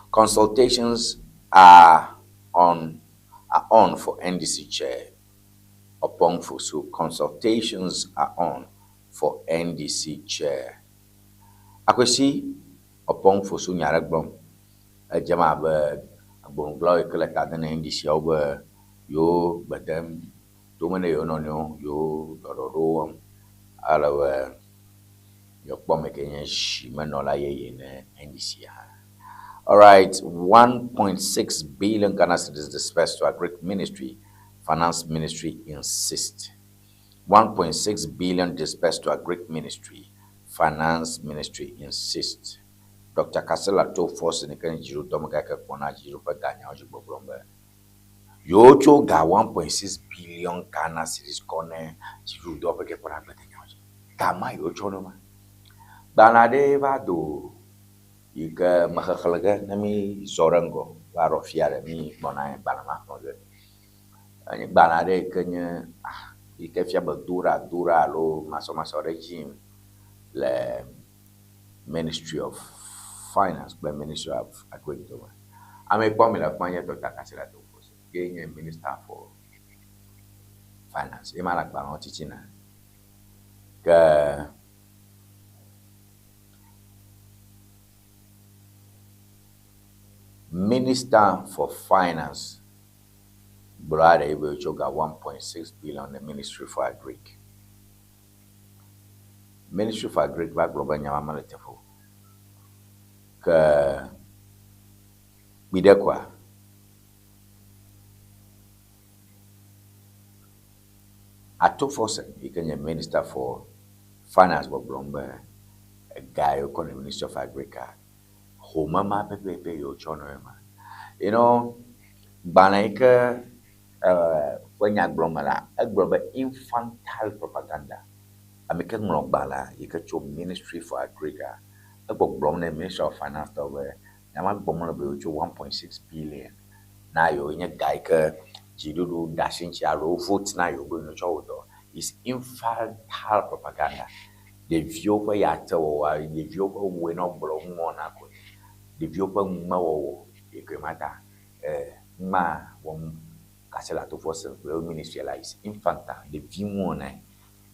Consultations are on are on for NDC chair Oppong Fosu. Consultations are on for NDC chair. Akwesi Oppong Fosu nya ɖe gblɔm. Edze eme abe agbonugblɔlawo yi ke le ta dem na NDC-awo be yewo gbe dem tome ne yewo nɔnɔewo, yewo ɖɔɖɔɖo wɔm ale be yewoakpɔ ame yi ke nye zimenɔla yeye ne NDC hã. All right, 1.6 billion Ghana cedis dispersed to Agric Ministry, Finance Ministry insists. 1.6 billion dispersed to Agric Ministry, Finance Ministry insists. Dr. Kasela to force ni ke dziɖuɖudɔmegã yi ke kpɔna dziɖuɖu ƒe ganyawo dzi gbɔgblɔm be yewotso ga 1.6 billion Ghana cedis kɔ ne dziɖuɖudɔwɔƒe ke kpɔna agbedenyawo dzi. Ga ma yewotsɔ ne ma. Gbalẽ aɖee va do yi ke mexexlẽ ge ne mi zɔ ɖe ŋgɔ va ɖo afi aɖe mi gbɔna gbalẽ ma xlẽ ge. Enye gbalẽ aɖe yi ke nye ah yi ke fia be do ɖa do ɖa alo masɔmasɔ ɖe dzi yim le Ministry of Finance kple Ministry of Agric dome. Ame yi kpɔm mi le kpɔm nye Dɔkta Kasila Tonkose ye nye Minister for Finance. Ye ma le agbalẽwo titina. Ke Minister for Finance gblɔ aɖe yi be wotso ga 1.6 billion ne Ministry for Agric. Ministry for Agric va gblɔ be nya ma mele teƒe o. Ke kpi ɖe koa? Ato Forson yi ke nye Minister for Finance gbɔgblɔm be ega yi wokɔ ne Ministry of Agric-a, home ma pɛpɛpɛ yi wotsɔ nɔ ema. You know, gbalẽ yi ke ƒe nya gblɔm mele, egblɔ be infantile propaganda. Ame yi ke ŋlɔ gbalẽa yi ke tso Ministry for Agric-a, egbɔgblɔm ne Ministry of Finance tɔwo be nya ma gblɔm wole be yewotso 1.6 billion na yewo nye ga yi ke dziɖuɖu de asi ŋuti alo vote na yewo be yewotsɔ wɔ dɔ is infantile propaganda. Ɖeviwo ƒe yatewɔwɔ, ɖeviwo ƒe wɔe ne wogblɔ nuwɔna koe. Ɖeviwo ƒe numewɔwɔ ye koe ma ta numa wɔm Kasela Tofosen kple wo ministry la is infantile, ɖevi nuwɔnae,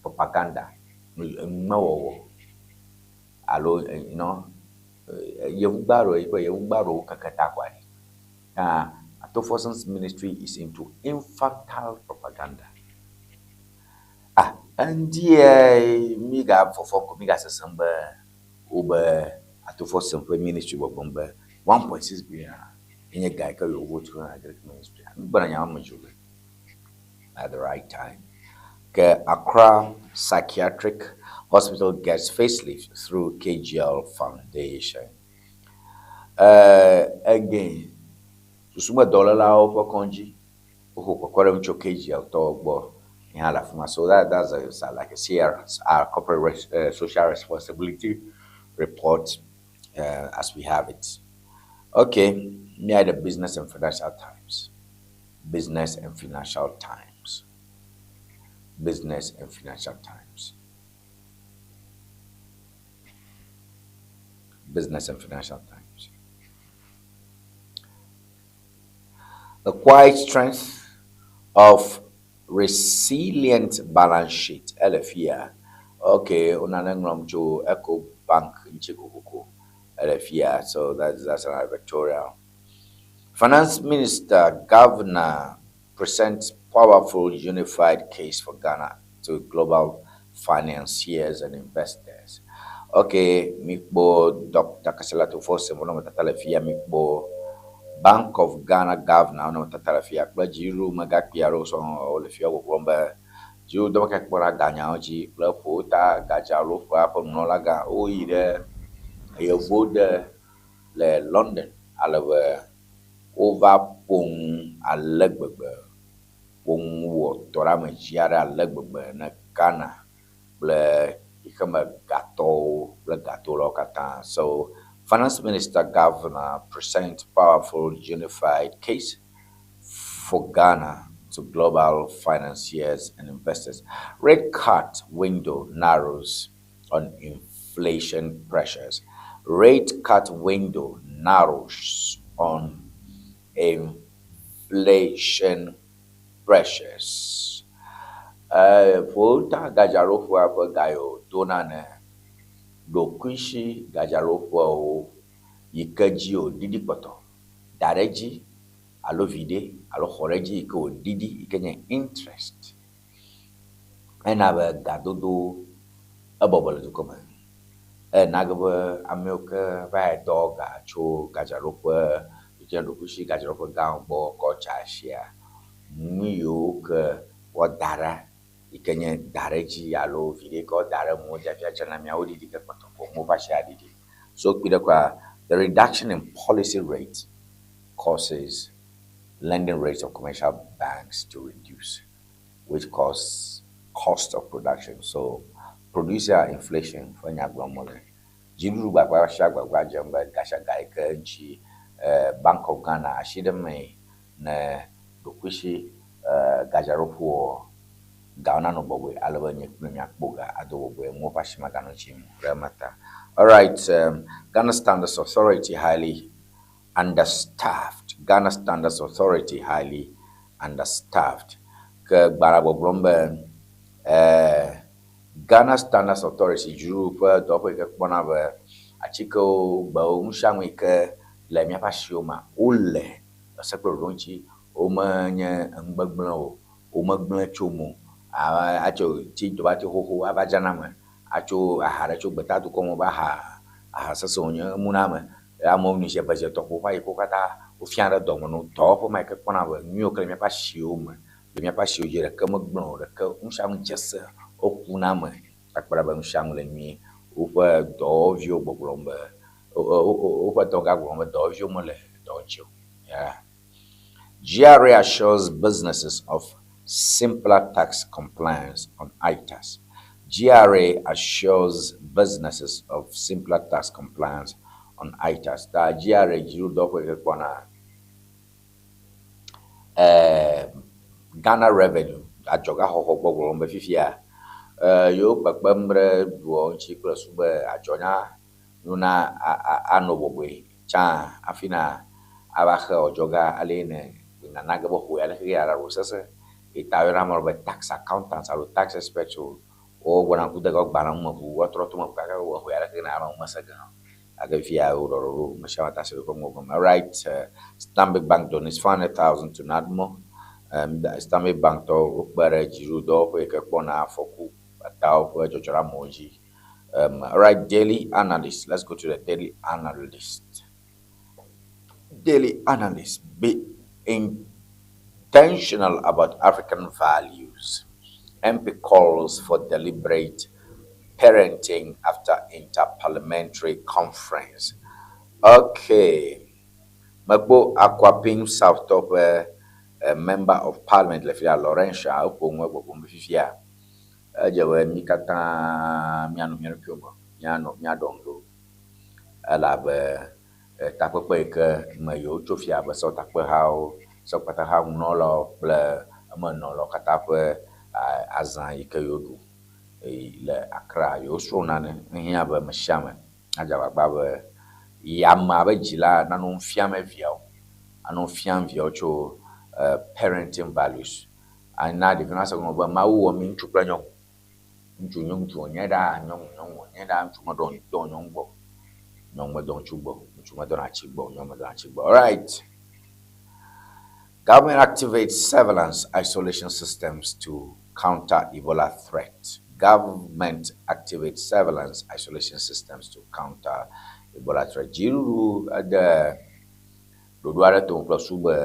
propaganda, numewɔwɔ alo you know yevugba ɖewo yi ƒe yevugba ɖewo keke ta kɔa ɖi. Ato Forson's ministry is into infantile propaganda. Ah, ŋdi mi ga fɔfɔ ko mi ga sesem be wobe Ato Forson ƒe ministry gbɔgblɔm be 1.6 billion enye ga yi ke yewo vote na Agric ministry. Nugbɔna nya me dzro ge at the right time. Ke Accra Psychiatric Hospital gets facelift through KGL Foundation. Again, susumedɔlélawo ƒe kɔdzi woxɔ kpekpeɖeŋu tso KGL tɔwo gbɔ hã le afi ma. So that's like a CSR, corporate social responsibility report as we have it. Okay, near the Business and Financial Times. Business and Financial Times. Business and Financial Times. Business and Financial Times. The quiet strength of resilient balance sheet, LFIA. Okay, unane ŋlɔm tso Eco Bank ŋuti kokoko LFIA. So that's an editorial. Finance Minister Governor presents powerful unified case for Ghana to global financiers and investors. Ok, mikpɔ Dr. Kasela Tufose mo nɔnɔmetata le fia, mikpɔ Bank of Ghana Governor nɔnɔmetata le fia kple dziɖuɖumegãkpui aɖewo sɔŋ wole fia gbɔgblɔm be dziɖuɖudɔ ke kpɔna ganyawo dzi kple ƒowota gadzraɖoƒea ƒe nunɔlagã woyi ɖe yevuwo de le London ale be wova ƒo nu ale gbegbe. Ƒo nu wɔ tɔɖeamedzi aɖe ale gbegbe ne Ghana kple xexeme gatɔwo kple gatolawo katã. So Finance Minister Governor present powerful unified case for Ghana to global financiers and investors. Rate cut window narrows on inflation pressures. Rate cut window narrows on inflation pressures. Ƒowota gadzraɖoƒea ƒe ga yi wòdona ne ɖokuisi gadzraɖoƒewo yi ke dzi wòɖiɖi kpɔtɔ da ɖe edzi alo viɖe alo xɔ ɖe edzi yi ke wòɖiɖi yi ke nye interest. Ena be gadodo ebɔbɔ le dukɔ me. Ena ge be amewo ke va yi dɔ ga tso gadzraɖoƒe yi ke nye ɖokuisi gadzraɖoƒe gãwo gbɔ kɔ tsa asia, nu yiwo ke woada ɖa yi ke nye da ɖe edzi alo viɖe ke woda ɖe ŋu wodze dzrana mía woɖiɖi ke kpɔtɔ ko woƒe asi aɖiɖi. So kpi ɖe koa, the reduction in policy rate causes lending rates of commercial banks to reduce, which cause cost of production. So producer inflation ƒe nya gblɔm wole. Dziɖuɖu gbagba sia gbagba dzem be gasiaga yi ke ŋuti Bank of Ghana asi ɖe mee ne ɖokuisi gadzraɖoƒewo gawo nanɔ bɔbɔe ale be nye kple míakpɔ ga ado bɔbɔe nuwo ƒe asi maganɔ dzi ɖe ema ta. Alright, Ghana Standards Authority highly understaffed. Ghana Standards Authority highly understaffed. Ke gbalẽa gbɔgblɔm be Ghana Standards Authority dziɖuɖu ƒe dɔwɔƒe yi ke kpɔna be atikewo, gbewo, nu sia nu yi ke le míaƒe asiwo mea, wole ese kple ɖoɖo ŋuti. Womenye enu gbegblẽ o. Womegblẽ tso eme o. Atso tsi xoxo ava dzrana eme. Atso aha ɖe tso gbetadukɔ me be aha aha sesẽ wònye emuna eme. Amewo nu zi eve zi etɔ̃ ƒo ƒu ayi wo katã wofia ɖe dɔme no. Dɔwɔƒe ma yi ke kpɔna be nu yiwo ke le míaƒe asiwo me le míaƒe asiwo dzi ɖeke megblẽ o. Ɖeke nu sia nu dze se wokuna eme akpɔ ɖa be nu sia nu le nyuie. Woƒe dɔwɔviwo gbɔgblɔm be woƒe dɔgã gblɔm be dɔwɔviwo mele dɔ ŋuti o. Yeah. GRA assures businesses of simpler tax compliance on ITAS. GRA assures businesses of simpler tax compliance on ITAS. Ta GRA dziɖuɖudɔwɔƒe yi ke kpɔna Ghana Revenue adzɔgaxɔxɔ gbɔ gblɔm be fifia yewo kpekpem ɖe dua ŋuti kple susu be adzɔnya nu na anɔ bɔbɔe tsã hafi na ava xe adzɔga ale ne nana ge be ho ya ɖe xexe ya ɖo sese. Eta woyɔna ame be tax accountants alo tax experts wo wogbɔna ŋku de ge woagbalẽ ŋu me ʋu woatrɔ to me kaka ho ya ɖe xexe na anɔ mese ge hã. Gake fifia wo ɖɔɖɔɖo ame sia ame ta se ɖoƒe ŋu gɔme. Alright, Stanbic Bank donates 400,000 to NADMO. Stanbic Bank tɔwo wokpe ɖe dziɖuɖudɔwɔƒe yi ke kpɔna afɔku kpatawo ƒe dzɔdzɔ ɖe amewo dzi. Alright, Daily Analyst. Let's go to the Daily Analyst. Daily Analyst. Be intentional about African values. MP calls for deliberate parenting after interparliamentary conference. Okay. Mekpɔ Akuapem South tɔ ƒe member of parliament le fia Laurentia eƒo nu egbɔgblɔm be fifia edze be mí katã míanɔ mía ɖokuiwo me, míanɔ míaɖɔ ŋu ɖo elabe takpekpe yi ke me yewo tso fia abe sewɔtakpehawo, sewɔkpataha ŋunɔlawo kple emenɔlawo katã ƒe azã yi ke yewoɖu le Accra yewosrɔ̃ nane. Ehiã be ame sia ame nadze agbagba be ame abe dzila nanɔ nu fiam eviawo, anɔ nu fiam viawo tso parenting values. Ana ɖeviwo nase gɔme be Mawu wɔ mí ŋutsu kple nyɔnu. Ŋutsu nye ŋutsu wònye ɖaa, nyɔnu nyɔnu wònye ɖaa. Ŋutsu medɔ dɔ nyɔnu gbɔ, nyɔnu medɔ ŋutsu gbɔ, ŋutsu medɔna atsi gbɔ, nyɔnu medɔna atsi gbɔ. Alright. Government activates surveillance isolation systems to counter Ebola threat. Government activates surveillance isolation systems to counter Ebola threat. Dziɖuɖu ede ɖoɖo aɖe tom kple su be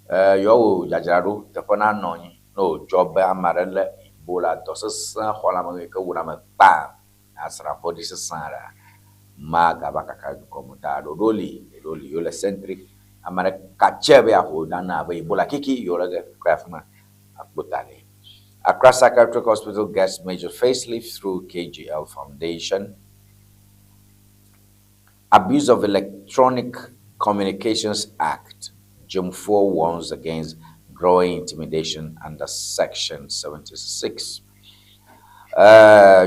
yewoawɔ dzadzraɖo teƒe nanɔ anyi ne wòdzɔ be ame aɖe lé Ebola dɔ sesẽ xɔlame yi ke wuna ame kpaa asrã vɔ̃ɖi sesẽ aɖea, magava kaka dukɔ me o. Ta ɖoɖo li, ɖoɖo li yewo le sentry. Ame ɖeka tse be yeaƒo nane abe Ebola kiki yewo le ge kple afi ma akpɔ ta nɛ. Accra Psychiatric Hospital gets major facelift through KGL Foundation. Abuse of Electronic Communications Act. Jumfor warns against growing intimidation under Section 76.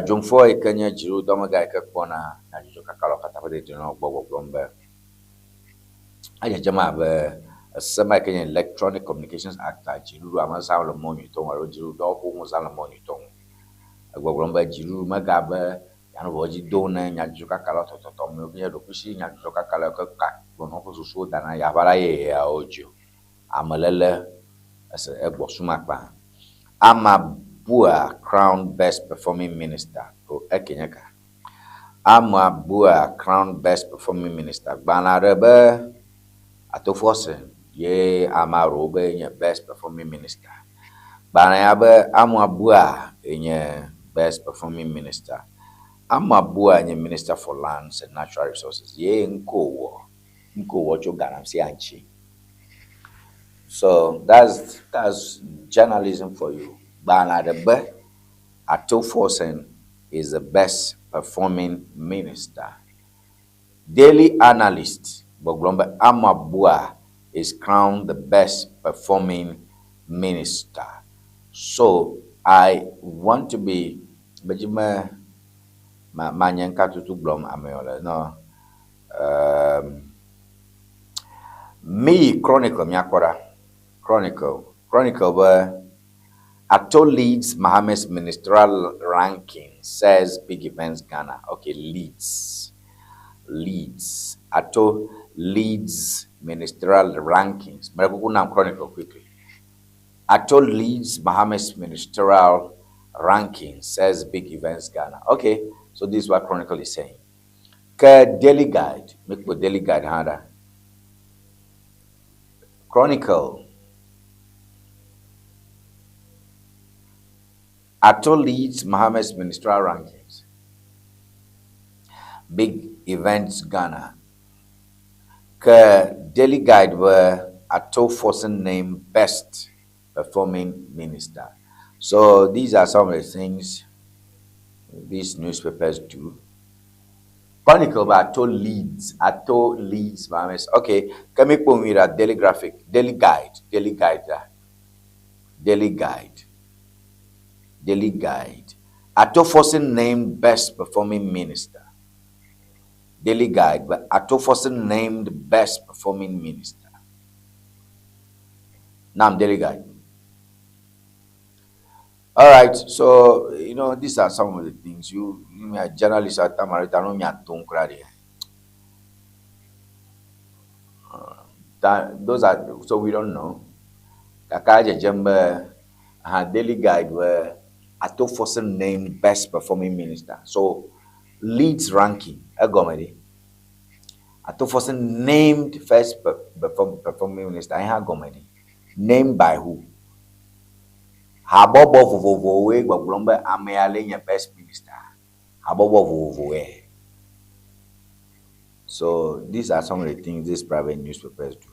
Jumfor yi ke nye dziɖuɖudɔmegã yi ke kpɔna nyadzɔdzɔkakalawo katã ƒe dedienɔnɔ gbɔ gbɔgblɔm be edzedzem abe ese ma yi ke nye Electronic Communications Act a dziɖuɖua mezã le mɔ nyuitɔ nu alo dziɖuɖudɔwɔƒewo mezã le mɔ nyuitɔ nu. Egbɔgblɔm be dziɖuɖu megabe yeanɔ vɔdzi dom ne nyadzɔdzɔkakalawo tɔtɔtɔ me nye ɖokuisi nyadzɔdzɔkakalawo ke ka gblɔnɔ woƒe susuwo dana yeaʋa yeyeawo dzi o. Ameléle ese egbɔ sum akpa. Ama Bua crowned best performing minister. O eke nye ka. Ama Bua crowned best performing minister. Gbalẽ aɖe be Ato Forson ye ame aɖewo be nye best performing minister. Gbalẽ ya be Ama Bua ye nye best performing minister. Ama Bua nye minister for lands and natural resources. Ye ŋkɔ wɔ ŋkɔ wɔ tso galamsey ŋuti. So that's journalism for you. Gbalẽ aɖe be Ato Forson is the best performing minister. Daily Analyst gbɔgblɔm be Ama Bua is crowned the best performing minister. So I want to be medzi be ma manye ŋka tutu gblɔm amewo le no. Me Chronicle míakpɔ ɖa. Chronicle be Ato leads Mahama's ministerial ranking, says Big Events Ghana. Okay, leads. Leads. Ato leads ministerial rankings. Now Chronicle quickly. Ato leads Mahama's ministerial ranking, says Big Events Ghana. Okay, so this is what Chronicle is saying. Ke Daily Guide. Make for Daily Guide, Hada. Chronicle. Ato leads Mahama's ministerial rankings. Big Events Ghana. Ke Daily Guide were Ato Forson named best performing minister. So these are some of the things these newspapers do. Chronicle by Ato leads. Ato leads Mahama's. Okay, can we put me that Daily Graphic, Daily Guide, Daily Guide, Daily Guide. Daily Guide. Ato Forson named best performing minister. Daily Guide, but Ato Forson named best performing minister. Now I'm Daily Guide. All right, so you know these are some of the things you you are journalists at Tamarita no That those are so we don't know. Kakaja Jembe Daily Guide were Ato Forson named best performing minister. So leads ranking a comedy. Ato Forson named first performing minister. I have comedy. Named by who? Habɔbɔ vovovowoe gbɔgblɔm be amea le nye best minister. Habɔbɔ vovovowoe. So these are some of the things these private newspapers do.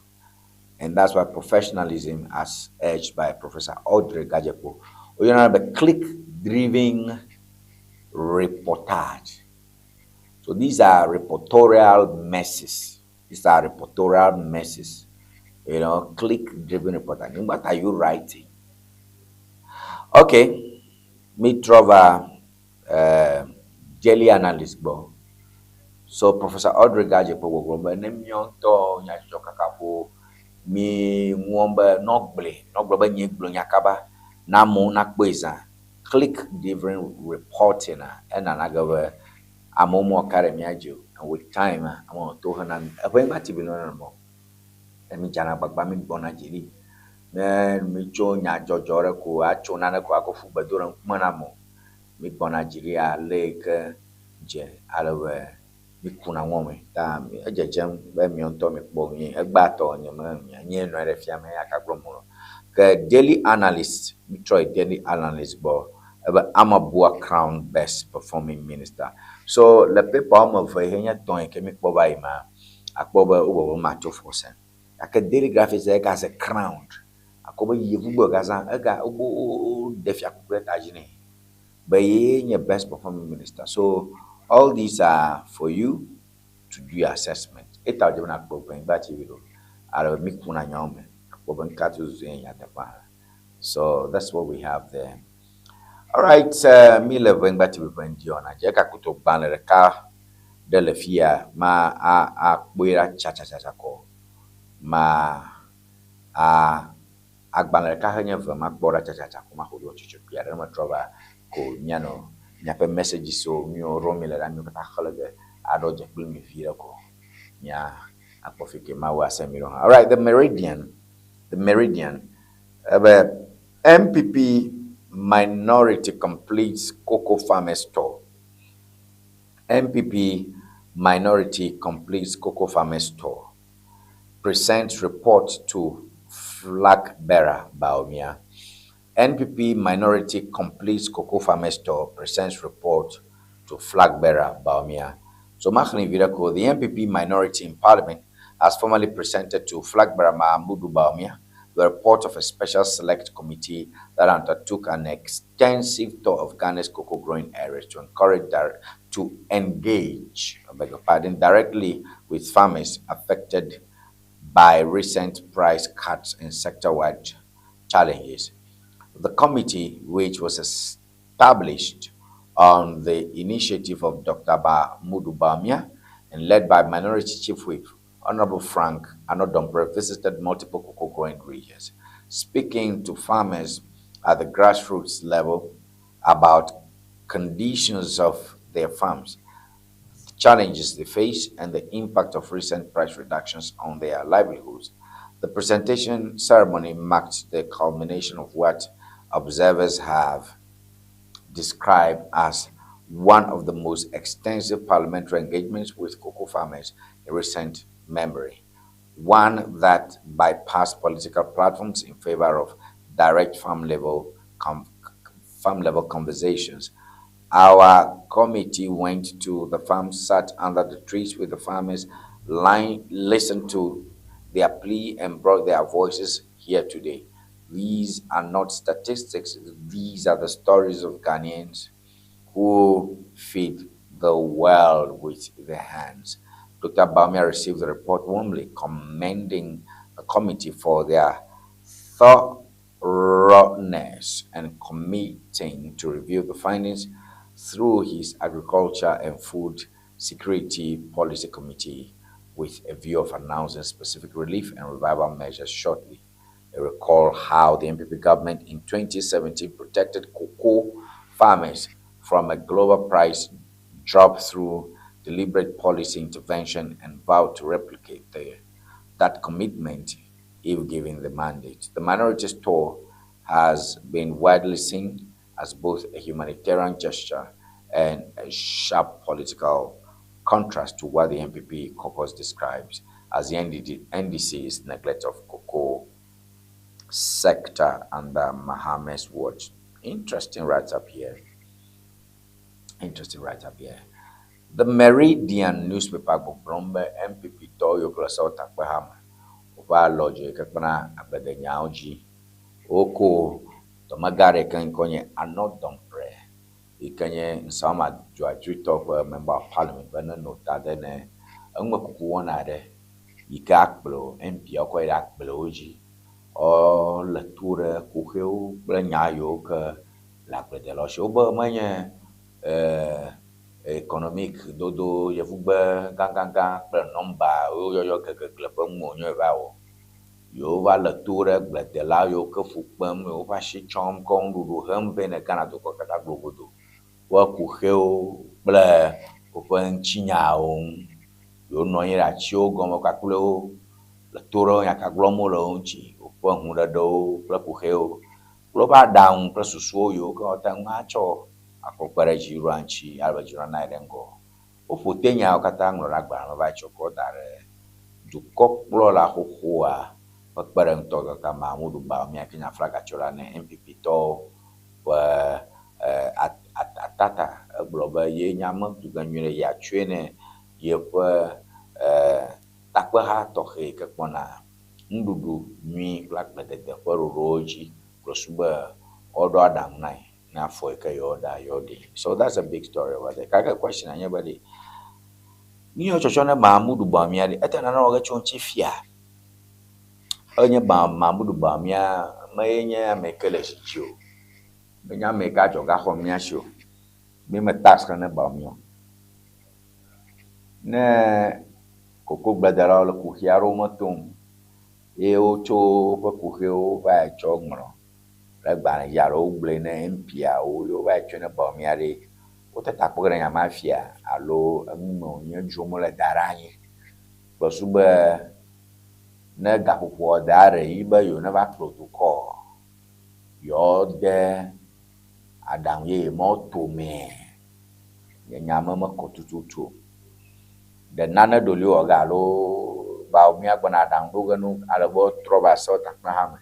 And that's why professionalism, as urged by Professor Audrey Gadzekpo, you know, the click-driven reportage. So these are reportorial messes. These are reportorial messes. You know, click-driven reportage. What are you writing? Okay, me Trevor, Daily Analyst gbɔ. So Professor Audrey Gadzekpo gbɔgblɔ be ne míawo ŋutɔ nyadzɔdzɔkakaƒo mi ŋuwɔm be nɔgblɔe nɔgblɔ be nye gblɔ nya kaba na amewo nakpɔe zã click driven reporting a enana ge be amewo mɔ ka ɖe mía dzi o and with time a amewo to hena mi eƒe ŋgba TV no nenema o. Mi dzana agbagba mi gbɔna dzi ɖi. Ne mitso nyadzɔdzɔ ɖe ko atso nane ko akɔ ƒu gbe do ɖe ŋkume na amewo. Migbɔna dzi ɖi ale yi ke dze ale be mikuna nua me ta edzedzem be miawo ŋutɔ mikpɔ nyuie. Egbea tɔ nye me nye nɔ anyi ɖe fia me eya ka gblɔm mele o. Ke Daily Analyst, mitrɔ yi Daily Analyst gbɔ ebe Amabua crown best performing minister. So le paper woame eve yi nye tɔ̃ yi ke mikpɔ va yi mea, akpɔ be wogblɔ be Matthew Forson. Gake Daily Graphic egaze crowned. Akpɔ be yevugbe wògazã ega wobe woɖe fiakuku ɖe ta dzi nɛ be yee nye best performing minister. So all these are for you to do your assessment. Eta wòdze be nakpɔ Ʋenyigba TV ɖo ale be mikuna nyawo me akpɔ be nuka tututu nye nyateƒea. So that's what we have there. All right, mi le Ʋenyigba TV ƒe ŋdi wɔna dzi. Eka koto gbalẽ ɖeka ɖe le fia ma a akpɔe ɖa tsatsatsa kɔ ma a agbalẽ ɖeka henye ve makpɔ ɖa tsatsatsa ko maxɔ ɖo tsotso kpui aɖe ne metrɔ va ko mianɔ miaƒe messages wo nuyiwo ɖom mi le ɖa miwo katã xlẽ ge aɖo dze kpli mi vi ɖe ko mia akpɔ fi ke Mawu ase mi ɖo hã. All right, the Meridian, the Meridian, ebe NPP minority completes cocoa farmers tour. NPP minority completes cocoa farmers tour. Presents report to flag bearer Bawumia. NPP minority completes cocoa farmers tour, presents report to flag bearer Bawumia. So Machni Virako, the NPP minority in parliament, has formally presented to flag bearer Mahamudu Bawumia the report of a special select committee that undertook an extensive tour of Ghana's cocoa growing areas to encourage to engage, I beg your pardon, directly with farmers affected by recent price cuts and sector-wide challenges. The committee, which was established on the initiative of Dr. Mahamudu Bawumia and led by Minority Chief Whip Honorable Frank Annoh-Dompreh, visited multiple cocoa growing regions, speaking to farmers at the grassroots level about conditions of their farms, the challenges they face, and the impact of recent price reductions on their livelihoods. The presentation ceremony marked the culmination of what observers have described as one of the most extensive parliamentary engagements with cocoa farmers in recent memory, one that bypassed political platforms in favor of direct farm level conversations. Our committee went to the farm, sat under the trees with the farmers, listened to their plea, and brought their voices here today. These are not statistics. These are the stories of Ghanaians who feed the world with their hands. Dr. Bawumia received the report warmly, commending the committee for their thoroughness and committing to review the findings through his Agriculture and Food Security Policy Committee with a view of announcing specific relief and revival measures shortly. I recall how the NPP government in 2017 protected cocoa farmers from a global price drop through deliberate policy intervention and vowed to replicate that commitment if given the mandate. The minority's tour has been widely seen as both a humanitarian gesture and a sharp political contrast to what the NPP caucus describes as the NDC's neglect of cocoa sector under Mahama's watch. Interesting write-up here. Interesting write-up here. The Meridian newspaper gbɔgblɔm be NPP tɔwo yiwo ke le Sewɔtakpe me woƒe alɔdze yi ke kpena agbledenyawo dzi. Woko dɔmegã ɖe yi ke ŋkɔ nye Annoh-Dompreh yi ke nye Nsawam Adoagyiri ƒe member of parliament be nenɔ ta de ne enumekuku wɔna aɖe yi ke akplɔ MP-awo kɔ yi ɖe agblewo dzi. Wole to ɖe kuxiwo kple nya yiwo ke le agbledelawo si. Wobe menye economic dodo yevugbe gãgãgã kple nɔmba wo yɔyɔ gegegle ƒe nu wònye va wɔ. Yewo va le to ɖe agbledela yiwo ke fu kpem, woƒe asi tsɔm kɔ nuɖuɖu hem vɛ ne Ghana dukɔ katã globodo. Woƒe kuxiwo kple woƒe ŋutinyawo ŋu. Yewo nɔ anyi ɖe atiwo gɔme kpakple wo le to ɖe nya ka gblɔm wole wo ŋuti. ƒe hũɖeɖewo kple kuxewo kple woƒe aɖaŋu kple susuwo yiwo ke woate ŋu atsɔ akɔ kpe ɖe dziɖuɖua ŋuti ale be dziɖuɖua nayi ɖe ŋgɔ. Woƒo te nyawo katã ŋlɔ ɖe agbalẽ me va tsɔ kɔ da ɖe dukɔkplɔla xoxoa ƒe kpeɖeŋutɔ Dɔkta Mahamudu Bawumia ke nye aflagatsola ne NPP tɔwo ƒe atata. Egblɔ be ye nya me tu ge nyuie ɖe yeatsɔe ne yeƒe takpeha tɔxɛ yi ke kpɔna nuɖuɖu nyui kple agbledede ƒe ɖoɖowo dzi kple su be woaɖo aɖaŋu na ye ne afɔ yi ke yewoɖea yewoɖee. So that's a big story over there. Gake question nye be ɖe nu yawo tsɔtsɔ ne Mahamudu Bawumia ɖe ete nane wɔ ge tso ŋuti fia? Enye Mahamudu Bawumia meye nye ame yi ke le zi dzi o. Menye ame yi ke adzɔga xɔm mía si o. Mi me tax xe ne Bawumia o. Ne kokogbledelawo le kuxi aɖewo me tom eye wotso woƒe kuxiwo va yi tsɔ ŋlɔ ɖe gbalẽ dzi alo wogblɔe ne MP-awo ye wova yi tsɔe ne Bawumia ɖe, wote ta kpɔ ge ɖe nya ma fia alo enu me wònye dzrom wole da ɖe anyi. Kple su be ne gaƒoƒoa da ɖe yi be yewo neva kplɔ dukɔ, yewoade aɖaŋu yeye mawo tomee. Nye nya me mekɔ tututu o. Ɖe nane ɖo li wɔ ge alo Bawumia gbɔna aɖaŋu ɖo ge nu ale be wotrɔ va se takpeha me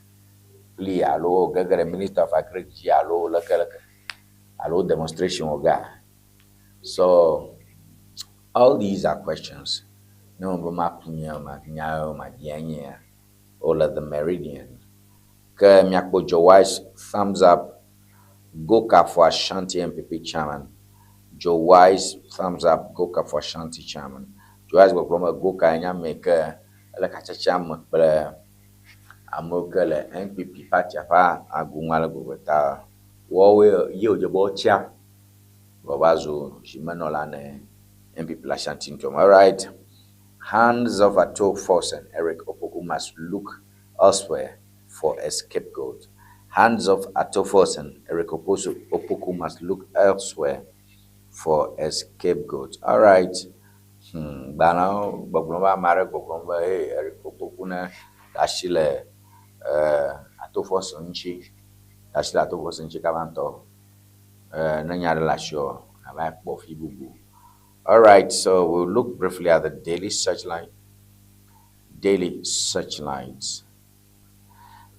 kpli alo gege ɖe Minister of Agric dzi alo leke leke alo demonstration wɔ gea. So all these are questions. Ne me be maku nye ma nya ma bia nye wole The Meridian. Ke miakpɔ Joe Wise thumbs up Goka for Ashanti NPP chairman. Joe Wise thumbs up Goka for Ashanti chairman. Joe Wise gbɔgblɔ be Goka nye ame yi ke ele katsatsa me kple amewo ke le NPP party ƒe agu ale gbegbe ta woawoe ye wòdze be wotia wòava zu zimenɔla ne NPP le Ashanti ŋutɔ. All right. Hands off Ato Forson. Eric Opoku must look elsewhere for a scapegoat. Hands off Ato Forson. Eric Opoku must look elsewhere for a scapegoat. All right. Gbalẽwo gbɔgblɔm be ame aɖe gbɔgblɔm be hey Eric Opoku ne ɖe asi le Ato Forson ŋuti. Ɖe asi le Ato Forson ŋuti kaba ŋutɔ. Ne nya ɖe le asiwò ava kpɔ fi bubu. All right, so we'll look briefly at the Daily Searchlight. Daily Searchlights.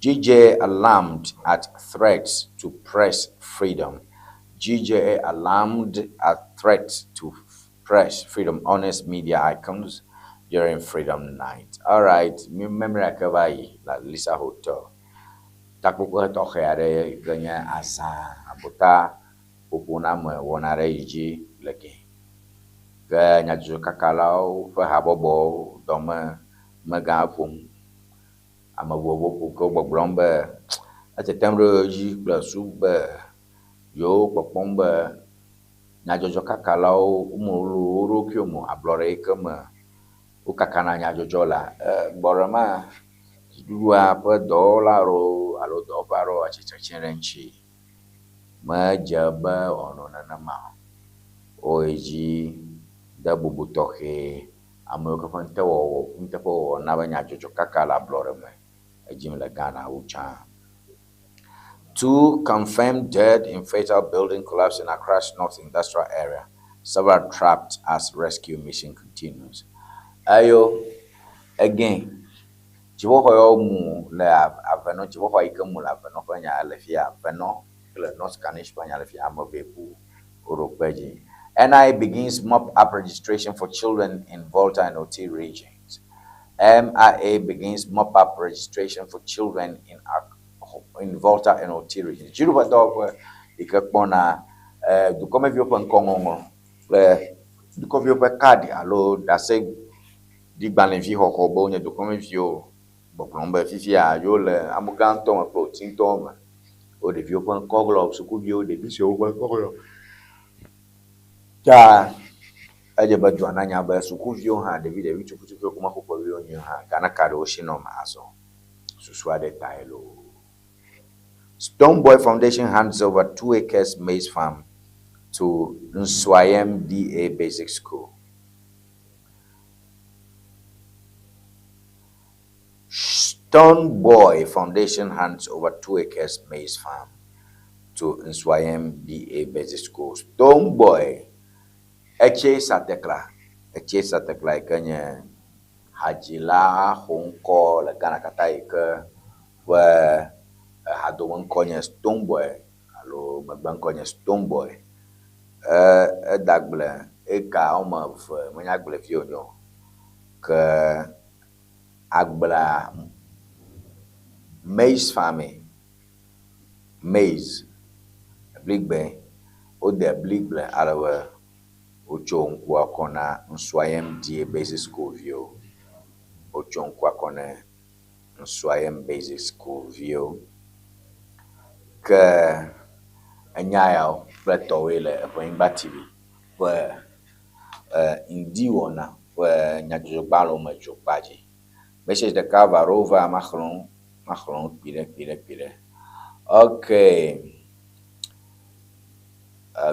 GJA alarmed at threats to press freedom. GJA alarmed at threats to press freedom, honest media icons during Freedom Night. All right, mi memory akava yi la Lisa Hotel. Takpekpe tɔxɛ aɖe yi ke nye azã abota ƒoƒo na ame wɔna ɖe yi dzi le ke. Ke nyadzɔdzɔkakalawo ƒe habɔbɔ dɔme megã ƒom. Ame vovovowo ƒo ke wo gbɔgblɔm be etetem ɖe yewo dzi kple su be yewo kpɔkpɔm be nyadzɔdzɔkakalawo womewlu wo ɖokuiwo me ablɔɖe yi ke me wokakana nyadzɔdzɔ la gbɔ ɖe ma dziɖuɖua ƒe dɔwɔla aɖewo alo dɔwɔƒe aɖewo atsitre tsi ɖe ŋuti. Medze be wòanɔ nenema o. Woyi dzi de bubu tɔxɛ amewo ke ƒe nuteƒewɔwɔ nuteƒewɔwɔ na be nyadzɔdzɔkaka le ablɔɖe me edzim le Ghana wu tsã. Two confirmed dead in fatal building collapse in Accra's North Industrial Area. Several trapped as rescue mission continues. Ayo, again, dziƒoxɔ yawo mu le avenɔ dziƒoxɔ yi ke mu le avenɔ ƒe nya le fia avenɔ kple North Kaneshie ƒe nya le fia ame eve ku woɖo kpe dzi. NIA begins mop up registration for children in Volta and Oti regions. MIA begins mop up registration for children in Volta and Oti regions. Dziɖuƒe dɔwɔƒe yi ke kpɔna dukɔmeviwo ƒe ŋkɔŋɔŋlɔ kple dukɔmeviwo ƒe kaɖi alo ɖaseɖigbalẽvi xɔxɔ be wonye dukɔmeviwo gbɔgblɔm be fifia yewo le amegãtɔ me kple otitɔwo me. Wo ɖeviwo ƒe ŋkɔ ŋlɔ, sukuviwo, ɖevi suewo ƒe ŋkɔ ŋlɔ. Ta edze be dua nanya be sukuviwo hã, ɖevi ɖevi tsukuitsukuiwo ke mexɔ ƒe wuienyi o hã, Ghana card wo si nɔm azɔ. Susu aɖe tae loo. Stonebwoy Foundation hands over 2 acres maize farm to Nsuaem DA Basic School. Stone Boy Foundation hands over 2 acres maize farm to Nsuaem DA Basic School. Stone Boy, Etse Satekla, Etse Satekla yi ke nye hadzila xɔŋkɔ le Ghana katã yi ke ƒe hadome ŋkɔ nye Stone Boy alo megbe ŋkɔ nye Stone Boy. Eda agble eka woame eve menye agblevi wònye o. Ke agblea maize farming, maize bligbe wode bligble ale be wotso ŋkua kɔ na Nsuaem DA Basic School viwo. Wotso ŋkua kɔ na Nsuaem Basic School viwo. Ke enya yawo kple tɔwoe le Eʋenyigba TV ƒe ŋdiwɔna ƒe nyadzɔdzɔgbalẽwo me tso kpa dzi. Message ɖeka va ɖo va maxlẽ wo maxlẽ wo kpuiɖe kpuiɖe kpuiɖe. Okay.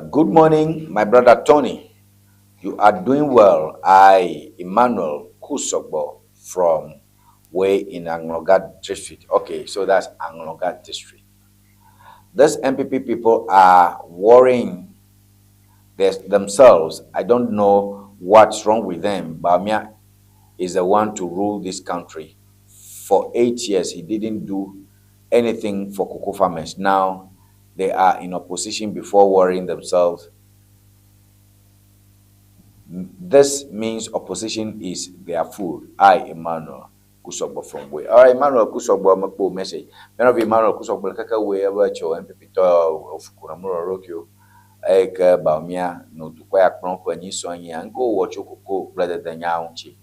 Good morning, my brother Tony. You are doing well. I, Emmanuel Kusogbo from way in Angloga district. Okay, so that's Angloga district. These NPP people are worrying themselves. I don't know what's wrong with them. Bawumia is the one to rule this country. For 8 years, he didn't do anything for cocoa farmers. Now they are in opposition before worrying themselves. This means opposition is their food. I, Emmanuel Kusogbo from Way. All right, Emmanuel Kusogbo, mekpo message. Many of Emmanuel Kusogbo keke we ebe tso NPP tɔ ofukuna mu rokio. Eye ke Bawumia no dukɔ ya kplɔm ƒe nyi sɔ nyia ŋke wowɔ tso koko kple dede nyawo ŋuti.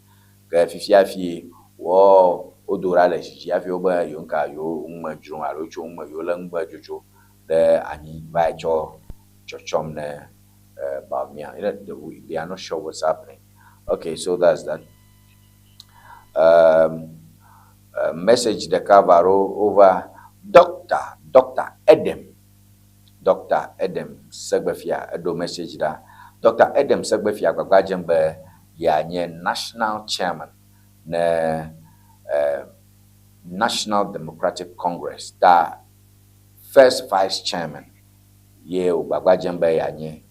Ke fifia fi wɔ wodo ɖa le dzidzi hafi wobe yewo ŋka yewo ŋume dzrom alo tso ŋume yewo le ŋugbe dzodzo ɖe anyi va yi tsɔ tsɔtsɔm ne Bawumia. They are not sure what's happening. Okay, so that's that. Message ɖeka va ɖo over Doctor Edem. Dr. Edem Segbefia eɖo message ɖa. Dr. Edem Segbefia gbagba dzem be yeanye national chairman ne National Democratic Congress ta first vice chairman ye wògbagba dzem be yeanye.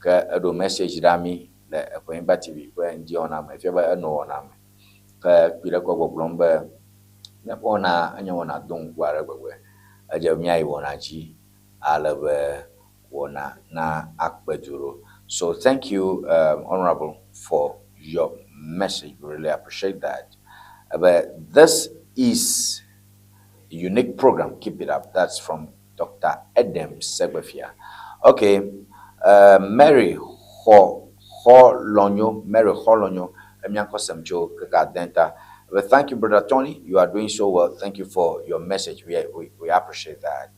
Ke eɖo message ɖa mí le Eʋenyigba TV ƒe ŋdiwɔna me. Efia be enɔ wɔna me. Ke kpui ɖe kɔ gbɔgblɔm be míaƒe wɔna enye wɔna do ŋku ale gbegbe. Edze be míayi wɔna dzi ale be wɔna na akpe du ɖo. So thank you, Honorable, for your message. We really appreciate that. But this is a unique program. Keep it up. That's from Dr. Edem Segbefia. Okay, Mary Ho Holonyo, Mary Holonyo, But thank you, Brother Tony. You are doing so well. Thank you for your message. We appreciate that.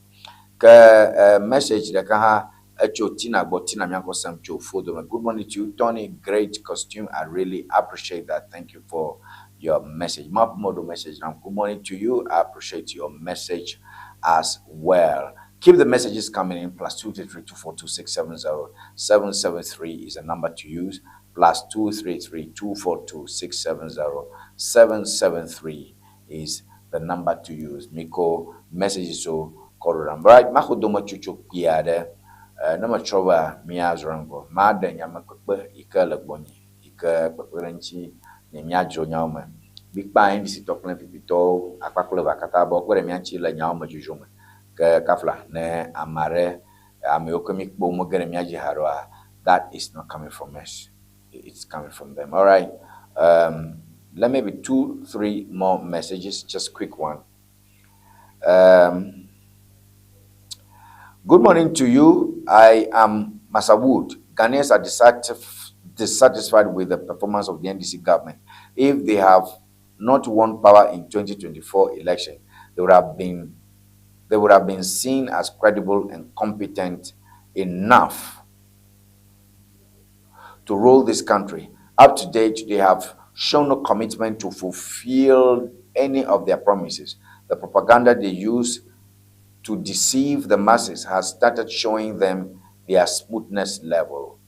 Ke message ɖeka hã etso Tina gbɔ. Tina miakɔ sem tso Fodome. Good morning to you, Tony. Great costume. I really appreciate that. Thank you for your message. Mapumodo message now. Good morning to you. I appreciate your message as well. Keep the messages coming in. +233 242 670 773 is a number to use. +233 242 670 773 is the number to use. Miko messages so kɔɖo right. Maxodome tsotso kpui aɖe ne metrɔ va míazrɔ̃ ŋgɔ. Maɖe nyamekpekpe yi ke le gbɔnye yi ke kpekpe ɖe ŋuti ne míadzro nyawo me. Mikpa NDC tɔ kple NPP tɔwo akpa kple evea katã be wokpe ɖe mía ŋuti le nyawo me dzodzro me. Ke kafla ne ame aɖe ame yiwo ke míkpɔ mege ɖe mía dzi haɖoa, that is not coming from us. It's coming from them. All right. Let me be two, three more messages, just quick one. Good morning to you. I am Masawood. Ghanaians are dissatisfied with the performance of the NDC government. If they have not won power in 2024 election, they would have been seen as credible and competent enough to rule this country. Up to date, they have shown no commitment to fulfill any of their promises. The propaganda they use to deceive the masses has started showing them their smoothness level.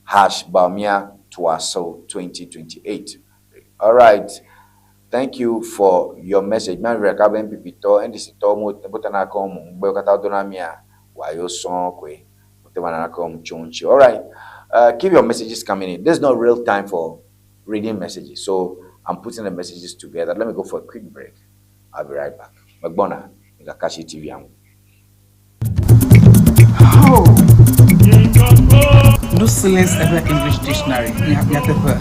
#Bawumia Tuaso 2028. All right. Thank you for your message. Mía nɔvi ɖeka be NPP tɔ, NDC tɔwo mo wote na ke wɔm o. Ŋugbewo katã wodo na mía, wayo sɔŋ koe. Wote va naneke wɔm tso ŋuti. Alright, keep your messages coming in. This is not real time for reading messages, so I'm putting the messages together. Let me go for a quick break. I'll be right back. Megbɔna, migaka asi TV-a ŋu. Oh! No silence ever English dictionary. Nyateƒe.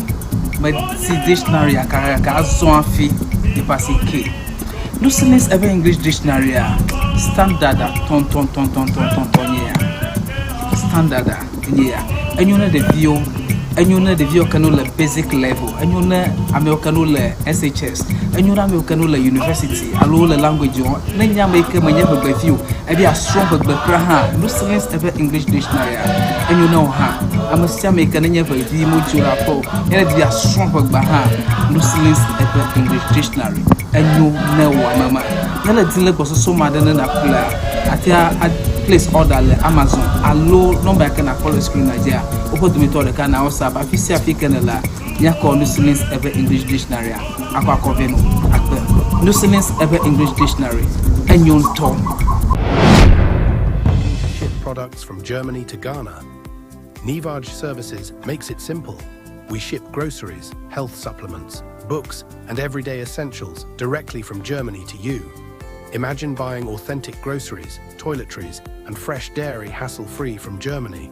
Medi dictionary gake azɔ hafi yeƒe asi ke. No silence ever English dictionary a standard tɔntɔntɔntɔntɔntɔntɔ nye ya. Standard nye ya. Enyo ne ɖeviwo, enyo ne ɖeviwo ke no le basic level, enyo ne amewo ke no le SHS, enyo ne amewo ke no le university alo wole language wɔm. Ne nye ame yi ke menye ʋegbevi o, ebi asrɔ̃ ʋegbe kura hã, no silence eƒe English dictionary a, enyo ne wò hã. Ame sia ame yi ke nenye ʋevi modzo le aƒe o, ye ne di be yeasrɔ̃ ʋegbea hã, no silence eƒe English dictionary enyo ne wò ame ma. Ne le di le gbɔsɔsɔ me aɖe ne nàƒlea, àte a place order le Amazon alo nɔmba yi ke nàkpɔ le screen-a dzia, woƒe dometɔ ɖeka na WhatsApp. Afi sia afi ke nèlea, míakɔ Nusilis eƒe English Dictionary-a akɔ akɔ vɛ nɔ akpe. Nusilis eƒe English Dictionary, enyo ŋutɔ. Ship products from Germany to Ghana. Nivaj Services makes it simple. We ship groceries, health supplements, books, and everyday essentials directly from Germany to you. Imagine buying authentic groceries, toiletries, and fresh dairy hassle free from Germany.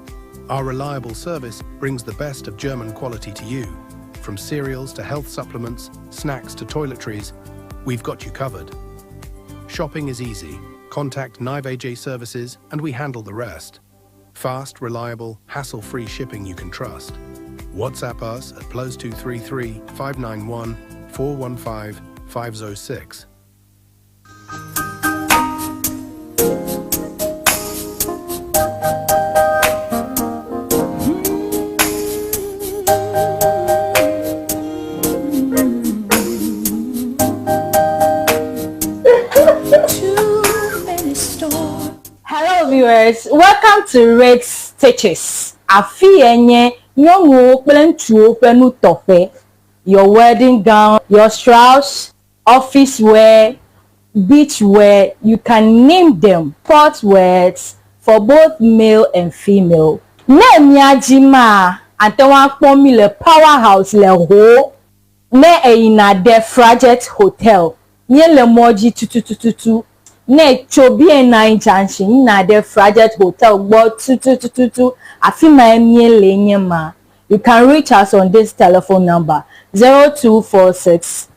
Our reliable service brings the best of German quality to you. From cereals to health supplements, snacks to toiletries, we've got you covered. Shopping is easy. Contact Nive AJ Services and we handle the rest. Fast, reliable, hassle free shipping you can trust. WhatsApp us at +233 591 415 506. Hello viewers, welcome to Red Stitches. Afi ye nye nyɔnuwo kple ŋutsuwo ƒe nutɔƒe. Your wedding gown, your shrouds, office wear, beach wear, you can name them. Sport wears for both male and female. Ne mía dzi maa, ate ŋu akpɔ mí le Power House le Ho. Ne èyina ɖe Frajet Hotel, míele mɔ dzi tutututu. Ne ètso BNI Junction yina ɖe Frajet Hotel gbɔ tutututu, afi mae míele nye ma. You can reach us on this telephone number, 0246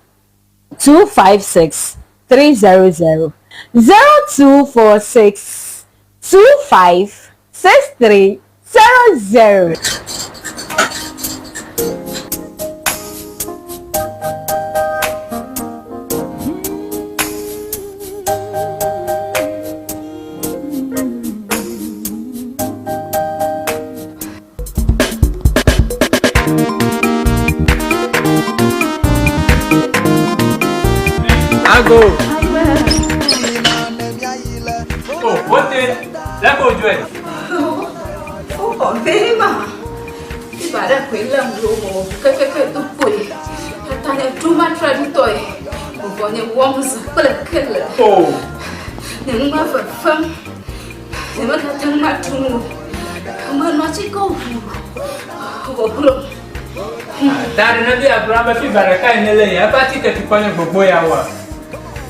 256 300, 0246 25 6300. Ago. Oh, wote. Lẹ́kọ̀ọ́ ojú ẹ̀. Ó kọ̀ bẹ́ẹ̀ mà. Ibà rẹ̀ pé lẹ́mu ló wọ̀ kẹ́kẹ́kẹ́ tó pò yìí. Tata duma traditɔ ye. Vɔ nye wɔm zã kple kele. Oh. Nye nu ma fefem. Nye megate ŋu atu nu o. Menɔ atikewo ʋu vɔ glo. Ta ɖe ne be Abraham be fiva ɖeka yi ne le ya eƒe atike tukɔ nye gbogbo ya wa.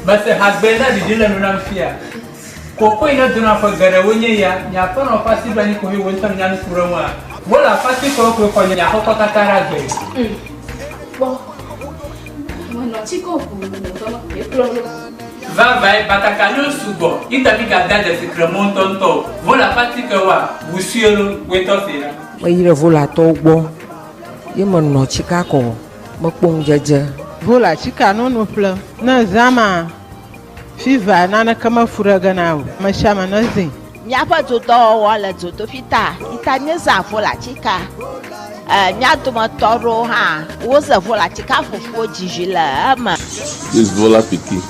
Mese hagbe na ɖiɖi le nu nam fia. Koko yi ne dona ƒe geɖewo nye ya, nye aƒenɔ ƒe asi ɖo anyi koe wò ŋutɔ nya nu ku ɖe ŋua. Wole aƒe atikewo koe xɔ nye aƒekɔ katã ɖe agbe. Kpɔ. Menɔ atikewo ʋu vɔ mekplɔ ɖo. Vavae, batakaliwo sugbɔ, yi ta mi gada dzesi kremɔ ŋutɔŋutɔ o. Vole aƒe atikewoa, ʋu sue lo, woe tɔ se ɖa. Meyi ɖe Volatɔwo gbɔ ye menɔ tsika kɔ mekpɔ ŋudzedze. Vola tsika nono ƒlem. Ne zã ma fiva naneke mefu ɖe ge na o. Amesiame nezĩ. Míaƒe dodɔwɔwɔ le dzodoƒi ta yi ta míezã volatika. E, mía dometɔ aɖewo hã woze volatika fufuwo dzi vi le eme. This Vola pikin.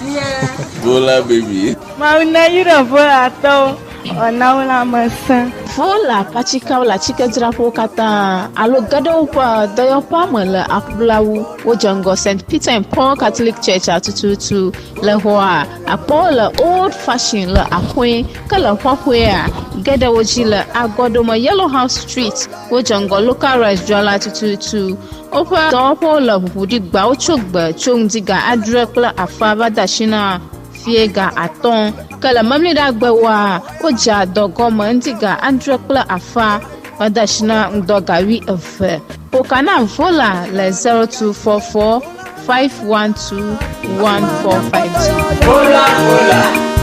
Vola baby. Mawu neyra Volatɔwo wòana wo lãmesẽ. Vola ƒe atikewo le atikedzraƒewo katã alo ge ɖe woƒe dɔyɔƒea me le Aƒulawu. Wodze ŋgɔ St. Peter and Paul Catholic Church tututu. Le xɔa, akpɔ wo le Old Fashion le Axoe, ke le xɔxɔea, ge ɖe wo dzi le Agɔɖome Yellow House Street. Wodze ŋgɔ Local Rice dzrala tututu. Woƒe dɔwɔƒewo le ʋuʋu ɖi gbawo tso gbe tso ŋdi ga adre kple afã va de asi na fiẽ ga atɔ̃. Ke le Memleɖagbewoa, wodzea dɔ gɔme ŋdi ga adre kple afã va de asi na ŋdɔ ga wuieve. Ƒo ka na Vola le 0244 512 145 dzi. Vola, vola,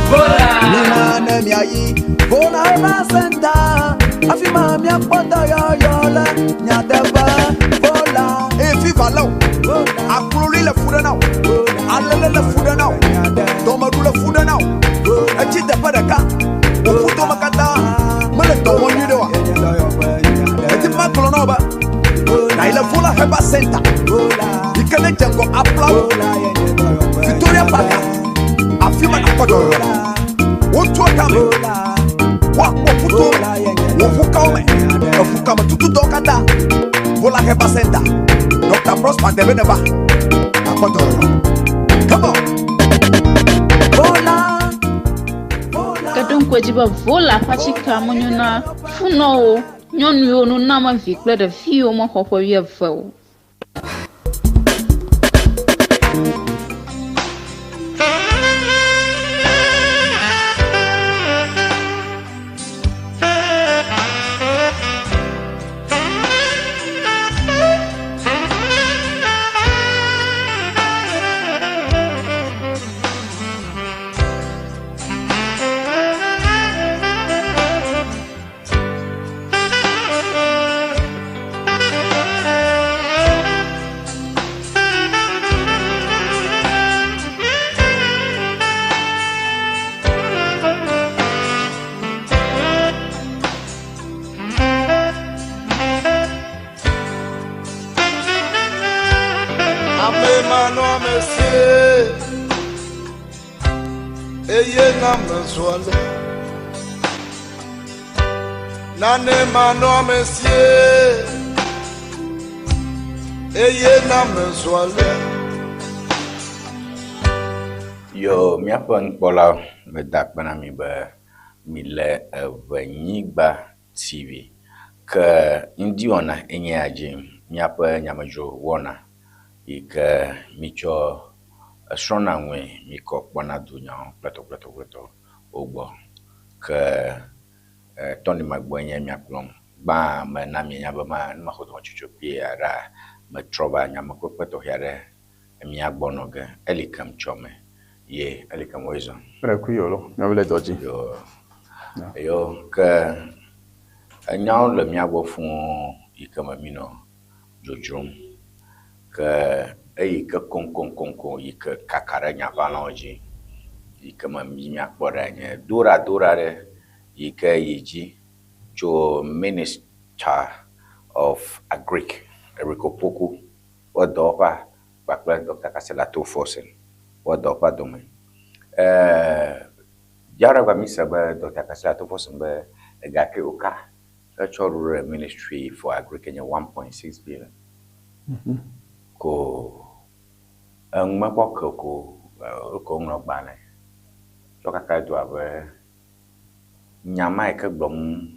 vola. Mina ne miayi Vola Herbal Center, afi ma miakpɔ dɔyɔyɔ le nyateƒe. Vola. Eye fiva lé wò, akloli le fu ɖe na wò, alele le fu ɖe na wò, dɔmeɖu le fu ɖe na wò, etsi teƒe ɖeka, wò ƒudome katã mele dɔ wɔm nyuiɖe oa? Medi be magblɔ na wò be nàyi le Vola Herbal Center yi ke nedze ŋgɔ Aflawo, Victoria Park, afi ma nàkpɔ dɔyɔyɔ le. Wotua tame, woakpɔ ƒuto me, wò ʋukawo me, eʋukametutudɔwo katã. Vola Herbal Center, Dr. Prosper Debe neva, nàkpɔ dɔyɔyɔ. Come on! Ke ɖo ŋku edzi be Vola ƒe atikea menyo na funɔwo, nyɔnuwo, nunɔamevi kple ɖeviwo mexɔ ƒe wuieve o. Ame manɔamesie eye na mezu ale. Nane manɔamesie eye na mezu ale. Yo, míaƒe nukpɔlawo, meda akpe na mi be mile Eʋenyigba TV. Ke ŋdi wɔna enye ya dzi míaƒe nyamedzro wɔna yi ke mítsɔ esrɔ̃na ŋue míkɔ kpɔna dunyawo kpletɔkpletɔkpletɔ wogbɔ. Ke Tony Magbɔe nye mia kplɔm. Gbã mena mienya be ma ne mexɔ dɔmetsotso kpuie aɖea, metrɔ va nyamekpekpe tɔxɛ aɖe mía gbɔ nɔ ge. Eli kem tsɔ me ye eli kem woe zɔ. Mele kui o lo, míawo le dɔ dzi. Yo, yo ke enyawo le mía gbɔ fũu yi ke me mínɔ dzodzrom. Ke eyi ke koŋkoŋkoŋkoŋ yi ke kaka ɖe nyaʋãlawo dzi yi ke me mí míakpɔ ɖae nye doɖadoɖa ɖe yi ke yi dzi tso Minister of Agric, Eric Opoku ƒe dɔwɔƒea kpakple Doctor Kasela To Forson ƒe dɔwɔƒea dome. Eee Dziaɖagba mise be Doctor Kasela To Forson be ega ke woka etsɔ ɖo ɖe Ministry for Agric nye 1.6 billion. Ko enu mekpɔ ke o ko wokɔ woŋlɔ gbalẽ tsɔ kaka dua be nya ma yi ke gblɔm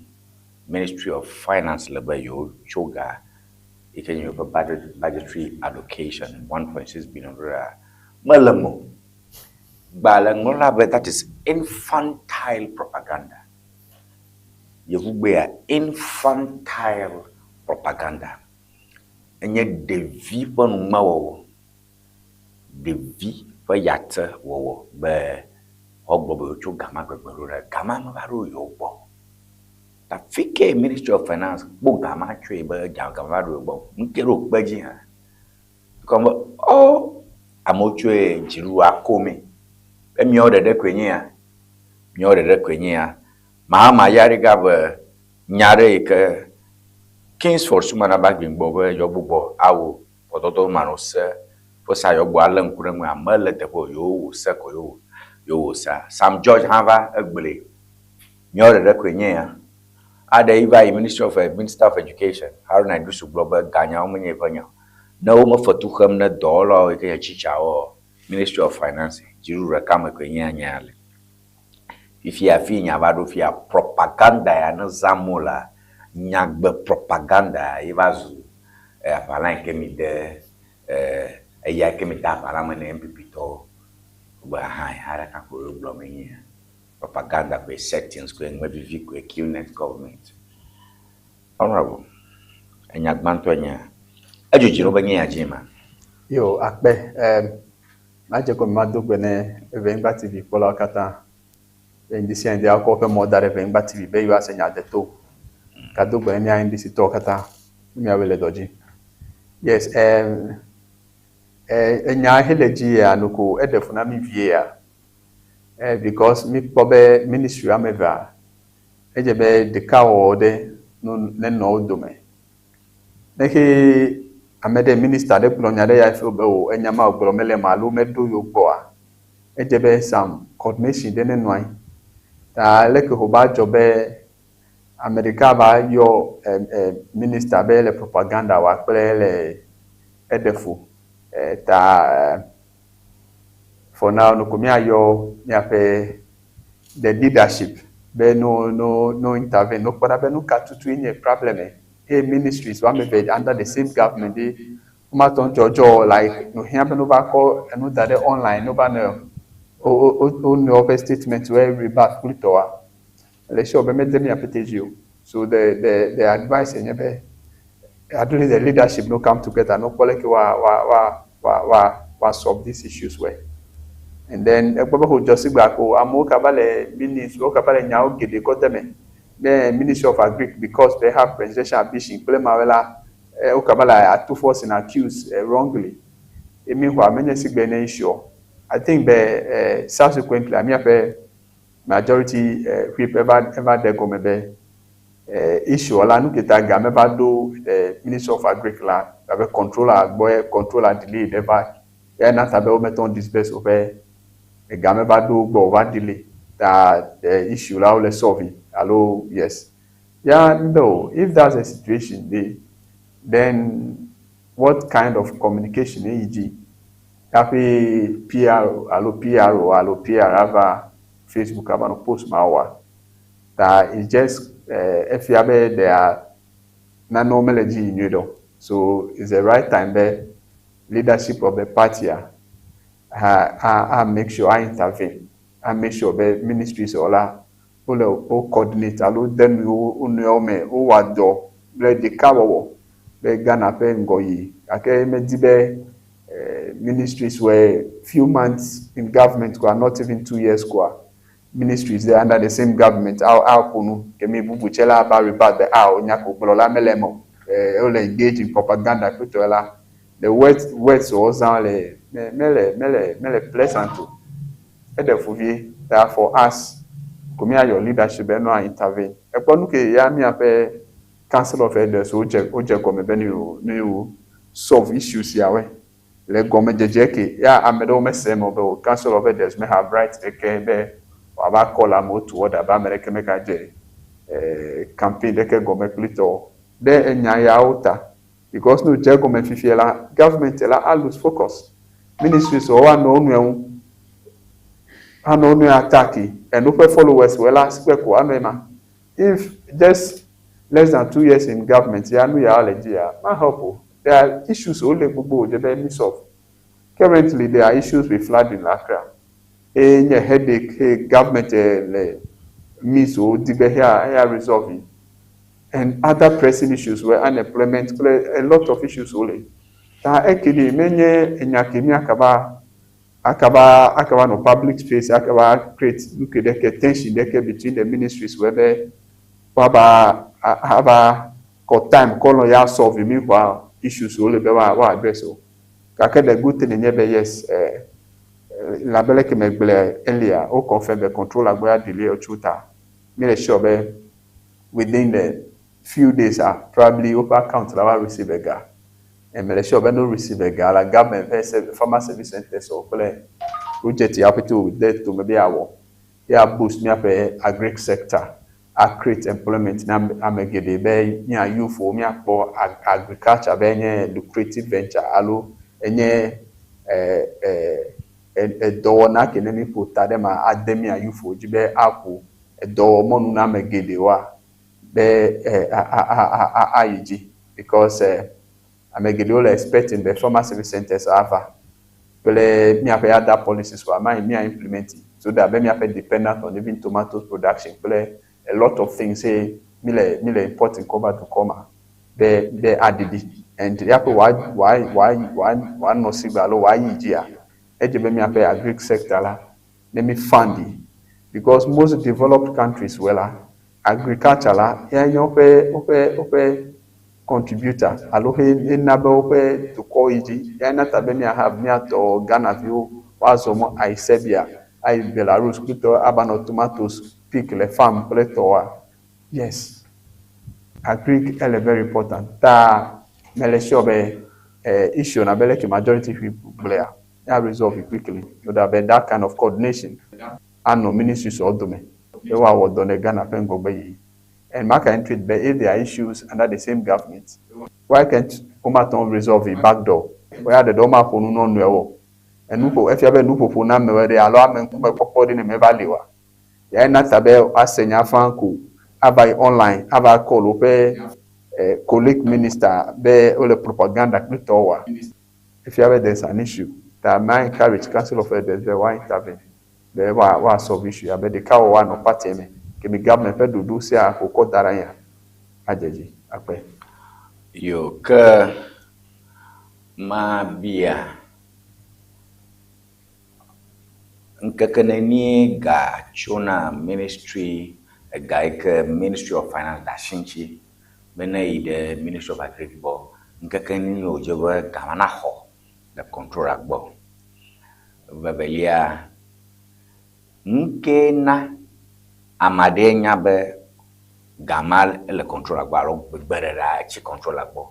Ministry of Finance le be yewotso ga yi ke nye yewoƒe budget, budgetary allocation 1.6 billion ɖo ɖa mele eme o. Gbalẽŋlɔla be that is infantile propaganda. Yevugbea infantile propaganda enye ɖevi ƒe numewɔwɔ, ɖevi ƒe yatse wɔwɔ be woagblɔ be yewotso ga ma gbegbe ɖo ɖe ga ma meva ɖo yewo gbɔ o. Ta fi ke Ministry of Finance kpɔ ga ma tsoe be ga ma va ɖo yewo gbɔ o. Nu ke ɖo kpe edzi hã. Ekɔ be o amewo tsoe dziɖuɖua ko mee be míawo ɖeɖe koe nye ya, míawo ɖeɖe koe nye ya. Mahama ya ɖe ga be nya ɖe yi ke Kingsford Sumana Bagbin gbɔ be yewoagbugbɔ awu kpɔtɔtɔ manɔse ƒe sa yewoagbɔ alé ŋku ɖe eŋu ame le teƒe o, yewowu se ko yewowu, yewowu sea. Sam George hã va egblɔe. Míawo ɖeɖe koe nye ya. Aɖe yi va yi Ministry of Minister of Education, Haruna Iddrisu gblɔ be ganyawo menye yeƒe nya o. Ne wome fetu xem ne dɔwɔlawo yi ke nye tsitsawo o, Ministry of Finance, dziɖuɖu ɖeka me koe nye nya ya le. Fifia hafi nya va ɖo fia, propaganda ya ne zãm wolea, nyagbe propaganda ya ye va zu aʋalã yi ke mi de eya yi ke mi de aʋalã me ne NPP tɔwo be aha ya ɖeka koe wo gblɔm enye ya. Propaganda koe, settings koe, ŋmevivi koe, QNet government. Honorable, enya gbãtɔe nye edzo dzi ɖo be nye ya dzi ma. Yo, akpe. Um, madze gɔme mado gbe ne Evenyigba TV kpɔlawo katã. Be ŋdi sia ŋdi akɔ woƒe mɔ da ɖe Evenyigba TV be yewoase nya deto. Gado gbe ne mía NDC tɔwo katã ne míawoe le dɔ dzi. Yes, um, eh, enya hele dzi ya noko eɖe fu na mí vie ya. Eh, because míkpɔ be ministry woame evea, edze be ɖekawɔwɔ ɖe no nenɔ wo dome. Ne xe ame ɖe minister ɖe gblɔ nya ɖe ya feel be o enya ma wògblɔ mele eme alo meɖo yewo gbɔa, edze be some coordination ɖe nenɔ anyi. Ta leke wòva dzɔ be ame ɖeka va yɔ eh, eh, minister be ele propaganda wa kple ele eɖe fu. Eh, ta eh, for now noko míayɔ míaƒe the leadership be no no no intervene no kpɔna be nu ka tutue nye problem eye ministries woame eve under the same government be womatɔ dzɔdzɔ like no hiã be no va kɔ enu da ɖe online no va ne wo wo wo nɔewo ƒe statement wo rebut kple tɔwa le sure be mede mía ƒete dzi o. So the advice nye be at least the leadership no come together no kpɔ leke wa wa wa wa wa wa solve these issues well. And then egbɔ be xɔ dzɔ si gba ko amewo kaba le ministry wo kaba le nyawo geɖe kɔ de me be Ministry of Agric, because they have presidential ambition kple mawe la wo kaba le ato force and accuse wrongly emi xɔ amenye si gbe ne issue. I think be subsequently míaƒe majority whip eva ɖe gɔme be issue la nu ke ta game va ɖo the Ministry of Agric la abe controller gbɔe controller delay eva ya na ta be wometɔ disburse woƒe game va ɖo gbɔ wova delay ta the issue la wole solve alo. Yes, yeah, no, if that's the situation dey, then what kind of communication eyi dzi hafi PR alo PRO alo PR ava Facebook ava no post ma wɔa? Ta it's just efia be there are nanewo mele dzi yi nyuie ɖe o. So it's the right time be leadership of the party a ha a a make sure a intervene, a make sure be ministries wɔ la wole wo coordinate alo de nu wo nɔewo me wowɔ dɔ kple ɖekawɔwɔ be Ghana ƒe ŋgɔyiyi. Gake medi be ministries were few months in government koa, not even 2 years koa, ministries dey under the same government aƒo nu kemi bubu tse la aba rebut be a nya ko gblɔ la mele eme o. Wole engage in propaganda kpetɔ la the words wozã le mele pleasant o. Eɖe fu vie. Ta for us ko míayɔ leadership be nɔa intervene. Ekpɔ nu ke ya míaƒe Council of Elders wodze gɔme be ne yewo solve issues siawoe le gɔmedzedze ke ya ame ɖewo mese eme o be o Council of Elders me have right ɖeke be wòava call amewo to order be ame ɖeke megadze campaign ɖeke gɔme kple tɔ ɖe enya yawo ta, because ne wòdze egɔme fifia la, government la a lose focus. Ministries wo anɔ wo nɔewo anɔ wo nɔewo attack and woƒe followers wo la sikpe ko anɔ ema. If just less than 2 years in government ya nu ya le dzi ya ma help o. There are issues wole gbogbo wòdze be mi solve. Currently there are issues with flooding in Accra eye nye headache hey government le means wo di be heya resolve yi and other pressing issues were unemployment kple a lot of issues wole. Ta eke ɖe menye enya ke mi akaba nɔ public space akaba create nu ke ɖeke tension ɖeke between the ministries wɔ be woaba ava kɔ time kɔ nɔ ya solve mi xɔa issues wole be wa address o. Gake the good thing nye be yes, labe leke megblɔe earlier, wo confirm be controller gbɔ ya delay tso ta mi le sure be within the few days ah probably woƒe account la va receive ega and me le sure be no receive ega la, government ƒe farmer service centers wo kple project ya ƒete wòde tome be yeawɔ ya boost míaƒe agric sector. a create employment na ame geɖe be mía youth wo míakpɔ agriculture be enye lucrative venture alo enye edɔwɔna ke ne mi ƒo ta ɖe ma ade mía youth wo dzi be aƒo edɔwɔmɔnu na ame geɖewoa be ayi dzi because ame geɖewo le expecting be farmer service centers ava kple míaƒe other policies wa ma mía implement so that be míaƒe dependent on even tomatoes production kple a lot of things say mi le mi le importing kɔ va dukɔ ma be aɖiɖi and yaƒe wa wa wa wa wòanɔ sigbe alo wòayi dzia edze be míaƒe agric sector la ne mi fund yi because most developed countries wɛ la agriculture la ya nye woƒe contributor alo he ena be woƒe dukɔ yi dzi ya na ta be mía have míatɔ Ghana viwo woazɔ mɔ ayi Serbia ayi Belarus kpetɔ ava nɔ tomatoes pick le farm kple tɔwoa yes agric ele very important ta mele sure be issue na be leke majority whip gblɔa ya resolve it quickly so that be that kind of coordination anɔ ministries wo dome be woawɔ dɔ ne Ghana ƒe ŋgɔgbe yiyi and maka entreat be if there are issues under the same government why can't womatɔ resolve it back door woya ɖeɖe womaƒo nu na nɔewo enuƒo efia be nuƒoƒo na amewo ɖe alo ame ŋkume kpɔkpɔ ɖi ne meva li oa ya ena ta be ase nya fã ko ava yi online ava call woƒe colleague minister be wole propaganda kple tɔwo wa efia be there is an issue ta ma encourage council of elders be woa intervene be woa solve issue ya be ɖeka wɔ woanɔ party me kemi government ƒe ɖoɖo sia wòkɔ da ɖe anyia adze dzi akpe. Yo ke mabia ŋkeke nenie ga tsona ministry ega yi ke Ministry of Finance da asi ŋuti be ne yi ɖe Ministry of Agric gbɔ ŋkeke nenie wòdze be ga ma naxɔ le controller gbɔ. Vevelia nu ke na ame aɖe nya be ga ma ele controller gbɔ alo gbe ɖe etsi controller gbɔ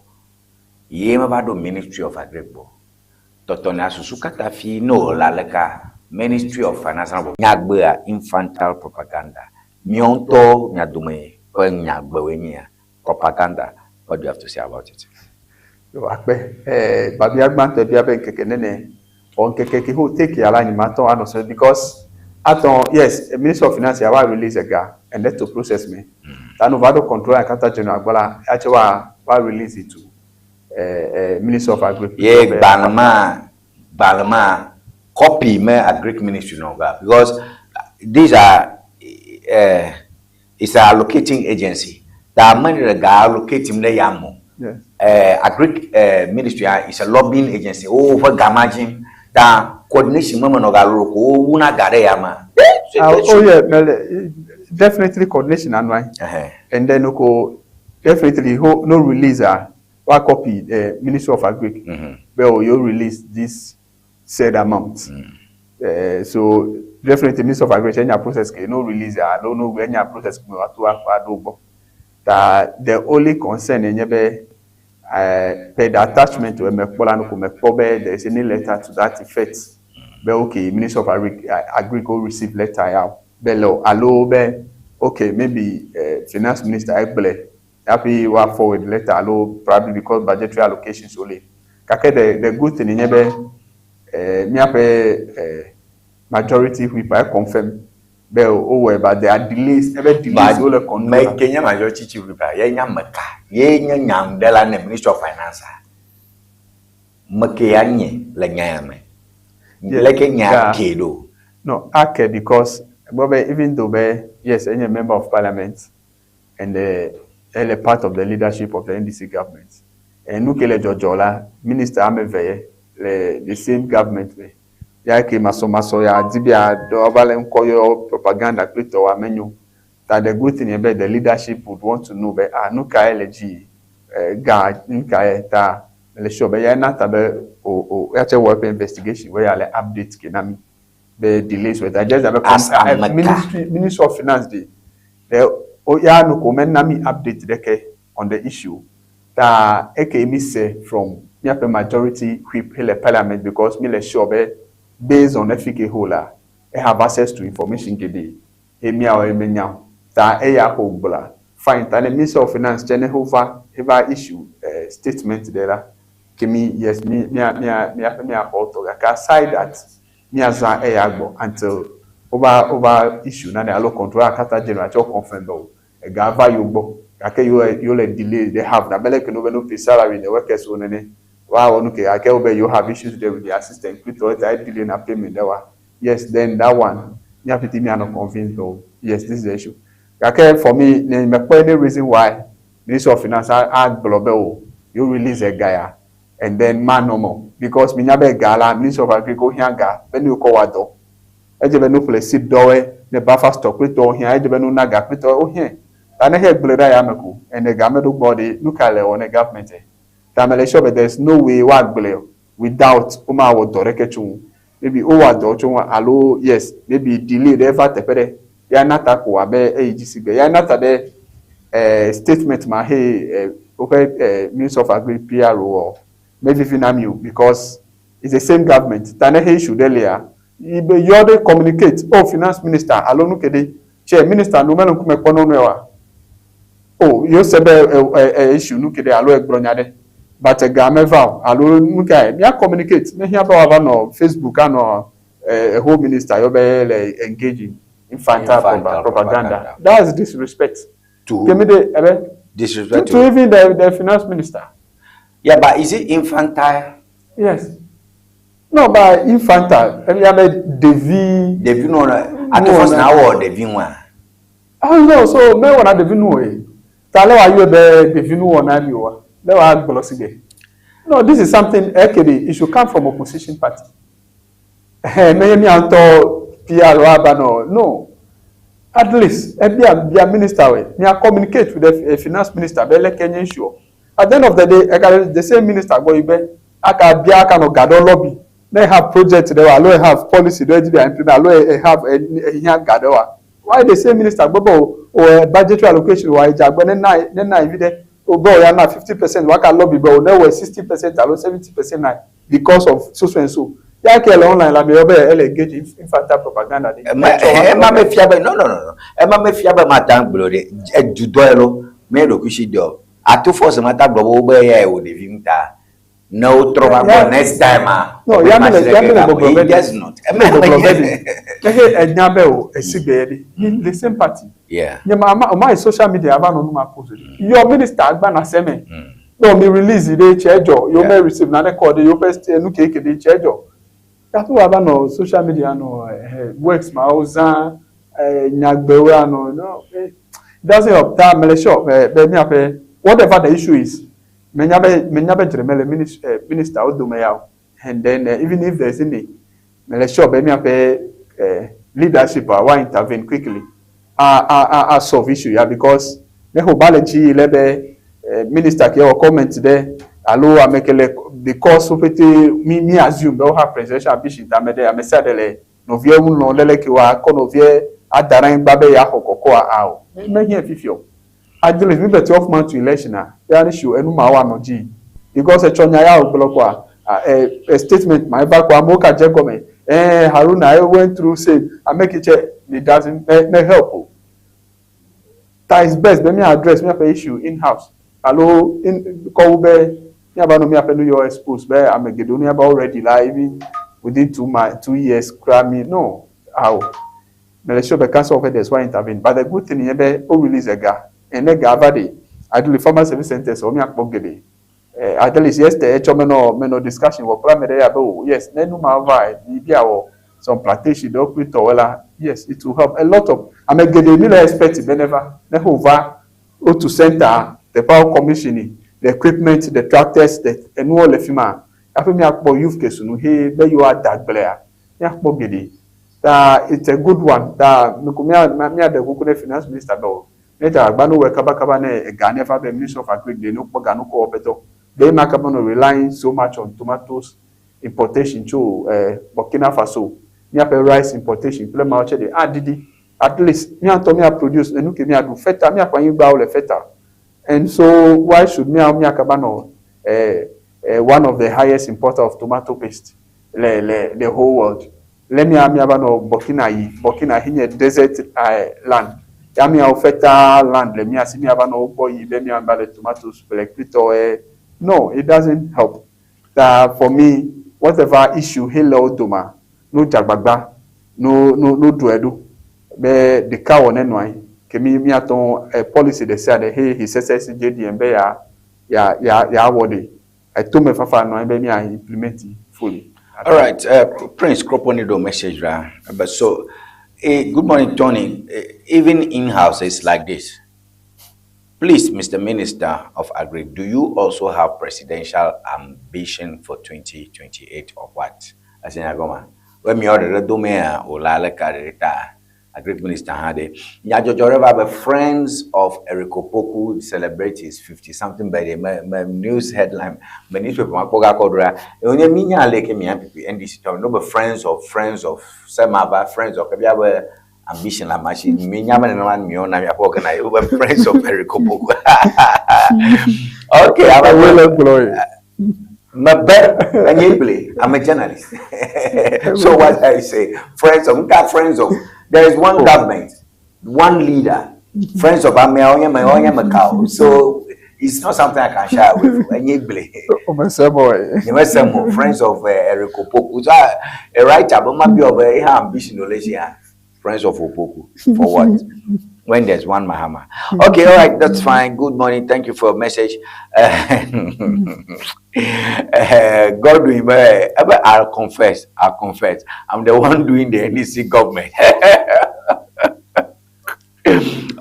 ye meva ɖo Ministry of Agric gbɔ. Tɔtɔnea susu katã fi ne wòle aleka Ministry of Finance nyagbea infantile propaganda míawo ŋutɔ mia dome ƒe nyagbewoe nye ya propaganda what do you have to say about it? Yo akpe babia gbãtɔ bia be ŋkeke nene or ŋkeke ke ho take ya la nyimatɔ anɔ se because atɔ yes Ministry of Finance ya wa release ega and then to process me ta no va ɖo control accountant general gbɔ la ya tse wa release it to Ministry of Agriculture. Ye gbalẽ ma copy me Agric Ministry no ga because these are it's an allocating agency. Ta money le ga allocating ɖe ya mo. Yes. Agric Ministry is a lobbying agency. Wo ƒe ga ma dzi ta coordination me menɔ ga lolo ko wo wuna ga ɖe ya ma. Oh yeah, mele, definitely coordination anɔ anyi. And then ko definitely ho no release ah wa copy the Ministry of Agric. Well, you release this said amount. So definitely Ministry of Agric any process ke no release ah no any process ke wa to wa do gbɔ. Ta the only concern enye be per the attachment to me kpɔ la no ko me kpɔ be there is any letter to that effect. Be okay, Ministry of Agric go receive letter ya be le alo be okay maybe finance minister egble happy wa forward letter alo probably because budgetary allocations only. Kake the good thing enye be miaƒe majority whip I confirm be o wɔ but there are delays ebe delays wo le control. Me ke nye majority chief whip ye nye ameka ye nye nyaŋɖela ne Ministry of Finance me ke ya nye le nya ya me. Leke nya ke ɖo. No, ake because be even though be yes any member of parliament and ele part of the leadership of the NDC government. And nu ke le dzɔdzɔ la minister ame eve ye le the same government me. Ya ke masɔmasɔ ya di be dɔ va le ŋkɔ yɔ propaganda kple tɔwo amenyo. Ta the good thing be the leadership would want to know be ah nu kae le dzi ga nu kae ta le sure be ya na ta be o ya tse wɔ eƒe investigation where ya le update ke na mi be delays were just be Ministry of Finance de the o ya no ko me na mi update ɖeke on the issue ta eke mi se from miaƒe majority whip le parliament because mi le sure be based on FK ho la e have access to information geɖe e miawo e menya o. Ta eya ko gblɔa, fine. Ta ne Minister of Finance tse ne wova heva issue statement ɖe la, ke mi yes mi mia mia miaƒe miaxɔ wotɔ. Gake aside that, miazã eya gbɔ until wova wova issue nane alo Controller Accountant General tse wo confirm be o ega va yewo gbɔ gake yewo yewo le delay ɖe have abe leke ne wobe ne wo pay salary ne workers wo nene. Woawɔ nu ke gake wobe yewo have issues ɖe with their system kple tɔwo ta e delay na payment ɖe wa. Yes then that one mía ƒete míanɔ convinced be o yes this is the issue. Gake for me nye mekpɔ any reason why Ministry of Finance a agblɔ be o yewo release ega ya and then manɔ eme o because minya be ega la Ministry of Agric wohiã ga be ne wokɔ wɔa dɔ. Edze be ne woƒle seed dɔwoe, ne buffer stock kple tɔwo hiã, edze be ne wona ga kple tɔwo wohiãe. Ta ne xe gblɔe ɖe ayame ko and ega meɖo gbɔ ɖe nuka le wɔ ne government e? Ta mele sure be there is no way woagblɔe o without womawɔ dɔ ɖeke tso ŋu. Maybe wowɔa dɔ tso ŋu alo yes maybe delay ɖe va teƒe ɖe ya na ta ko abe eyi dzi sigbe ya na ta ɖe eh, statement ma he eh, woƒe eh, Minister of Agri PRO wɔ mevivi na mi o because it's the same government ta ne he issue ɖe lia yi be yɔ ɖe communicate oh finance minister alo nu ke ɖe tse minister nu mele ŋkume kpɔ nɔnɔe wa oh yewo se be eh, eh, issue nu ke ɖe alo egblɔ nya ɖe but ega meva o alo nu kae mía communicate mehiã be woava nɔ Facebook anɔ eh, whole minister yɔ be le engage in infantile, Infantile propaganda. propaganda. That's disrespect. To who? Kemi de ebe Disrespect to even the finance minister. Yeah, but is it infantile? Yes. No, but infantile. Ebi ame ɖevi. Ɖevi nɔ na ato first na wɔ ɖevi ŋua. Ah no, so me wɔna ɖevi nu o ye. Ta le wa yɔe be ɖevi nu wɔna mi wa. Le wa gblɔ si gbe. No, this is something ekele it should come from opposition party. Eh, me ye mia ŋutɔ PR wa ba no. No. At least ebia bia minister we. Mia communicate with the finance minister be leke nye issue. At the end of the day, eka the same minister gbɔ yi be aka bia aka nɔ ga ɖe lobby. Ne have project ɖe wa alo have policy ɖe dzi be implement alo have ehia ga ɖe wa. Why the same minister gbɔ be o o budgetary allocation wa edze agbe ne na ne na yi vi ɖe o be o ya na 50% wa ka lobby be o ne wɔ 60% alo 70% na because of so so and so. Ya ke le online la mi yɔ be ele engage in infantile propaganda de. Ema ema mefia be no no no no ema mefia be mata gblɔ ɖe edudɔ ye lo me ɖokuisi dɔ ato force mata gblɔ be wobe eya wò ɖevi ŋuta ne wotrɔ va gbɔ next time a. No, ya mi le ya mi le gbɔgblɔ be He does not. Mi le gbɔgblɔ be ɖe. Ehe enya be o esi gbe ye ɖe. Mi the same party. Yeah. Nye ma ma o ma yi social media ava nɔ nu ma post ɖe. Your minister agba na se me. No mi release ɖe tse dzɔ. Yo me receive nane kɔ ɖe yo ƒe nu ke ke ɖe tse dzɔ. Gake wo ava nɔ social media nɔ eh, works ma wo zã eh, nyagbewo anɔ no eh, it doesn't help. Ta mele sure eh, be miaƒe whatever the issue is menya be menya be dzre mele minister wo dome ya o. And then even if there is any mele sure be miaƒe leadership a wa intervene quickly a a a a solve issue ya because ne ho ba le dzi yi le be minister ke wɔ comment ɖe alo ame ke le because wo ƒete mi mi assume be wo have presidential ambition ta ame ɖe ame sia ɖe le nɔvia ŋu lɔm ɖe leke wa kɔ nɔvia ada ɖe anyigba be yeaxɔ kɔkɔa ao mehiã fifi o. At least mi be 12 months to election a ya ne si enu ma wa nɔ dzi because etsɔ nya ya wògblɔ kɔa a statement ma eva kɔa amewo ka dze gɔme eh Haruna I went through same ame ke tse it doesn't me me help o. Ta is best be mi address miaƒe issue in house alo in kɔ wu be miava nɔ miaƒe nu yɔ expose be ame geɖewo miava already la even within 2 years kura mi no how mele sure be council of elders wa intervene, but the good thing nye be o release ega ene ga va ɖe ideally farmer service centers wo miakpɔ geɖe eh, at least yesterday etsɔ menɔ menɔ discussion wɔ kple ame ɖe ya be o yes ne nu ma va yi bia wɔ some plantation ɖewo kple tɔwo la, yes, it will help a lot of ame geɖe. Mi le expect be neva ne ho va o to center teƒeawo commission the equipment, the tractors, the enuwo le fi ma hafi miakpɔ youth ke sunu he be yewoa da agblea miakpɔ geɖe. Ta it's a good one. Ta nuku mia miaɖe kuku ne finance minister be o ne dze agbagba no wɔe kabakaba ne ega ne va be Ministry of Agric de ne wokpɔ ga no kɔ wɔƒe dɔ be ema kaba no relying so much on tomatoes importation tso Burkina Faso, miaƒe rice importation kple mawo tse de aɖiɖi. At least mía ŋutɔ mía produce enu ke míaɖu fertile, míaƒe anyigbawo le fertile and so why should míawo míakaba nɔ one of the highest importer of tomato paste le the whole world le mía míava nɔ Burkina yi Burkina hi nye desert land. Ya miawo fertile land le mia si miava nɔ wo gbɔ yi be miava le tomatoes ƒle kple tɔwoe. No, it doesn't help. Ta for me, whatever issue he le wo doma, no dze agbagba no no no ɖɔe ɖo be ɖeka wɔ ne nɔ anyi. Ke mi miate ŋu eh, policy ɖe sia ɖe he His Excellency JDM be ya ya ya yeawɔ ɖe etome fafa nɔ anyi be mia implement fully. All right, Prince Kroponido message ra. But so, good morning, Tony. Even in house, it's like this. Please, Mr. Minister of Agri, do you also have presidential ambition for 2028 or what? As in Agoma. When me order the domain or la ta Agric Minister hã ɖe. Nyadzɔdzɔ ɖe va be Friends of Eric Opoku celebrate his 50 something birthday. Me, me news headline, me newspaper ma kpɔ gakɔ ɖo ɖa. Wonye mi nya ale ke mia NPP, NDC tɔ, no be Friends of Semava, Friends of ebia be ambition la ma si. Mi nya be nenema miwo na miaƒe organize, wo be Friends of Eric Opoku. Okay, ame Ewoe le gblɔe. Mebe enye gble. I'm a journalist. So what I say, friends of, nka friends of. There is one government, one leader. Friends of ameawo nye me, nye me ka o. So it's not something I can share with. Enye gble. Omese boy. Nyemese mo friends of Eric Opoku. So a writer, but maybe of a ambition knowledge here. Friends of Opoku. For what? When there's one Mahama. Okay, all right, that's fine. Good morning. Thank you for your message. God doing, but I'll confess. I'll confess. I'm the one doing the NDC government.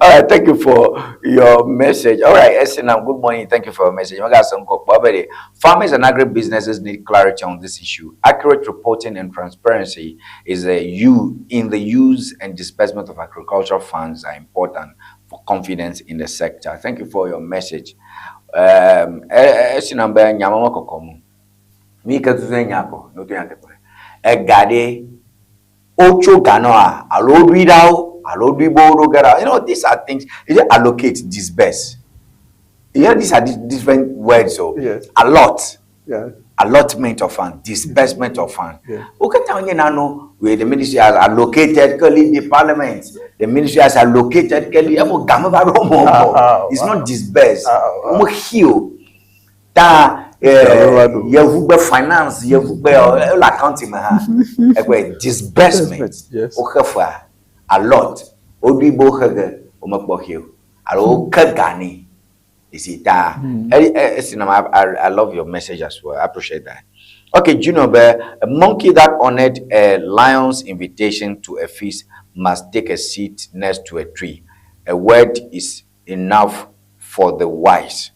All right, thank you for your message. All right, Esinam, good morning. Thank you for your message. Farmers and agribusinesses need clarity on this issue. Accurate reporting and transparency is a you in the use and disbursement of agricultural funds are important for confidence in the sector. Thank you for your message. Esinam be nyamama kokomu. Mi ketutu nyako no to yantepe. Egade Ocho Ganoa, alo ɖui ɖa alo ɖui bo ɖo ge ɖa. You know, these are things. You just allocate, disburse. You know, these are different words. So, Yes. allot, allotment of fund, disbursement of fund. Okay, tell you now, no, where the ministry has allocated, clearly the parliament, the ministry has allocated, clearly, It's not disbursed. Omo heal. Ta yevugbe finance, yevugbe le accounting me hã. Egbe disbursement. Yes. Woxe fea allot. Woɖoe be woxe ge, womekpɔ xe o. Alo woke ga nɛ. You see, ta Esinam, I love your message as well. I appreciate that. Okay, Junior Bear, a monkey that honored a lion's invitation to a feast must take a seat next to a tree. A word is enough for the wise.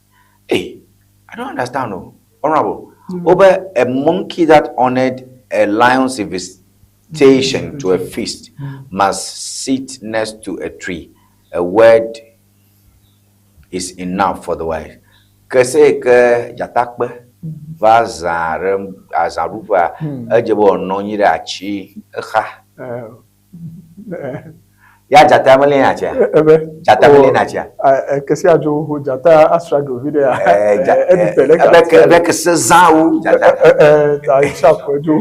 Hey, I don't understand, no. Honorable. Over a monkey that honored a lion's invitation to a feast must sit next to a tree. A word is enough for the wise. Kese ke dzatakpe va zã ɖe azãɖuƒea, edze be wònɔ anyi ɖe atsi exa. Ya dzata melina atsia? Ebe. Dzata melina atsia? Kese adzo ho dzata asra vi ɖe ya. Eɖu te ɖe ka. Ebe kese zã wu dzata. Ta sharp edzo.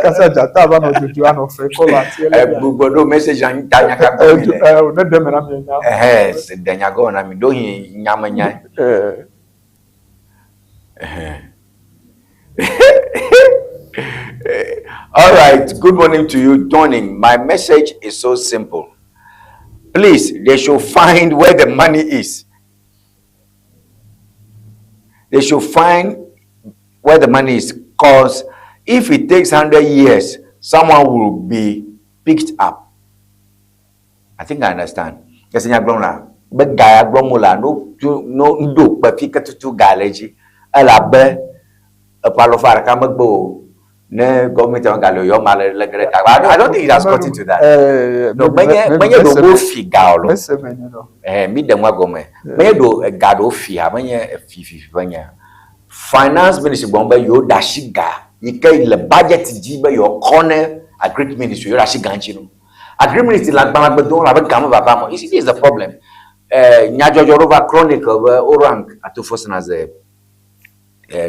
Kase dzata va nɔ dzodzo anɔ fe kɔ le ati ele. Gbugbɔ ɖo message anyi ta nya ka gɔme le. Ne ɖe me na mi nya. Ɛhɛ, ɖe nya gɔme na mi. Ɖo hi nya me nya. All right. Good morning to you, Tony. My message is so simple. Please, they should find where the money is. They should find where the money is, because if it takes 100 years, someone will be picked up. I think I understand. Kese nya gblɔm la, be ga ya gblɔm wole no no ŋdo kpe fi ke tutu ga le dzi. Elabe eƒe alɔfa ɖeka megbe o. Ne government ga le yɔ ma le le ge ɖe ta. I don't think it has got into that. No, menye menye ɖo wo fi ga o lo. Mi ɖe ŋua gɔme. Menye ɖo ga ɖo fi ha, menye fi fi fi ƒe nya. Finance ministry gblɔ be yewo ɖe asi ga yi ke le budget dzi be yewoakɔ kɔ ne agric ministry, yewo ɖe asi ga ŋuti no. Agric ministry le agbalẽ dom abe ga me vava me. You see, this is the problem. Nyadzɔdzɔ ɖo va Chronicle be wo rank Ato Forson as a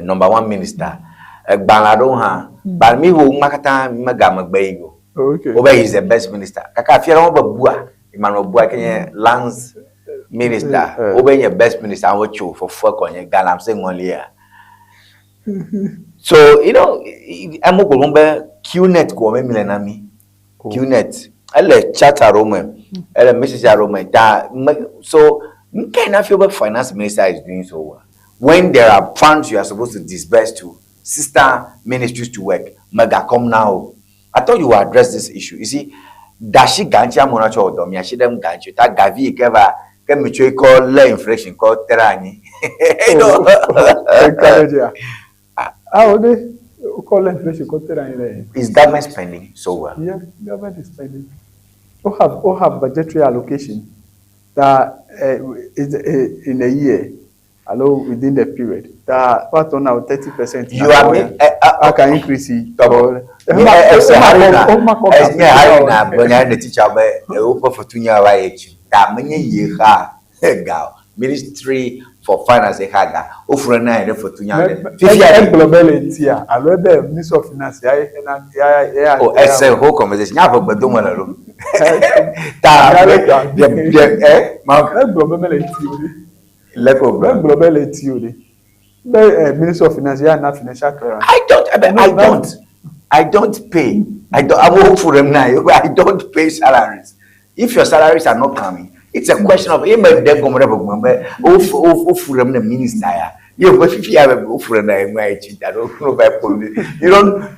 number one minister. Egbalẽ aɖewo hã, but mi wo ŋma katã mega megbe yi o. Okay. Wo be he is the best minister. Kaka afia ɖe wo be bua. Emmanuel Bua ke nye lands minister, wobe nye best minister wotso fofo kɔ nye galamsey ŋɔlia. So you know, ame gbɔgbɔ be QNet ko wɔm mi le na mi. QNet ele charter ɖewo me, ele message aɖewo me ta me so nukae na fia be finance minister is doing so well when there are funds you are supposed to disburse to sister ministries to work megakɔm na o. I thought you would address this issue. You see, ɖasi ga ŋuti amewo natsɔ wɔ dɔ, miasi ɖe ŋu ga ŋuti o. Ta gavi yi ke va ke mitsɔe kɔ lé inflation kɔ te ɖe anyi. You know? Encourage ya. Ah, o de wokɔ lé inflation kɔ te ɖe anyi le. Is government spending so well? Yeah, government is spending. Wo have wo have budgetary allocation that is in a year alo within the period ta woatɔ na wo 30% You are me. aka increase yi. Tɔbɔ. Mi ese Haruna, enye Haruna gblɔ nya ɖe teacher be woƒe fetu nya va yi tsi. Ta menye ye xa ga o. Ministry for Finance xa ga. Wofre na ye ɖe fetu nya ɖe. Fifia Egblɔ be le tia alo ebe Ministry of Finance ya ye na ya ya. Oh, ese whole conversation. Nya ƒe gbedome le lo. Ta de de ma Egblɔ be mele ti o ɖe. Le ko gblɔ. Egblɔ be le ti o ɖe. Be Ministry of Finance ya na financial clearance. I don't, I don't, I don't pay. I don't, I'm all for them now. I don't pay salaries. If your salaries are not coming, it's a question of him and them come oh, for them the minister. You but if you have a for them,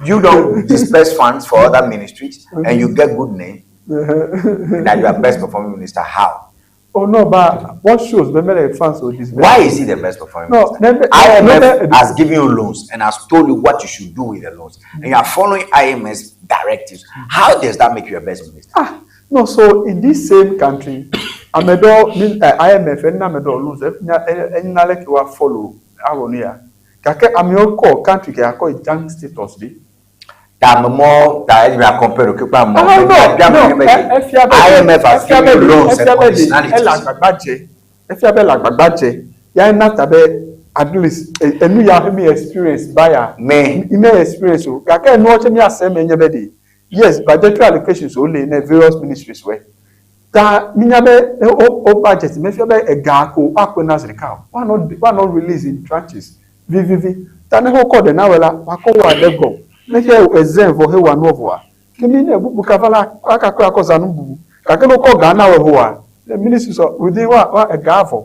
you don't disperse funds for other ministries and you get good name that you are best performing minister. How? Oh no, but what shows be mele funds o disburse? Why is he the best performing No, minister? never- IMF never- has given you loans and has told you what you should do with the loans, and you are following IMF's directives. How does that make you a best minister? Ah, no, so in this same country, ameɖewo mi IMF ena ameɖewo loans enya enya leke wa follow awɔ nu ya. Gake amewo kɔ country ke akɔ junk status ɖi. Ta ame mɔ ta eyi be compare ke kple amewo. Ah, no, no, efia be IMF has efia given be you loans and efia be de conditionalities. ele agbagba dze efia be le agbagba dze ya ena ta be at least enu ya mi experience baya. Me. Mi experience o gake enuwo tse miase me nye be de yes, budgetary allocations wo le ne various ministries wɛ ta minya be o o budget mefia be ega ko akpe na zi ɖeka o woanɔ woanɔ release in tranches vivivi ta ne wokɔ ɖe na wɔ la wakɔ wɔ aɖe gɔ ne ke eze vɔ hewɔ nu vɔa kemi ne bubu kava la akakɔ akɔ zanu bubu gake ne wokɔ ga na wɔ hoa the ministries of within wa wa ega vɔ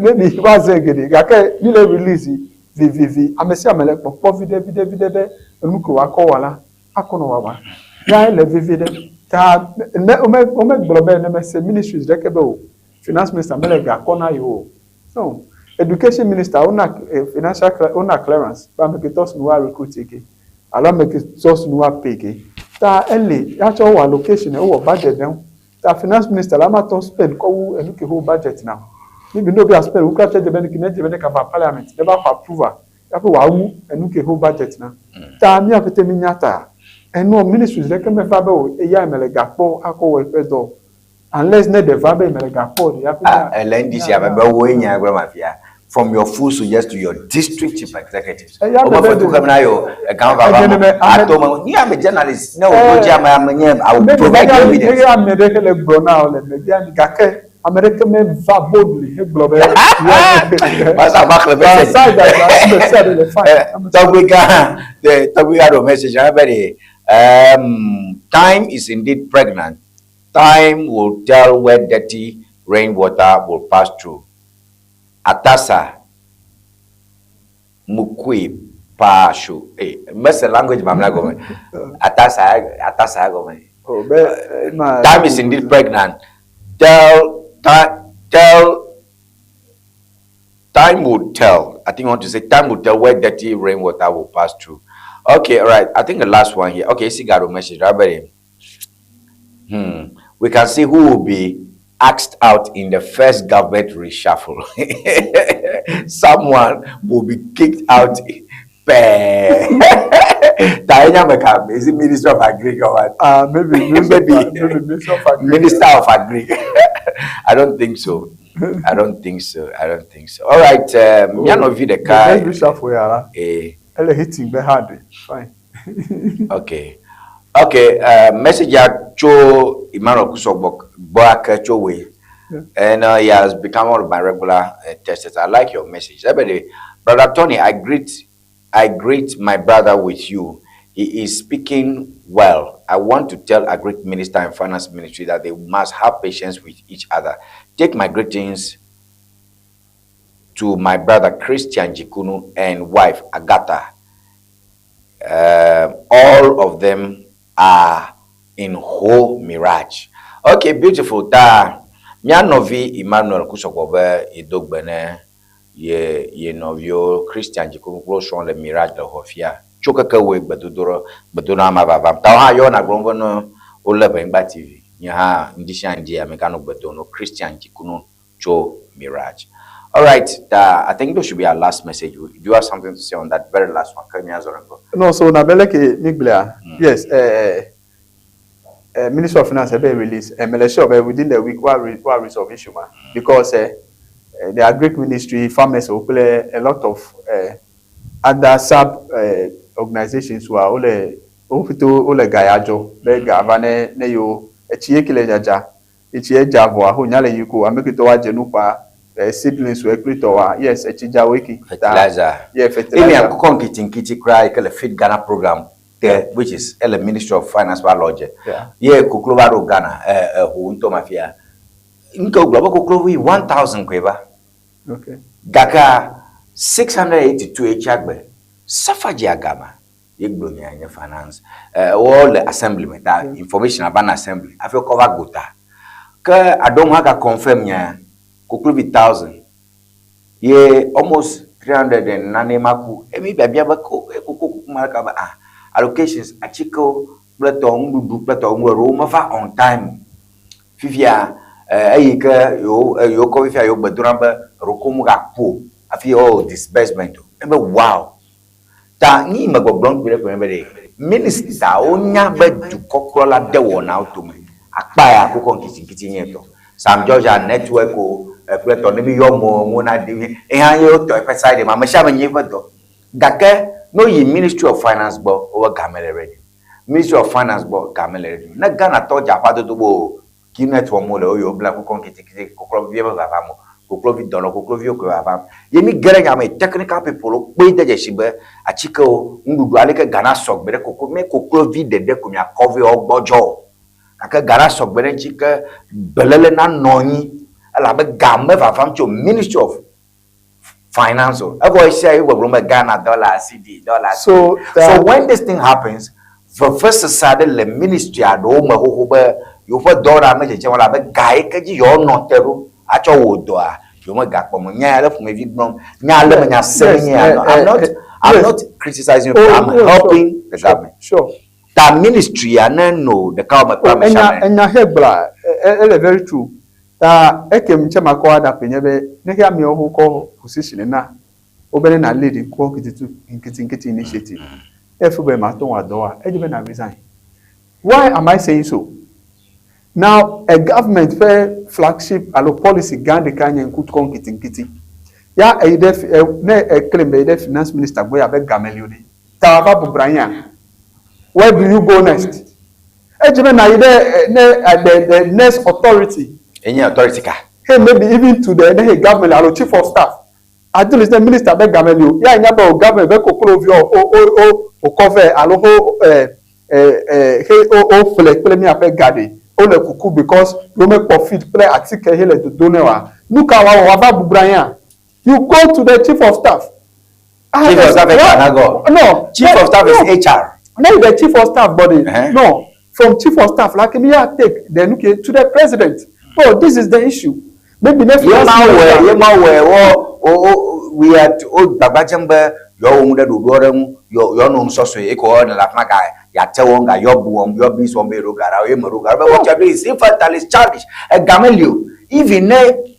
maybe wa ze geɖe gake mi le release vivivi ame sia ame le kpɔkpɔ viɖe viɖe viɖe be enu ke wakɔ wɔ la akɔ nɔ wawa ya le vivi ɖe ta ne wome womegblɔ be ne mese ministries ɖeke be o finance minister mele ga kɔ na yewo o no education minister wona financial wona clearance be ame ke tɔ sunu wa recruit ke alo ame ke tɔ sunu wa pay ke ta ele yatsɔ wɔ allocation wowɔ budget ɖe ŋu ta finance minister la ma tɔ spend kɔ wu enu ke ho budget na níbi ní obi a spend wukura tse dze be ne dze be ne kaba parliament ne ba xɔ approval yaƒe wòawu enu ke ho budget na ta mía pete mi nya ta enua ministries ɖeke meva be o eya me le gakpɔ akɔ wɔ eƒe dɔ unless ne ɖe va be me le gakpɔ ɖe yaƒe Ah, ele NDC abe be woe nya gblɔ ma fia. From your full soldiers to your district chief executives. Eya O me ma be fɔ tu de- xem na yo ega va va Edze ne mo. me- ame- Ato me ni ame journalist ne o do dzi ame ame nye I will Maybe provide maybe evidence. maybe ame ɖeke le gblɔ na wo le megbea ni gake ame ɖeke meva boldly hegblɔ be Masa ma xlẽ message. Basa dada ame sia ɖe le fine. Tɔgbi gã, the tɔgbi gã ɖo message na be de, time is indeed pregnant. Time will tell where dirty rainwater will pass through. Atasa mukui pashu. Eh, mese language mamla gome. Atasa atasa gome. Oh, be ma Time is indeed pregnant. Tell time tell time will tell. I think I want to say time will tell where dirty rainwater will pass through. Okay, all right. I think the last one here. Okay, see, got a message, right, buddy? We can see who will be asked out in the first government reshuffle. Someone will be kicked out. Taenya Mekam, is it Minister of Agri or what? Maybe, maybe, maybe Minister of Agri. Minister of Agri. I don't think so. I don't think so. I don't think so. All right. Oh, the car. Reshuffle ya la. Eh. Ele hitting be hard. Fine. Okay. Okay. Message ya cho Emmanuel Kusogbo Boake Chowe. And he has become one of my regular testers. I like your message. Everybody, Brother Tony, I greet my brother with you. He is speaking well. I want to tell Agric Minister and Finance Ministry that they must have patience with each other. Take my greetings to my brother Christian Jikunu and wife Agatha. All of them are in Ho Mirage. Okay, beautiful. Ta mía nɔvi Emmanuel Kusɔgbɔ be yedo gbe ne ye ye nɔviwo Christian Jikunu kple wo srɔ̃ le Mirage le Xɔfia. Tso keke woe gbedodoɖɔ gbedoɖɔ ama vavam. Ta wo hã yɔ na gblɔm be ne wolé Ʋenyigba TV. Nye hã ŋdi sia ŋdi ame ganɔ gbe dom no Christian Jikunu tso Mirage. All right, I think those should be our last message. Do you have something to say on that very last one? Ke mía zɔ ɖe ŋgɔ. No, so na bele ke mi gblea. Yes, Ministry of Finance ebe release. Mele sure be within the week wa re, wa resolve issue ma because the Agric Ministry, farmers wo kple a lot of other sub organizations wa wole wo ƒete wole ga ya dzɔ be ga va ne ne yewo etsi ye ke le dzadza etsi edza vɔa ho nya le yi ko ame ke tɔ wa dze nu ƒa seedlings wo ekple tɔ wa yes etsi dza wo eki ta Fertilizer. Yeah, fertilizer. Emi akokɔ nkitsinkitsi kura yi ke le Feed Ghana program te, which is ele Ministry of Finance ƒe alɔdze. Ye koklo va ɖo Ghana eho ŋutɔ ma fia. Nke wogblɔ be koklo ʋi 1000 koe va. Gakea 682 ye tsi agbe. Safa dzi agama. Ye gblɔ nya nye finance. Wo le assembly me ta information ava na assembly hafi wokɔ va gota. Ke aɖewo hã ga confirm nya koklovi 1000 ye almost 300 and nane ma ku. Emi biabia be ko kokoko kuku ma ɖeka be ah allocations atikewo kple tɔ nuɖuɖu kple tɔ nu ɖewo meva on time o. Fifia eyi ke yewo yewo kɔ fifia yewo gbe dona be ɖeko megaku o hafi yewoawɔ disbursement o. Ebe wow. Ta nu yi me gbɔgblɔm kpui ɖe koe nye be ɖe ministawo nya be dukɔkplɔla de wɔnawo tome akpa ya kokɔ ŋkitsiŋkitsi nye etɔ. Sam George a network o kple tɔ ne mi yɔ mɔ ŋu na ɖi eha ye wotɔ eƒe side ma ame sia ame nyi eƒe dɔ. Gake ne woyi Ministry of Finance gbɔ wobe game le ready. Ministry of Finance gbɔ game le ready. Ne Ghana tɔ dze aƒa dodo be o ki net wɔm wole wo yewo bla kokɔ ŋkitsiŋkitsi koklɔ vie be vavam o. Koklovi dɔnɔ kokloviwo koe vavam. Ye mi ge ɖe nya me technical people wo kpɔe de dzesi be atikewo, nuɖuɖu aleke Ghana sɔgbe ɖe koklo me koklovi ɖeɖe ko miakɔ vɛ woagbɔdzɔ o. Gake Ghana sɔgbe ɖe eŋuti ke belele nanɔ anyi elabe ga mevavam tso Ministry of Finance o. Evɔ ɣesiaɣi wogbɔgblɔm be Ghana dollar, cedi, dollar, cedi. So, So when this thing happens, vevesese aɖe le ministry aɖewo me xoxo be yewoƒe dɔwɔna medzedzem o elabe ga yi ke dzi yewonɔ te ɖo atsɔ wɔ dɔa, yewomegakpɔ mɔ. Nya ya ɖe ƒomevi gblɔm, nya ale me nya sem Yes, nye ya. No, I'm not, I'm not criticizing you, Oh, I'm oh, sure, helping the sure, government. Sure. Ta ministry ya ne no ɖeka wɔme kple Oh, ame sia enya ame. enya he gblɔa, ele very true. Ta ekem ŋtsɛ makɔ aɖaƒe nye be ne ke amewo ho kɔ position na wo be ne na lead ŋkɔ ŋkititu ŋkitiŋkiti initiative. Efu be ma to ŋu adɔ wa, edzi be na resign. Why am I saying so? Now, a government ƒe flagship alo policy gã ɖeka nye ŋkukɔ ŋkitiŋkiti. Ya eyi ɖe fi, e, ne e claim be yi ɖe finance minister gbɔ ya be game li o ɖe. Ta va bubra nya. Where do you go next? Edzi be na yi ɖe eh, ne eh, the next authority. Enye authority ka? Hey, maybe even to the ne government alo chief of staff. At least ne minister be game li o. Ya nya be o government be koklovi o o o o o kɔ vɛ alo ho eh eh eh he o o ƒle kple miaƒe ga ɖe. O le kuku because wo mekpɔ feed kple atike he le dodo ne wa. Nu ka wa wɔ wa va bubra nya. You go to the chief of staff. Chief of staff is HR. No. Chief of staff no. is HR. No, the chief of staff body. No. From chief of staff, like me, I take the okay to the president. Oh, this is the issue. Maybe next Ye ma wɔ, ye ma wɔ, wo, o, o, we are, o gbagba dzem be yewoawɔ nu ɖe ɖoɖo aɖe ŋu, yɔ, yewoanɔ nu sɔsɔe, eke wɔm le afi ma ga yeate wɔm, ga yɔ bu wɔm, yɔ bis wɔm be yeɖo ga ɖa, ye meɖo ga ɖa. Be what you are doing is infantile, is childish. Ega meli o. Even ne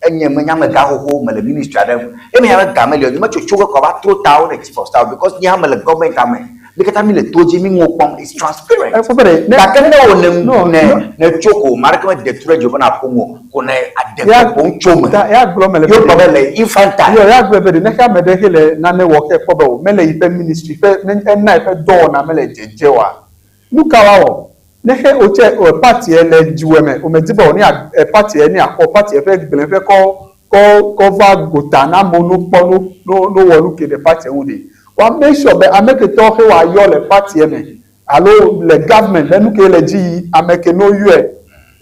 enye menya amegã xoxo mele ministry aɖe ŋu, ye menya be ga meli o, nye metsotso ge kɔ va tro tawo ne chief of staff because nye hã mele government me. Mi katã mi le to dzi, mi ŋuwo kpɔm, it's transparent. Gake ne wò ne ne ne tso ko, ame aɖeke mede tu ɖe dziwò be nàƒo nu o, ko ne ade ƒoƒom tso me. Ya gblɔ mele Ye wogblɔ be le infantile. Yo, ya gblɔ be ɖe ne xe ame ɖe xe le nane wɔ xe kpɔ be o mele yiƒe ministry ƒe ne ena yiƒe dɔwɔna mele dzedze oa, nu ka woawɔ? Ne xe wo tse o party le dziwɔe me, wo me di be wo ne ya party ne akɔ party ƒe gblẽ ƒe kɔ kɔ kɔ va gota na amewo no kpɔ no no no wɔ nu ke ɖe party ŋu ɖe. Wa make sure be ame ke tɔwo xe wa yɔ le party me alo le government be nu ke le dzi yi ame ke no yɔe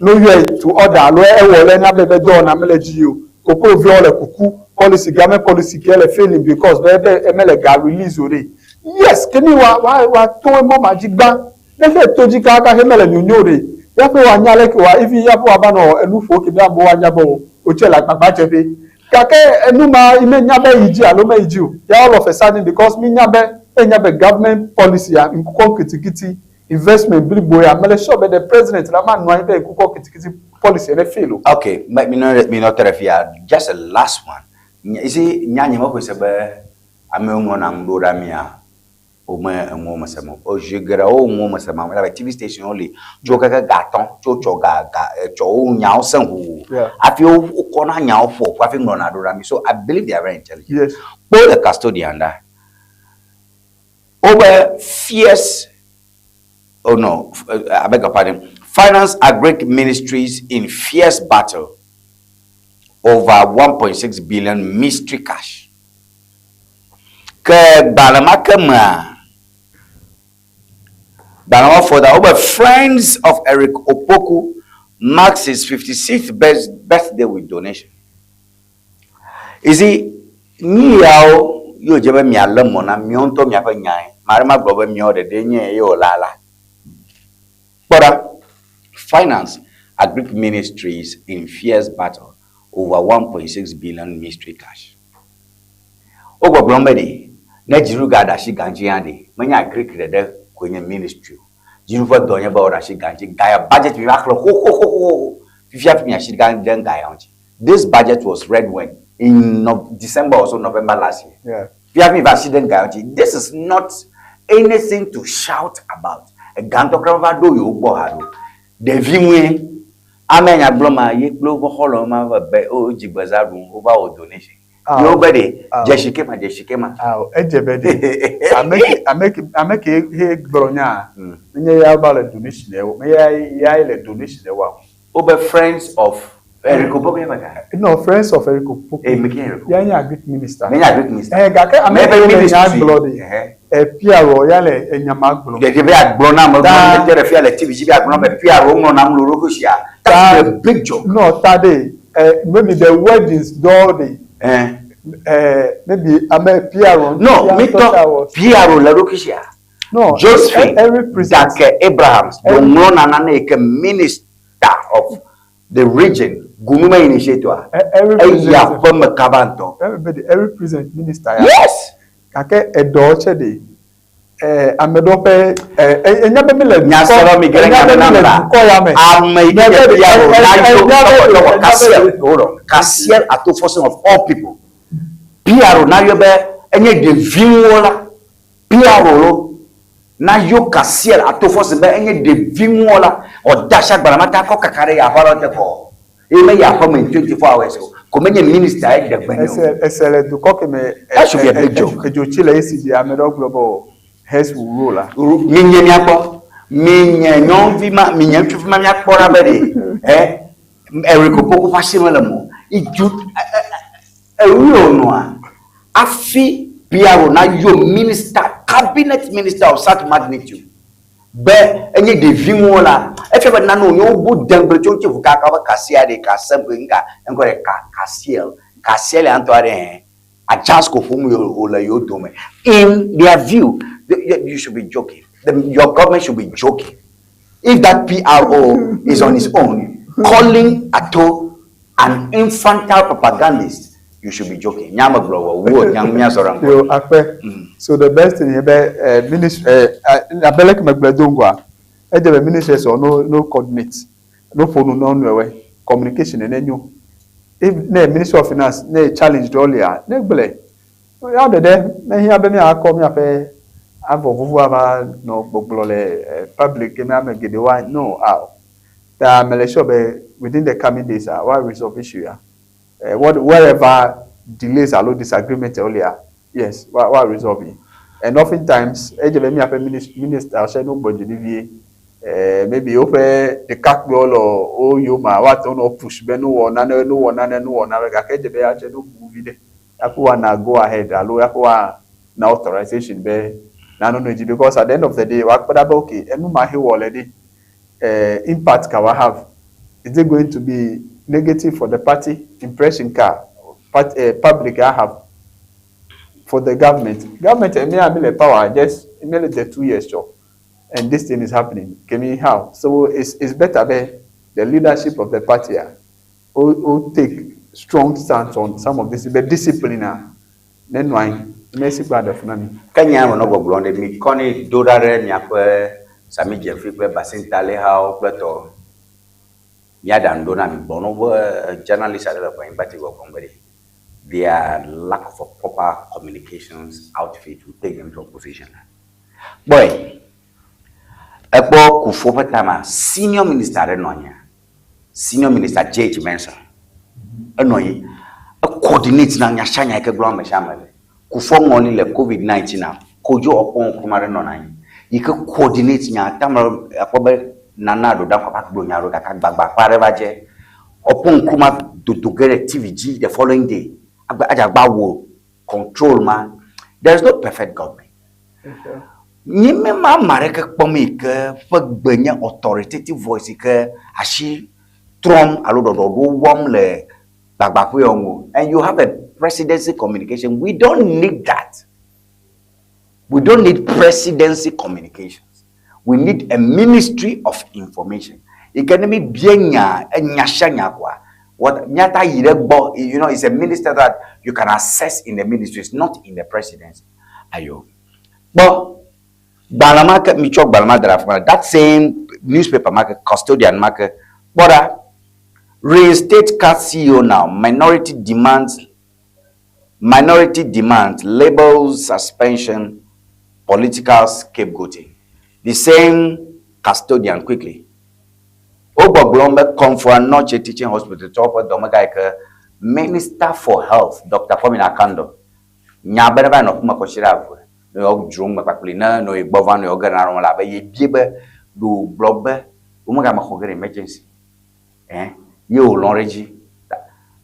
no yɔe to order alo ewɔ le nya be be dɔwɔna mele dzi yi o. Kokloviawo le kuku, policy government policy ke le failing because be ebe mele ga release o ɖe. Yes, ke mi wa wa wa to emɔ ma dzi gbã. Ne xe to dzi kaka xe mele nyonyo o ɖe, ya ƒe wa nya leke wa even ya ƒe wa va nɔ enu ƒo ke be amewo wa nya be o o tse le agbagba dze ƒe. Gake enu ma yi me nya be yi dzi alo me yi dzi o. Ya all of a sudden because mi nya be enya be government policy ya ŋkukɔ kitikiti investment blibo ya mele sure be the president la ma nɔ anyi be ŋkukɔ kitikiti policy ne fail o. Okay, me mi nɔ mi nɔ te ɖe fia just a last one. You see, nya nye mexɔe se be amewo ŋlɔna nu ɖo ɖa mia wome enuwo me sem o. Zi geɖe wo nuwo me sem elabe TV station wo li tso keke ga atɔ̃ tso tsɔ ga ga etsɔ wo nyawo sẽ ʋuu hafi wo wokɔna nyawo ƒoa ƒu hafi ŋlɔna ɖo ɖa mi. So I believe they are very intelligent. Yes. Kpɔ le custodian ɖa. Wobe fierce oh no, I beg your pardon. Finance Agric Ministries in fierce battle over 1.6 billion mystery cash. Ke gbalẽ ma ke mea, gbalẽ ma fɔ da wobe Friends of Eric Opoku marks his 56th birthday with donation. You see, nu yawo ye wòdze be mialé mɔ na miawo ŋutɔ miaƒe nyae. Ame aɖe magblɔ be miawo ɖeɖee nye ye wòle alea. Kpɔ ɖa, Finance Agric Ministries in fierce battle over 1.6 billion mystery cash. Wogbɔgblɔm be ɖe ne dziɖuɖu gaɖe asi ga ŋuti hã ɖe, menye Agric ɖeɖe koe nye ministry o. Dziɖuɖu ƒe dɔ nye be woaɖe asi ga ŋuti. Ga ya budget mi va xlẽ xoxoxoxoxo fifia hafi miasi ga ɖe ga ya ŋuti. This budget was read when? In no, December or so, November last year. Yeah. Fifia hafi mi va asi ɖe ga ya ŋuti. This is not anything to shout about. Ega ŋutɔ kura meva ɖo yewo gbɔ haɖe o. Ɖevi ŋue ame nya gblɔ ma ye kple woƒe xɔlɔ̃ ma va be wo dzigbeza ɖum wova wɔ donation. Ao. Yewo be ɖe Ao. dzesi ke ma dzesi ke ma. Ao, edze be ɖe ame ke ame ke ame ke he gblɔ nyaa menye ya va le donation wɔ menye ya ya le donation wɔa o. Wobe Friends of Eric Opoku ye mega. No, Friends of Eric Opoku. Eh, meke Eric Opoku. Ya nye agric minister. Menye agric minister. Eh, gake ame Mebe ke le nya ministry. gblɔ ɖe. Ehe. Eh, PR ya le enya ma gblɔ. Ɖevi be agblɔ na ame Ta- gblɔ ne te ɖe fia le TV dzi be agblɔ na ame PR woŋlɔ nam le wo ɖokui sia. That's the big joke. No, ta ɖe eh, maybe the weddings dɔ ɖe. Eh. Eh, maybe ame PR. No, mi tɔ PR le ɖokui sia. No, Josephine every president. Dake Abrahams Every- woŋlɔ nane yi ke minister of the region Gunume initiator. Every Eya president. ƒe me kaba ŋutɔ. Everybody, every president minister ya. Yes. Gake edɔ tse ɖe eh, ame ɖewo ƒe eh, eh, enya be mi le Nyasrɔ̃ mi ge ɖe enya be nya me mi nam le la. dukɔ ya me. Ame yi ke Nya be PR eh, na eh, yo enya be tɔkɔ tɔkɔ enya be Kasiel hold on Kasiel Atofosin of all people PR na yɔ be enye ɖeviwo la PR lo na yɔ Kasiel Atofosin be enye ɖeviwo la ɔda asi agbalẽ ma ta kɔ kaka ɖe yaƒe aɖe te kɔ eye me yaƒe me in 24 hours o ko menye minister ye ɖe gbe nɛ o. Ese ese le dukɔ ke me That should be a big joke. Edzotsi le esi dzi ame ɖewo gblɔ be o heads will roll la. Mi nye miakpɔ mi nye nyɔnuvi ma mi nye ŋutsuvi ma miakpɔ ɖa be ɖe ɛ Eric Opoku ƒe asi mele mo idzu ewu wònɔa hafi PR na yɔ minister cabinet minister of such magnitude be enye ɖeviwo la efia be nane wònye wobu dengble tso ŋuti ʋu kaka be kasia ɖe kasem ŋka ŋkɔ ɖe ka kasiel kasiel ya ŋutɔ aɖe hɛ Ajasko ƒom wòle yewo dome in their view you should be joking the, your government should be joking if that PRO is on his own calling Ato an infantile propagandist you should be joking nyame gblɔ wɔ wo nya miazɔ ɖe ŋgɔ Yo akpe. So the best thing ye be eh, ministry eh, eh, abe leke megblɔe do ŋgɔa, edze be ministries no no coordinate, no ƒo nu na wo nɔewoe. Communication ne nyo. If ne Ministry of Finance ne challenge ɖewo lia, ne gblɔe. Ya ɖeɖe mehiã be míakɔ míaƒe avɔ vuvu ava nɔ gbɔgblɔ le eh, public ke ame geɖewo no ao. Ta mele sure be within the coming days ah, wa resolve issue ya. Eh, what wherever delays alo disagreement lia, yes, wa wa resolve it. And oftentimes, edze be míaƒe minister hyɛ no gbɔ dzi ɖi vie. Eh, maybe woƒe ɖekakpuiwo le wo yomea, woate ŋu nɔ push be no wɔ nane, no wɔ nane, no wɔ nane gake edze be ya tse no bu viɖe hafi woana go ahead alo hafi woana authorization be nane no dzi because at the end of the day woakpɔ ɖa be okay enu ma he wɔ le ɖe eh, impact ka wa have? Is it going to be negative for the party? Impression ka part, eh, public a have for the government? Government eh, me a mi le power just mi le de 2 years tsɔ and this thing is happening. Kemi how? So it's better be the leadership of the party ah, o take strong stance on some of this, but discipline ah, ne nɔ anyi. Mesi gba ɖe funa mi. Ke nya me nɔ gbɔgblɔm ɖe mi kɔ ne do ɖa ɖe miaƒe Sami Gyamfi kple Basintale hawo kple tɔ míaɖa nu ɖo na mi gbɔ no be journalist aɖe le Ʋenyigba TV gbɔgblɔm be ɖe their lack of a proper communications outfit will take them to opposition. Kpɔe, ekpɔ Kufuor ƒe tama senior minister aɖe nɔ anyia, senior minister J.H. Mensah enɔ anyi, ecoordinate na nya sia nya yi ke gblɔm ame sia ame le. Kufuor ŋɔli le COVID-19 a, Kojo Oppong Nkrumah ɖe nɔna anyi yi ke coordinate nya tame akpɔ be Nana Addo Dankwa va gblɔ nya ɖo gake agbagba ƒe aɖe va dze. Oppong Nkrumah dodo ge ɖe TV dzi the following day agbe adze agba wɔ control ma. There is no perfect government. Nye me ma ame aɖeke kpɔm yi ke ƒe gbe nye authoritative voice yi ke asi trɔm alo ɖɔɖɔɖo wɔm le gbagbaƒeawo ŋu. And you have a presidency communication. We don't need that. We don't need presidency communications. We need a ministry of information. Yi ke ne mi bia nya enya sia nya koa, what miata yi ɖe gbɔ, it's a minister that you can access in the ministries, not in the presidency. Ayo. Kpɔ gbalẽ ma ke mitsɔ gbalẽ ma da ɖe afi ma. That same newspaper ma ke custodian ma ke kpɔ ɖa. Reinstate CAS CEO now. Minority demands labels suspension political scapegoating. The same custodian quickly. Wogbɔgblɔm be Komfo Anokye Teaching Hospital tsɔ woƒe dɔmega yi ke Minister for Health Dr. Kwamina Akandoh nya be ne va nɔ ƒume kɔsiɖa eve ne yewodzro ŋume kpakpli ne nɔ ye gbɔ va nɔ yewo ge ɖe na la be yebie be ɖo wògblɔ be womegame xɔ ge ɖe emergency eh ye wòlɔ̃ ɖe edzi.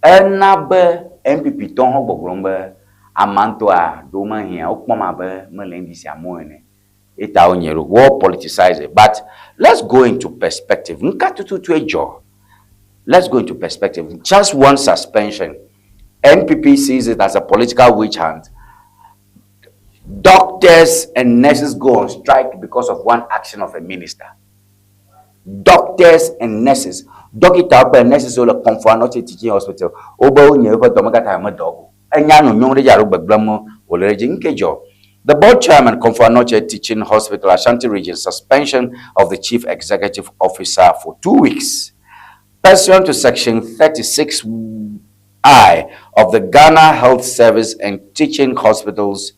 Ena be NPP tɔwo hã gbɔgblɔm be ama ŋutɔa ɖewo mehiã wokpɔm abe mele NDC amewo ene. Eta wonye ɖo wo politicize it but let's go into perspective. Nuka tututue dzɔ? Let's go into perspective. Just one suspension. NPP sees it as a political witch hunt. Doctors and nurses go on strike because of one action of a minister. Doctors and nurses. Dɔkitawo kple nurses wo le Komfo Anokye Teaching Hospital. Wobe wonye woƒe dɔme katã medɔ o. Enya nyonyo ɖe dzi alo gbegblẽm wòle ɖe edzi. Nke dzɔ. The board chairman, Komfo Anokye Teaching Hospital, Ashanti Region, suspension of the chief executive officer for 2 weeks. Pursuant to Section 36I of the Ghana Health Service and Teaching Hospitals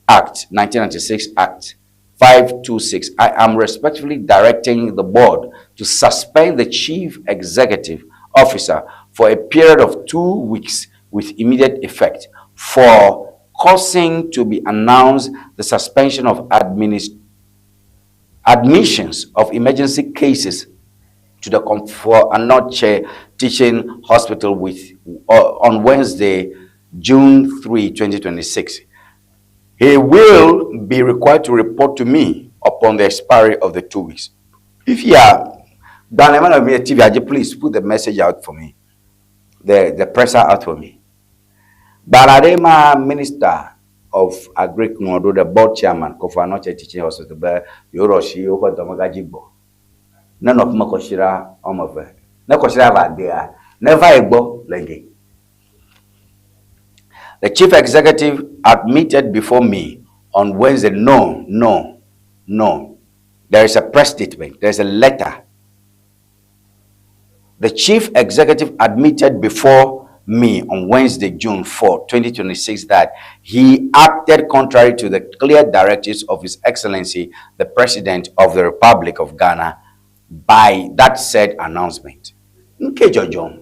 Act, 1996 Act 526, I am respectfully directing the board to suspend the chief executive officer for a period of 2 weeks with immediate effect for causing to be announced the suspension of admissions of emergency cases to the Komfo Anokye Teaching Hospital on Wednesday, June 3, 2026. He will be required to report to me upon the expiry of the 2 weeks. If you are TV, please put the message out for me, the presser out for me. Balarema Minister of Agric Nwodo, the board chairman, Komfo Anokye Teaching Hospital, be yewoɖɔ woƒe dɔmegadzi gbɔ. Ne nɔ ƒume kɔsiɖa wɔme eve. Ne kɔsiɖa va dea, ne va yi gbɔ le ge. The chief executive admitted before me on Wednesday, no. There is a press statement. There is a letter. The chief executive admitted before me on Wednesday, June 4, 2026, that he acted contrary to the clear directives of His Excellency, the President of the Republic of Ghana, by that said announcement. Nke dzɔdzɔm,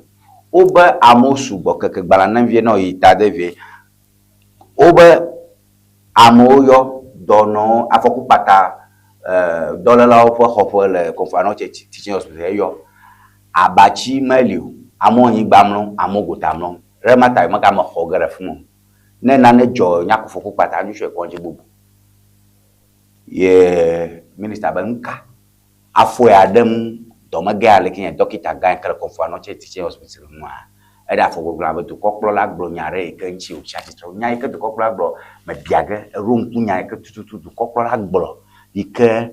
wobe amewo sugbɔ keke gbalẽ ne vie na yi ta de vie. Wobe amewo yɔ dɔnɔwo afɔku kpata. Dɔlélawo ƒe xɔƒe le Komfo Anokye Teaching Hospital eyɔ. Abatsi meli o. Amewo anyigba mlɔm, amewo gota mlɔm. Ɖe ema ta mega me xɔ ge ɖe afi ma o. Ne nane dzɔ nya kufɔku kpata ŋutsu kɔdzi bubu. Ye minista be nuka? Afɔe aɖem dɔmegã aleke nye dɔkita gã yi ke le Komfo Anokye Teaching Hospital nua, eɖe afɔ gbɔgblɔ abe dukɔkplɔla gblɔ nya ɖe yi ke ŋuti wòtsi atsitre. Nya yi ke dukɔkplɔla gblɔ mebia ge, eɖo ŋku nya yi ke tututu dukɔkplɔla gblɔ yi ke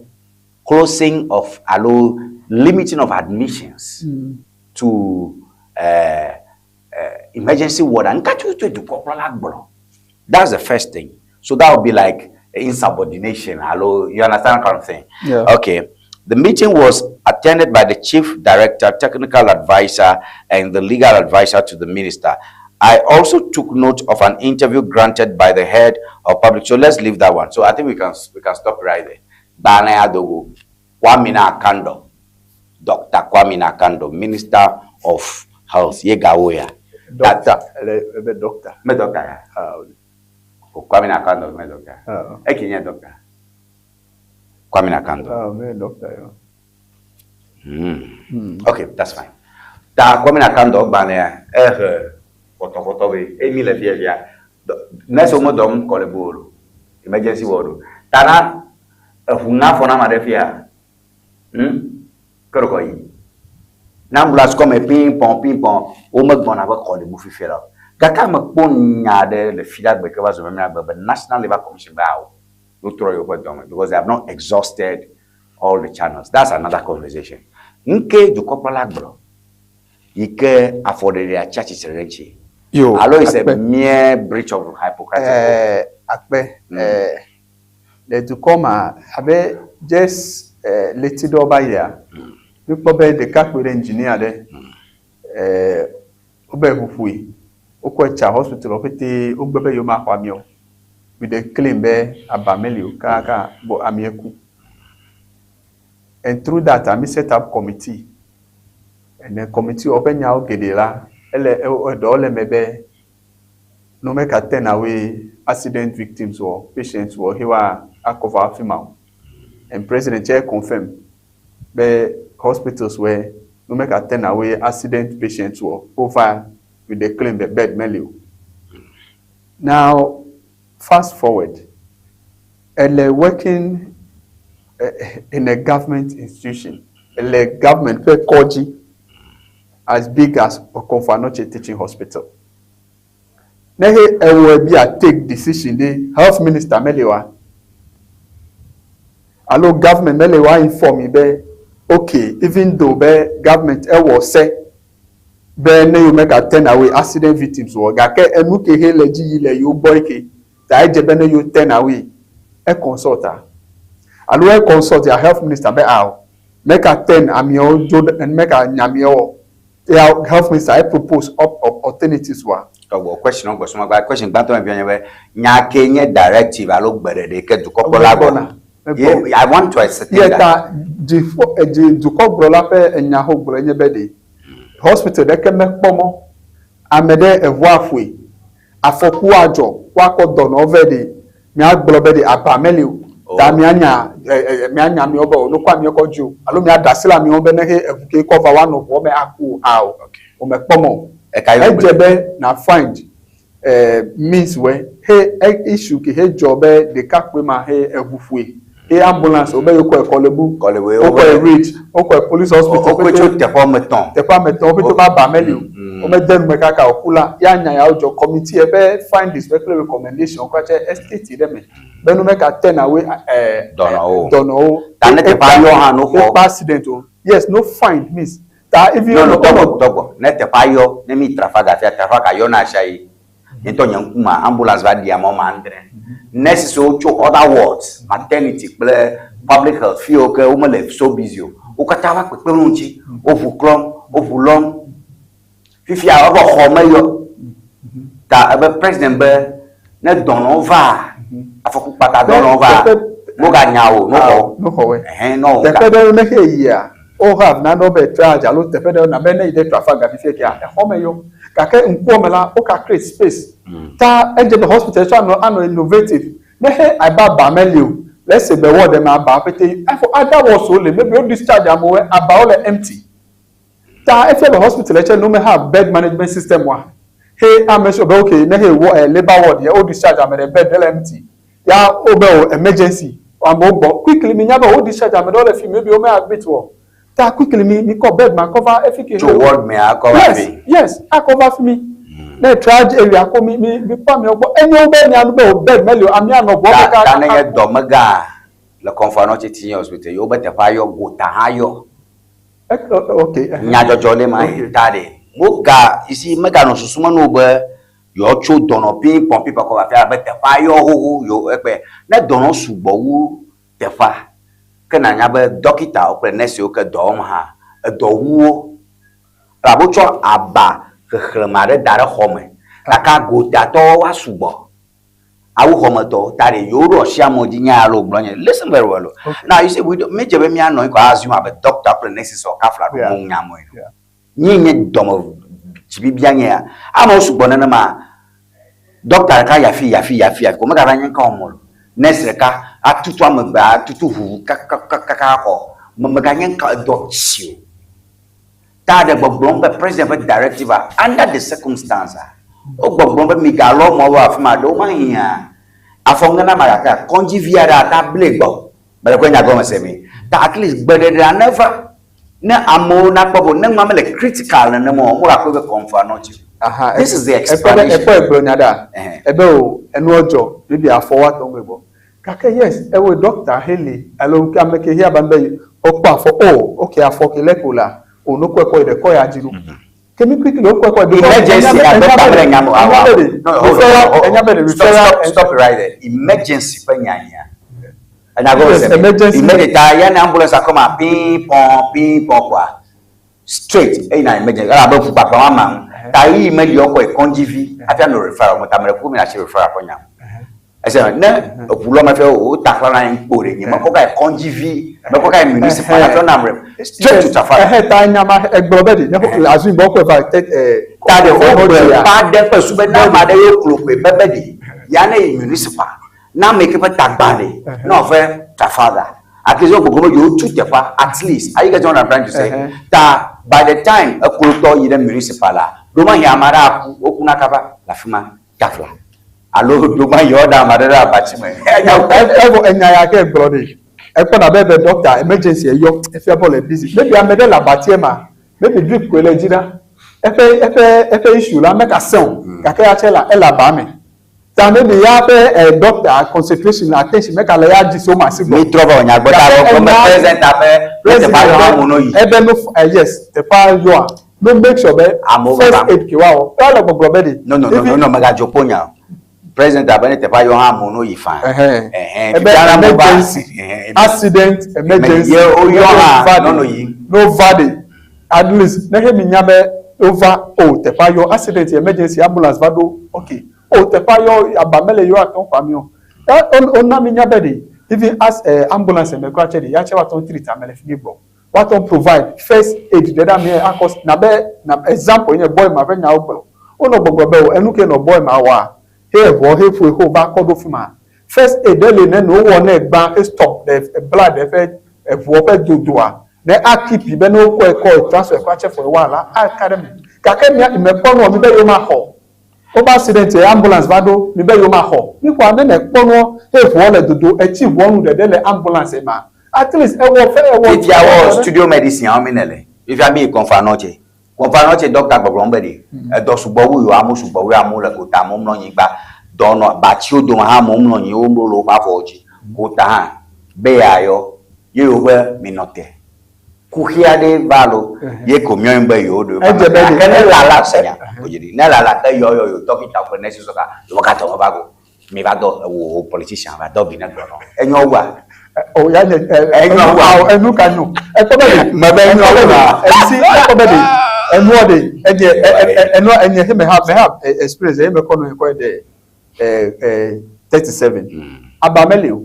closing of alo limiting of admissions to uh, emergency ward. Nuka tututu dukɔkplɔla gblɔ? That's the first thing. So that would be like insubordination. Hello, you understand that kind of thing? Yeah. Okay. The meeting was attended by the chief director, technical advisor, and the legal advisor to the minister. I also took note of an interview granted by the head of public. So let's leave that one. So I think we can stop right there. Bana Adogo, Kwame Akandoh, Dr. Kwame Akandoh, Minister of Health. Yegawoya. Doctor, ele ebe doctor. Me doctor ya. Ah, Kwame Akandoh, me doctor. Ah. Eki nye doctor. Kwame Akandoh. Ah, me doctor yo. Okay, that's fine. Ta Kwame Akandoh gbalẽa ehe xɔtɔxɔtɔ be emi le fia fia. Nurse wo medɔm kɔ le bo o. Emergency ward o. Ta na eʋu ŋa afɔ na ame aɖe fia. Ke ɖe kɔ yi. Na ambulance kɔme ping pong ping pong womegbɔna be xɔ le bu fifia la o. Gake ame kpɔ nya aɖe le fi ɖe agbe ke va zu memlɛ agbe be National Labour Commission be awo wotrɔ yewoƒe dɔme because they have not exhausted all the channels. That's another conversation. Nke dukɔkplɔla gblɔ yi ke afɔɖeɖea tsi atsitre ɖe ŋuti. Yo, Alo is a akpe. mere breach of Hippocratic oath. Akpe. Le dukɔ ma abe just leti ɖewo va yia, míkpɔ be ɖekakpui ɖe engineer ɖe wobe ʋuƒoe wokɔe tsa hospital wo ƒete wogbe be yewomaxɔ ami o. With the claim be aba meli o kaka bo amie ku. And through that, mi set up committee. And then committee woƒe nyawo geɖe la, ele eɖewo le eme be no make a turn away accident victims or patients wɔ he wa akɔva afi ma o. And president chair confirm be hospitals where no make a turn away accident patients wɔ over with the claim be bed meli o. Now, fast forward, ele working in a government institution, ele government ƒe kɔdzi as big as Okomfo Anokye Teaching Hospital. Ne he ewɔe bi a take decision ɖe health minister meli wa alo government meli wa inform mi be okay even though be government ewɔ se be ne yewo mega turn away accident victims wɔ gake enu ke he le dzi yi le yewo gbɔ eke ta edze be ne yewo turn away e consult a alo e consult ya health minister be awo meka turn amewo dzo meka nya amewo ya health minister e propose up, up alternatives wa. Tɔgbɔ question gbɔ sɔmɔ gba question gbãtɔ me bia nye be nya ke nye directive alo gbeɖeɖe ke dukɔkplɔla gbɔna. Ye I want to ascertain Ye that. ta dziƒo edzi dukɔgblɔla ƒe enyawo gblɔ nye be ɖe hospital ɖeke mekpɔ mɔ ame ɖe eʋu aƒoe afɔku adzɔ woakɔ dɔnɔwo vɛ ɖe miagblɔ be ɖe aba meli o ta mianya ɛ ɛ mianya amewo be o nokɔ amewo kɔ dzi o alo miaɖe asi le amewo be ne he eʋu ke kɔ va woanɔ ʋua me aku o ao o mekpɔ mɔ o. Eka ye Edze be na find means wɛ he issue ke he dzɔ be ɖekakpui ma he eʋu ƒoe he ambulance wo be yekɔ Korle Bu Korle Bu, wokɔ Ridge wokɔ police hospital Wokɔe tso teƒe ame etɔ̃. Teƒe ame etɔ̃ wo ƒete ba ba meli o womede nume kaka o ku la ya nya yawo dzɔ committee eƒe findings ƒe kple recommendation wokɔ tse estate ɖe me be nu meka turn away Dɔnɔwo. Dɔnɔwo. Ta ne teƒea yɔ hã no xɔ. Ekpa accident o yes no find means ta even No no tɔgbɔ tɔgbɔ ne teƒea yɔ ne mi Trafalgar fia Trafalgar yɔ na sia yi nye ŋutɔ nye ŋkume ambulance va ɖi amewo ma andre nurses wo tso other wards maternity kple public health fi yiwo ke womele so busy o wo katã va kpekpem ɖe wo ŋuti wo ʋu klɔm wo ʋu lɔm fifia eƒe xɔ me yɔ ta ebe president be ne dɔnɔwo va afɔku kpata dɔnɔwo va woganya o no xɔ no xɔ wɛ ɛhɛn no teƒe ɖewo ne he yia wo have nanewo be triage alo teƒe ɖewo na be ne yi ɖe Trafalgar fifia kea exɔ me yɔ gake ŋkuɔ me la wo ka create space ta edze be hospital tsɔ anɔ anɔ innovative ne he aba ba meli o. Le ese be ward me aba ƒete efo other wards wo le maybe wo discharge amewo abawo le empty. Ta efia be hospital tse no me have bed management system wa he ame sure be okay ne he wɔ eh, labour ward ye wo discharge ame ɖe bed ɖe le empty ya wo be o emergency amewo gbɔ quickly mi nya be wo discharge ame ɖewo le fi maybe wo me admit wɔ ta quickly mi mi kɔ bed ma kɔ va efi ke Tso ward mea kɔ va yes fi. yes akɔ va fi mi ne triage area ko mi mi mi kpɔ amewo gbɔ enyo be mia nu be o bed meli o amea nɔ ʋua Ta me ta ne nye dɔmegã le Komfo Anokye Teaching Hospital ye wobe teƒea yɔ gota hã yɔ. Okay. Nyadzɔdzɔ le ma yi ta ɖe. Moga you see meganɔ susu me na wo be yewoatso dɔnɔ ping-pong ping-pong kɔ va afia elabe teƒea yɔ xoxo yewo ekpe. Ne dɔnɔ sugbɔ wu teƒea, ke nànya be dɔkitawo kple nɛsiwo ke dɔ wɔm hã, edɔ wu wo. Elabe wotsɔ aba xexlẽme aɖe da ɖe xɔ me gake gotatɔwo woasugbɔ. Awu xɔmetɔwo ta ɖe yewo ɖo asi amewo dzi nya alo gblɔ nye listen very well o. Now you see we do mi dze be mía nɔ anyi ko assume abe doctor kple nurses wɔ kafla ɖo mo nya mo ene. Nye nye dɔme dzibibia nye ya. Amewo sugbɔ nenema doctor ɖeka yi afi yi afi yi afi yi afi ko megava nye ŋka wɔm o. Nurse ɖeka atutu ame eve atutu ʋuʋu kakakakaka xɔ me meganye ŋka edɔ tsi o. Ta ɖe gbɔgblɔm be president ƒe directive a under the circumstance a wo gbɔgblɔm be migalɔ mɔ va afi ma ɖewo mahiã afɔ ŋe na ma gake kɔndzi vi aɖe ata ble gbɔ mele kɔe nya gɔme se mi ta at least gbeɖeɖea ne va ne amewo nakpɔ be ne nua mele critical nenema o womegakpɔe be kɔnfa nɔ tsi Aha, this is the ekpɔ be explanation ekpɔ egblɔ nya ɖa ebe o enuɔ dzɔ maybe afɔ woatɔ ŋgbe gbɔ gake yes ewɔe doctor heli alo ame ke hia ba be wokpɔ afɔ oh ok afɔ ke leke wòlea o no kɔe kɔ yi ɖe kɔ ya dzi ɖo ke mi quickly wokɔe kɔ yi Emergency enya a be doctor mele nya me o enya awa be ɖe no hold on referral hold enya be ɖe on stop referral stop stop right there emergency ƒe nya nya enya gɔme yes se mi emergency emergency ta ya ne ambulance akɔ ma pin pɔn pin pɔn kɔa straight eyina emergency elabe ʋu kpakpa ma ma ŋu ta ɣeyiɣi meli woakɔ yi kɔndzi vi hafi anɔ referral wɔm ta mele kuku mi na si referral ƒe nya me. Ese me ne eʋu lɔ me fia wo ta xlã na anyi kpo ɖe nye mekɔ ka yi kɔndzi vi mekɔ ka yi municipal hafi wonam ref straight to Trafalgar. Ɛhɛ ta nya ma egblɔ be ɖe ne le azui gbɔ kɔe va te ɛ Ta ɖe kɔndzi wogblɔe ya. pa ɖe ƒe su be ne ame aɖe ye klo koe be be ɖe ya ne yi municipal ne ame yi ke ƒe ta gbã ɖe ne wòave Trafalgar at least wo gbɔgblɔ be yewotu teƒea at least are you getting what I'm trying to say ta by the time eklotɔ yi ɖe municipal la ɖomahi ame aɖe aku wokuna kaba le afi ma tafla alo ɖomahi woaɖe ame aɖe ɖe abatsi me. Evɔ enya ya ke gblɔ ɖe ekpɔna be be doctor emergency eyɔ efia be wole busy maybe ame ɖe le abatia ma maybe drip koe le edzi ɖa eƒe eƒe eƒe issue la meka sẽ o gake ya tse la ele aba me ta maybe ya ƒe eh, doctor concentration attention meka le ya dzi so ma si gbɔ. Mi trɔ va nya gbɔ ta gbɔ be president abe president teƒea yɔ amewo no yi. ebe no eh, yes teƒea yɔa no make sure be Amewo first va. aid ke woawɔ ya le gbɔgblɔ be ɖe. No no no no no megadzo kpo nya o. President abe ne teƒea yɔ hã amewo no yi faa. Ɛhɛn. Ɛhɛn. Ebe Fifia la amewo va. emergency Ɛhɛn. accident emergency. Ye woyɔ hã va no no ɖe yi. no va ɖe at least ne he mi nya be wova o teƒea yɔ accident emergency ambulance va ɖo ok o teƒea yɔ aba mele yɔ atɔ xɔ ami o e wona mi nya be ɖe even as eh, ambulance me kura tse ɖe ya tse woatɔ treat ame le fi mi gbɔ woatɔ provide first aid ɖe ɖe amea akɔ na be na example nye boy ma ƒe nyawo gblɔ wonɔ gbɔgblɔ be o enu ke nɔ boy ma wɔa he eʋɔ he ƒoe he wova kɔ ɖo fi ma first aid ɖe li ne no wɔ ne gbã he stop the blood eƒe eʋuɔ ƒe dodoa ne akeep be ne wokɔe kɔ transfer kɔ atse for a while la aka ɖe me gake mia mekpɔ nua mi be yewo ma xɔ wobe accident ye ambulance va ɖo mi be yewo ma xɔ mi xɔa ne ne kpɔ nua he ʋuɔ le dodo etsi ʋuɔ nu ɖeɖe le ambulance ma at least ewɔ fɛ ewɔ. Fifia wɔ studio medicine awo mi ne le. Fifia mi yi Komfo Anokye. Komfo Anokye doctor gbɔgblɔm be ɖe edɔ sugbɔ wu yewo amewo sugbɔ wu amewo le gota amewo mlɔ anyigba dɔnɔ batsiwo dome hã amewo mlɔ anyi wo mlo le woƒe avɔwo dzi. Gota hã be yeayɔ ye yewo be minɔ te. Kuxi aɖe va alo ye ko miɔ be yewo ɖo Edze be gake ne lala se nya odzidi ne lala ke yɔ yɔ yewo dɔkita kple nurses ka yewo katã va go mi va dɔ ewo wo politician va dɔ bi ne gbɔ nɔ enyo wua. O ya nye ɛ Enyo wua. Awɔ enu ka nyo ekpɔ be ɖe Me be enyo ekpɔ be ɖe wua. esi ekpɔ be ɖe enua ɖe enye ɛ ɛ enua enye he me have me have experience eye me kɔ nu kɔ ɖe ɛ ɛ 37 aba meli o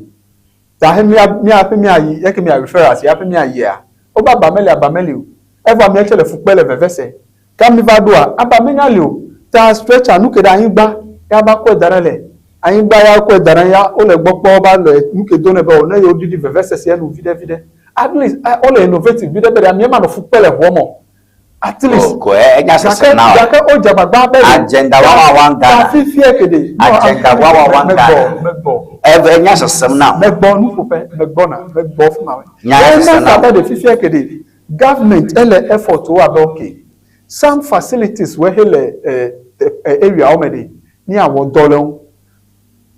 ta he mia mia ƒe mia yi eke mia referrals ya ƒe mia yia wobe aba meli aba meli o evɔ amea tse le fukpe le veve se ke ami va ɖoa aba menya li o ta stretcher nu ke ɖe anyigba ya va kɔe da ɖe le. Anyigba ya wokɔe da ɖe anyi ya wole gbɔ kpɔ ba le nu ke do nɛ be o ne yewo ɖiɖi vevesese nu viɖe viɖe. At least eh, wole innovative viɖe be ɖe amea manɔ fu kpe le ʋua me o. At least. O ko enya sese Gake na o. gake wodze agbagba be ɖe Agenda one one one ta Ghana. fifia ke ɖe. No, Agenda one one one megbɔ Ghana. megbɔ. Eve enya sesem na o. Megbɔ nuƒoƒe megbɔna megbɔ fi ma wɛ. Nya Ena sese na ta o. be ɖe fifia ke ɖe government ele effort wo abe okay some facilities wɔ he le eh, eh, area wo me ɖe míawɔ dɔ le ŋu.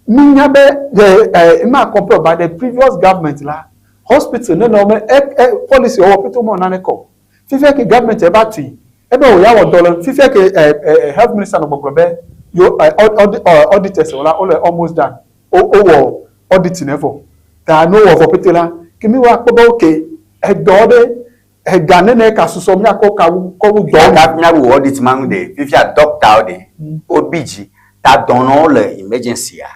Mínya be the eh, ma compare by the previous government la hospital ne nɔ me eh, eh, policy wɔwɔ pete womewɔ naneke o. Fifia ke government eva tui ebe o ya wɔ dɔ le ŋu. Fifia ke eh, eh, health minister nɔ gbɔgblɔ be yo eh, audit, auditors wo la wole almost done. Wo wowɔ auditing evɔ. Ta ne wowɔ vɔ pete la ke mi wa kpɔ be okay edɔ ɖe ega nene ka susɔ míakɔ ka wu kɔ wu dɔ Gake míawu audit ma ŋu ɖe, fifia ɖɔktawo ɖe, wobi dzi ta dɔnɔwo le emergency a,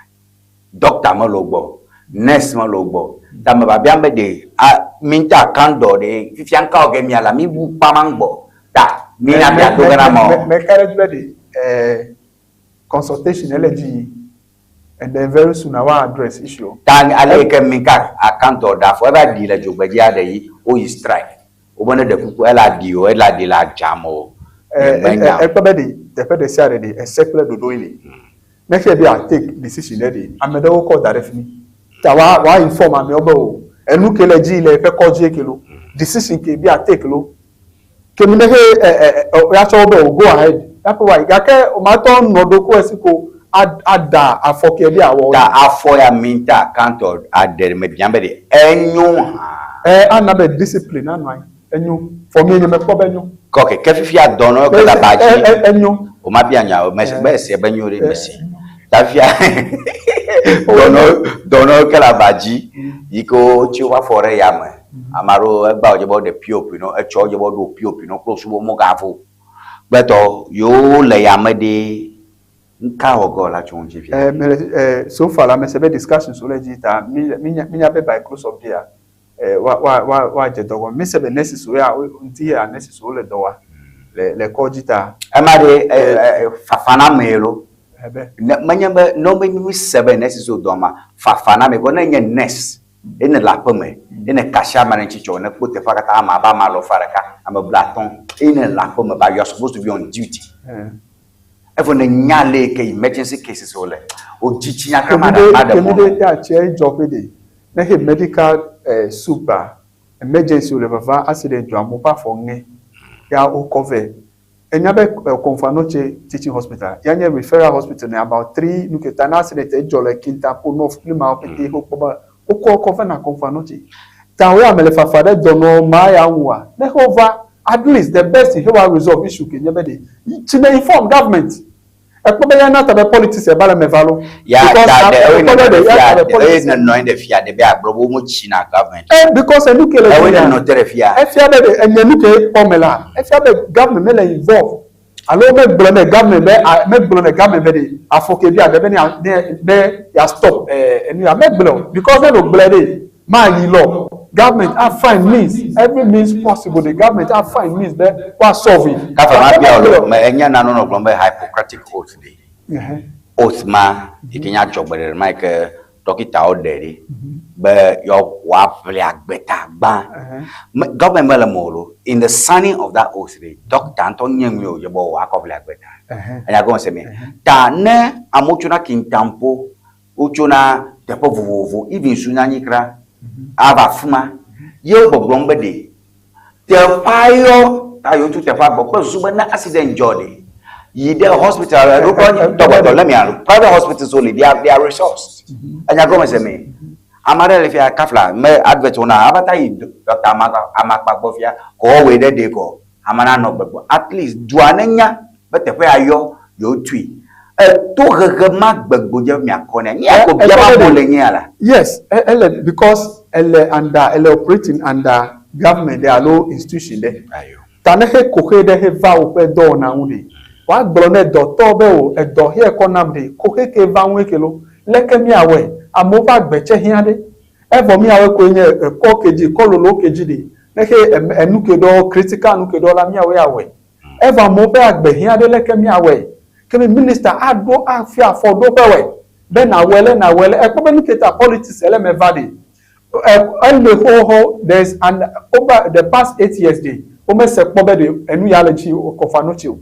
ɖɔkta mele wo gbɔ o, nurse mele wo gbɔ o. Ta me biabia be ɖe a mi ŋutɔ akan dɔ ɖe fifia ŋka wɔ ge mia la mi wu kpa ma ŋgbɔ ta mi na bia do ge na amewo. Meka ɖe edzi be ɖe eh, consultation ele dzi yi and then very soon wa address issue. Ta ale yi ke mi ka akan dɔ ɖe afɔ eva ɖi le dzogbedzi aɖe yi woyi strike. Wobe ne ɖe kuku ela ɖi o ela ɖi le adzame o. Eh, Nye menya o. Ekpɔ be ɖe teƒe ɖe sia ɖe ɖe ese kple ɖoɖoe li. Ne fia be a take decision ɖe ɖe ame ɖewo kɔ da ɖe fi mi. Ta wa wa inform amewo be o enu ke le dzi le eƒe kɔdzi ke lo decision ke be a take lo. Ke mi ne he eh, eh, eh, ya tsɔ wo be o go ahead. Ya ƒe wa yi gake o ma tɔ nɔ ɖokuiwò esi ko ada afɔ ke be awɔ. Ta afɔ ya mi ta account aɖe me biam be ɖe enyo hã. Eh, ana be discipline nanɔ anyi. Enyo. For me nye mekpɔ be enyo. Ke ok, ke fifia dɔnɔ ke le aba dzi. Enyo. O ma bia nya o, mesi be ese be nyo ɖe mesi. Ta fifia dɔnɔ dɔnɔ ke le aba dzi yi ke wotsi woƒe afɔ ɖe yame. Ame aɖewo egba wòdze be woɖe POP nɔ etsɔ wodze be woɖo POP nɔ kple wosubu womegavo. Gbetɔ yewo le yame ɖe nuka wɔ ge wòla tso ŋuti fia? Eh, mele eh, so far la mese be discussions wole dzi ta mi mi minya be by close of day eh, wa wa wa woadze dɔ gɔme. Mise be nurses wo ya ŋuti ya nurses wo le dɔ wa le le kɔdzi ta. Ema ɖe eh, eh, fafa na amee lo. Ebe. Ne menye be ne wobe mi se be nurses wo dɔ ma fafa na amee vɔ ne enye nurse ye ne le aƒe me ye ne kasi ame ɖe ŋuti tsɔ ne kpɔ teƒea katã ame abe ame alafa ɖeka ame blaatɔ̃ ye ne le aƒe me but you are supposed to be on duty. Evɔ ne nya le yi ke emergency cases wo le wo dzitsinya kura ma ɖe ma ɖe mɔ Kemi ɖe ya tse dzɔ ƒe ɖe ne he medical eh, super emergency wo le vava accident dzɔ amewo ƒe afɔ ŋe ya wo kɔ vɛ. Enya be Komfo Anokye Teaching Hospital ya nye referral hospital ne about three nu ke ta ne accident edzɔ le Kintampo North kple mawo pete wo kpɔ be wokɔ kɔ vɛ na Komfo Anokye. Ta wo ya me le fafa ɖe dɔnɔ ma ya ŋua ne he wova at least the best he wa resolve issue ke nye be ɖe tsi ne inform government. Ekpɔ be ya na ta be politics eba le me va lo. Ya Because ta ɖe ekpɔ eye be ne ɖe ya ta fia be eye politics. ne nɔ anyi ɖe fia ɖe be agblɔ be wome tsi na government. Eh, because enu ke le Ewɔe fia. ne nɔ te ɖe fia. Efia be ɖe enye nu ke kpɔ me la. Efia be government mele involve. Alo megblɔ ne government be a megblɔ ne government be ɖe afɔ ke bia ɖe be ne ne be ya stop eh enu ya megblɔ o. Because ne no gblɔe ɖe ma yi lɔ. Government a find means every means possible the government a find means be wa solve it. Kafa ma Gake bia megblɔ o me enye nane nɔ gblɔm be Hippocratic oath ɖe. Ɛhɛ. Oath ma yi ke nye adzɔgbeɖeɖe ma yi ke dɔkitawo ɖe ɖi be yewoa woaʋli agbe ta gbã. Me government mele eme o lo. In the signing of that oath ɖe, dɔkita ŋutɔ nye nu yi wòdze be wòakɔ ʋli agbe ta. Enya gɔme se mea? Ta ne amewo tsona Kintampo, wotsona teƒe vovovo, even Sunyani kura ava afi ma ye wo gbɔgblɔm be ɖe teƒea yɔ ta yewotu teƒea gbɔ kple susu be ne accident dzɔ ɖe yi ɖe hospital alo kɔ dɔgbɔdɔ le mia private hospitals wo li they are they are resourced. Enya gɔme se me? Ame aɖe le fia kafla me advert wɔna ava ta yi dɔkta amakpa gbɔ fia kɔ wɔwɔe ɖe ɖe kɔ ame nanɔ gbegbe at least dua ne nya be teƒe ya yɔ yewotui. Eto hehe ma gbegbe dze miakɔ nɛ. Mia ko bia ma mo le nyia la. Yes, ele because ele under ele operating under government ɖe alo institution ɖe. Ta ne he koxe ɖe he va woƒe dɔwɔna ŋu ɖe, woagblɔ ne dɔtɔ be o edɔ hɛ kɔ nam ɖe, koxe ke va ŋue ke lo, leke miawɔe? Amewo ƒe agbe tse hiã ɖe. Evɔ miawɔe koe nye ekɔ ke dzi, kɔ lolo ke dzi ɖe. Ne he enu ke ɖewo, critical nu ke ɖewo la, miawɔe awɔe. Evɔ amewo ƒe agbe hiã ɖe leke miawɔe? Ke mi minister aɖo afia afɔ ɖoƒe wɔe. Be nawɔe le nawɔe le ekpɔ be nu ke ta politics ele me va ɖe. Ele xoxoxo there is an over the past 8 years ɖe womese kpɔ be ɖe enu ya le dzi kɔfa no tsi o.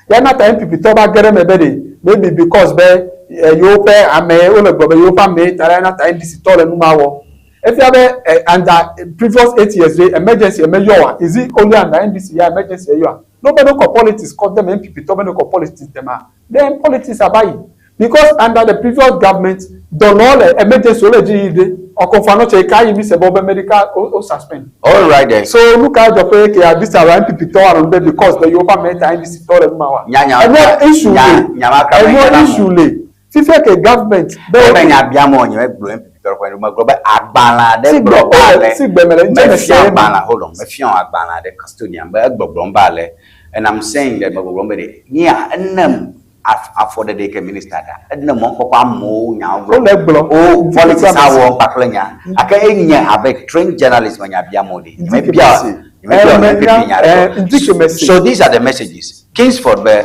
Ya na ta NPP tɔ va ge ɖe eme be ɖe maybe because be yewoƒe ame wole gblɔ be yewoƒe ame ta la na ta NDC tɔ le nu ma wɔ. Efia be under previous 8 years ɖe emergency eme yɔ wa is it only under NDC ya emergency eyɔa? No be no kɔ politics kɔ dem NPP tɔ be no kɔ politics dem a then politics ava yi because under the previous government dɔnɔ le emergency wole dzi yi ɖe ɔkɔnfa nɔ tse ka yi mi se be wobe medical o suspend. All right then. So nu ka dzɔ ƒe ke ya this our NPP tɔ wa nɔ be because be yewoƒe ame ta NDC tɔ le nu ma wa. Nya nya Enua issue nya le nya ma ka me enua nya la issue mo. Le fifia ke government be Ebe nya bia mo nye me gblɔ NPP tɔ ɖe me gblɔ be agbalẽ aɖe Si gblɔ gbe ba ale. si gbe me le ŋtsɛ me Mefia se eme. Agbalẽ hold on mefia agbalẽ aɖe custodian be egbɔgblɔm ba ale and I'm saying that megbɔgblɔm be ɖe nia enem afɔɖeɖe ke minister ɖa ene mɔkpɔkpɔ amewo nyawo gblɔ. Wole gblɔ. O politics awɔ kpakple nya gake enye abe trained journalist me nya bia mo ɖe nye bia nye bia NPP nya ɖe. So these are the messages. Kingsford be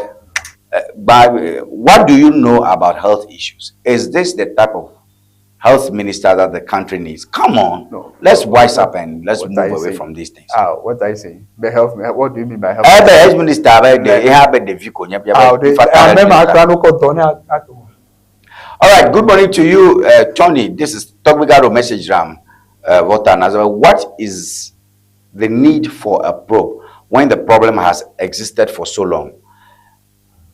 by what do you know about health issues? Is this the type of health minister that the country needs? Come on. No. Let's wise up and let's What move are you away saying? from these things. Ah, what are you saying? Be health. What do you mean by health? Ebe health minister be de ihe abe de vi ko nye bia Ah, be de ame ma kura no kɔ dɔ ne ato. All right, good morning to you, Tony. This is Togbigaro message ram. Vota Nazareth. What is the need for a probe when the problem has existed for so long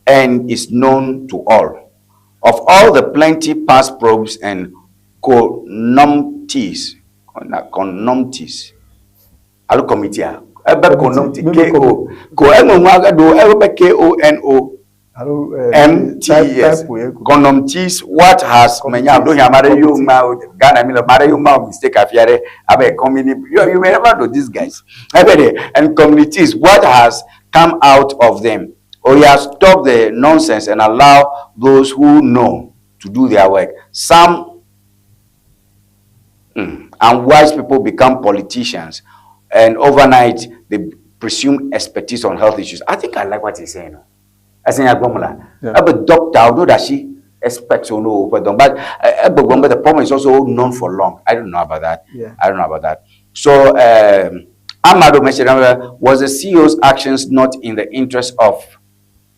and is known to all? Of all the plenty past probes and connumpties, connumpties, alo committee a, ebe connumpty, K O, ko eme ŋu age do, ebe K O N O M T E S, connumpties, what has menya do hia mare you ma Ghana mi le mare you ma mistake afiare abe community you may never know these guys ebe de and communities, what has come out of them? Oh yeah, stop the nonsense and allow those who know to do their work. Some and wise people become politicians and overnight they presume expertise on health issues. I think I like what he's saying. No? I say, yeah. But doctor, although that she experts on no, but but the problem is also known for long. I don't know about that. I don't know about that. So Amado mentioned, was the CEO's actions not in the interest of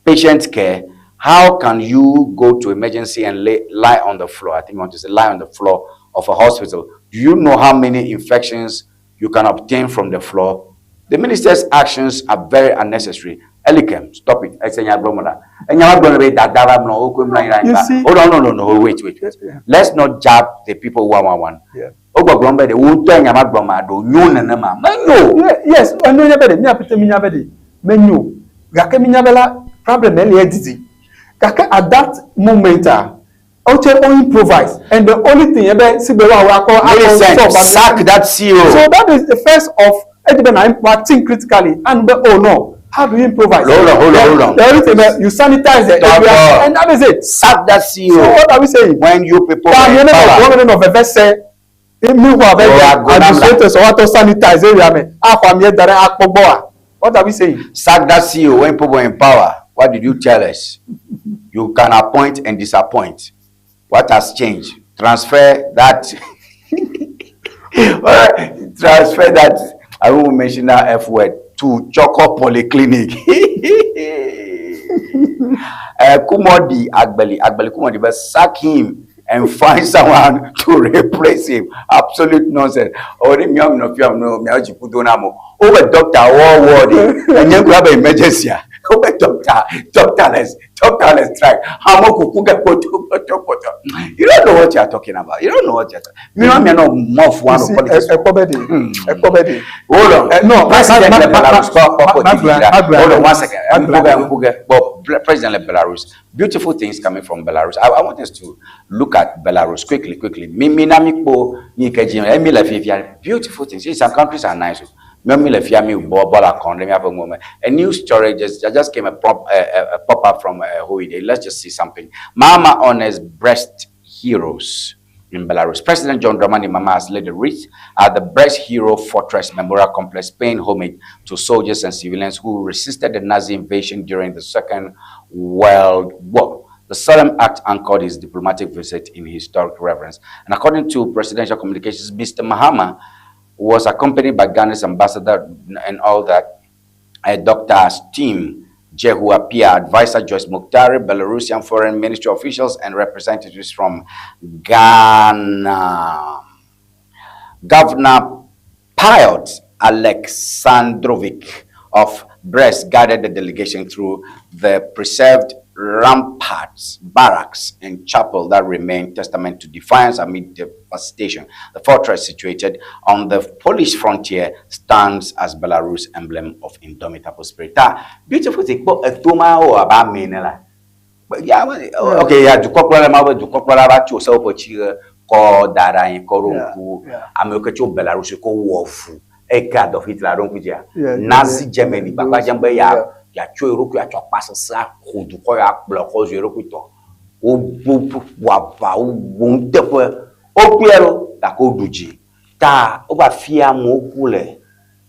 patient care? How can you go to emergency and lie on the floor? I think you want to say lie on the floor of a hospital. Do you know how many infections you can obtain from the floor? The minister's actions are very unnecessary. Elikem, stop it. I say, You see- Hold on, no, no, no, wait, wait, wait. Let's not jab the people one, one, one. Ogbɔgblɔm be ɖe wo ŋutɔ nya ma gblɔm ma ɖo nyo nenema menyo. Yes, enu nya be de mía pete mi nya be de menyo gake mi nya be la problem ele didi gake at that moment ah o tse o improvise and the only thing ebe sigbe wa wa akɔ akɔ Millicent, solve sack that CEO. So that is the first of edi be na wa think critically and be, oh no, how do you improvise? Hold on, hold on, hold on. The only thing be you sanitize the Stop. area and that is it. Sack that CEO. So what are we saying? When you people Ta were mi in ne power. wɔ ne nɔ veve se mi xɔ abe Oh, I go administrators wa to sanitize area me axɔ amie da ɖe akpɔ gbɔ wa, what are we saying? Sack that CEO when people were in power. What did you tell us? You can appoint and disappoint. What has changed? Transfer that. Transfer that. I won't mention that F word to Choco Polyclinic. Kumodi Agbeli, Agbeli Kumodi, but sack him and find someone to replace him. Absolute nonsense. Oh, the mi no fi no mi aji kudo na mo. Oh, doctor, war war. And you have emergency. Oh, doctor, doctorless, doctorless strike. Hamo kukuga poto poto poto. You don't know what you are talking about. You don't know what you are talking. Mi no mi no more for one You see, politics. Ɛkpɔ bɛ de ɛkpɔ bɛ de. Hold on. No, President ma- of ma- Belarus. Hold on 1 second. ma- Mpuga, Mpuga. But President of Belarus, beautiful things coming from Belarus. I want us to look at Belarus quickly, quickly. Mi na mi po ni keji emi le fifia. Beautiful things. See, some countries are nice. Mi mi le fia mi bo bola kon mi have moment. A new story just came a pop up from Huide. Let's just see something. Mahama honors Brest heroes in Belarus. President John Dramani Mahama has laid a wreath at the Brest Hero Fortress Memorial Complex, paying homage to soldiers and civilians who resisted the Nazi invasion during the Second World War. The solemn act anchored his diplomatic visit in historic reverence. And according to presidential communications, Mr. Mahama was accompanied by Ghana's ambassador and all that, Dr. Steam Jehu Apia, advisor Joyce Mukhtari, Belarusian foreign ministry officials, and representatives from Ghana. Governor Piotr Alexandrovich of Brest guided the delegation through the preserved ramparts, barracks, and chapel that remain testament to defiance amid devastation. The fortress, situated on the Polish frontier, stands as Belarus' emblem of indomitable spirit. Ah, beautiful thing. Kpɔ eto ma wɔ abe ame ene la. Ya, okay, ya dukɔkplɔla ma be dukɔkplɔla va tso sewoƒe tsi ɣe kɔ da ɖe anyi kɔ ɖo ŋku ame yiwo ke tso Belarus kɔ wɔ fu eyi ke Adolf Hitler ɖo ŋku dzia. Nazi Germany gbagba dzem be ya yeatso yeɖokui atsɔ akpasesẽ aho dukɔ ya akplɔ kɔ zu yeɖokui tɔ. Wo wo ƒo aʋa wo nuteƒe wokpɔe ɖo gake woɖu dzi. Ta wova afia amewo ku le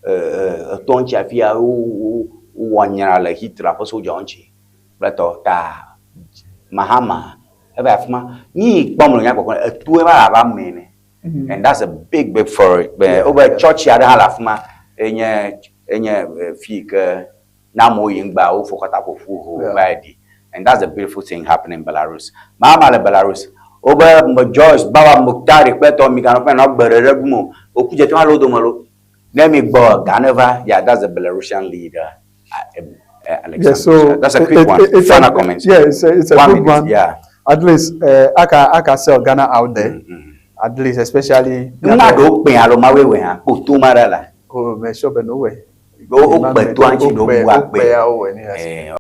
etɔ ŋuti afia wo wowɔ nyra le Hitler ƒe sodzawo ŋuti kple tɔ ta Mahama eva yi afi ma. Nu yi kpɔm le nya gbɔgblɔ etoe va le abe ame ene. And that's a big big for it. Wobe tsɔtsi aɖe hã le afi ma enye enye fi yi ke ne amewo yi ŋgba wofo katã ƒo ƒu ho va yi ɖi. And that's a beautiful thing happening in Belarus. Mahama le Belarus. Wobe Joyce Baba Mukhtari kple tɔ miganɔ ƒe nɔ gbe ɖe ɖe gum o. Woku dze te ma le wo dome lo. Ne mi gbɔ Ghana va, yeah, that's the Belarusian leader. Alexander. Yeah, so that's a quick one. It's Final a, comments. Yeah, it's a One good minute, one. Yeah. At least I can sell Ghana out there. At least, especially. Nna ɖewo kpẽ alo ma wewe hã kpo to ma ɖe la. Oh, me sure be no way. Wo kpe toa ŋuti ɖewo bu akpe. Wo kpe ya wo wɔ ni. Eh,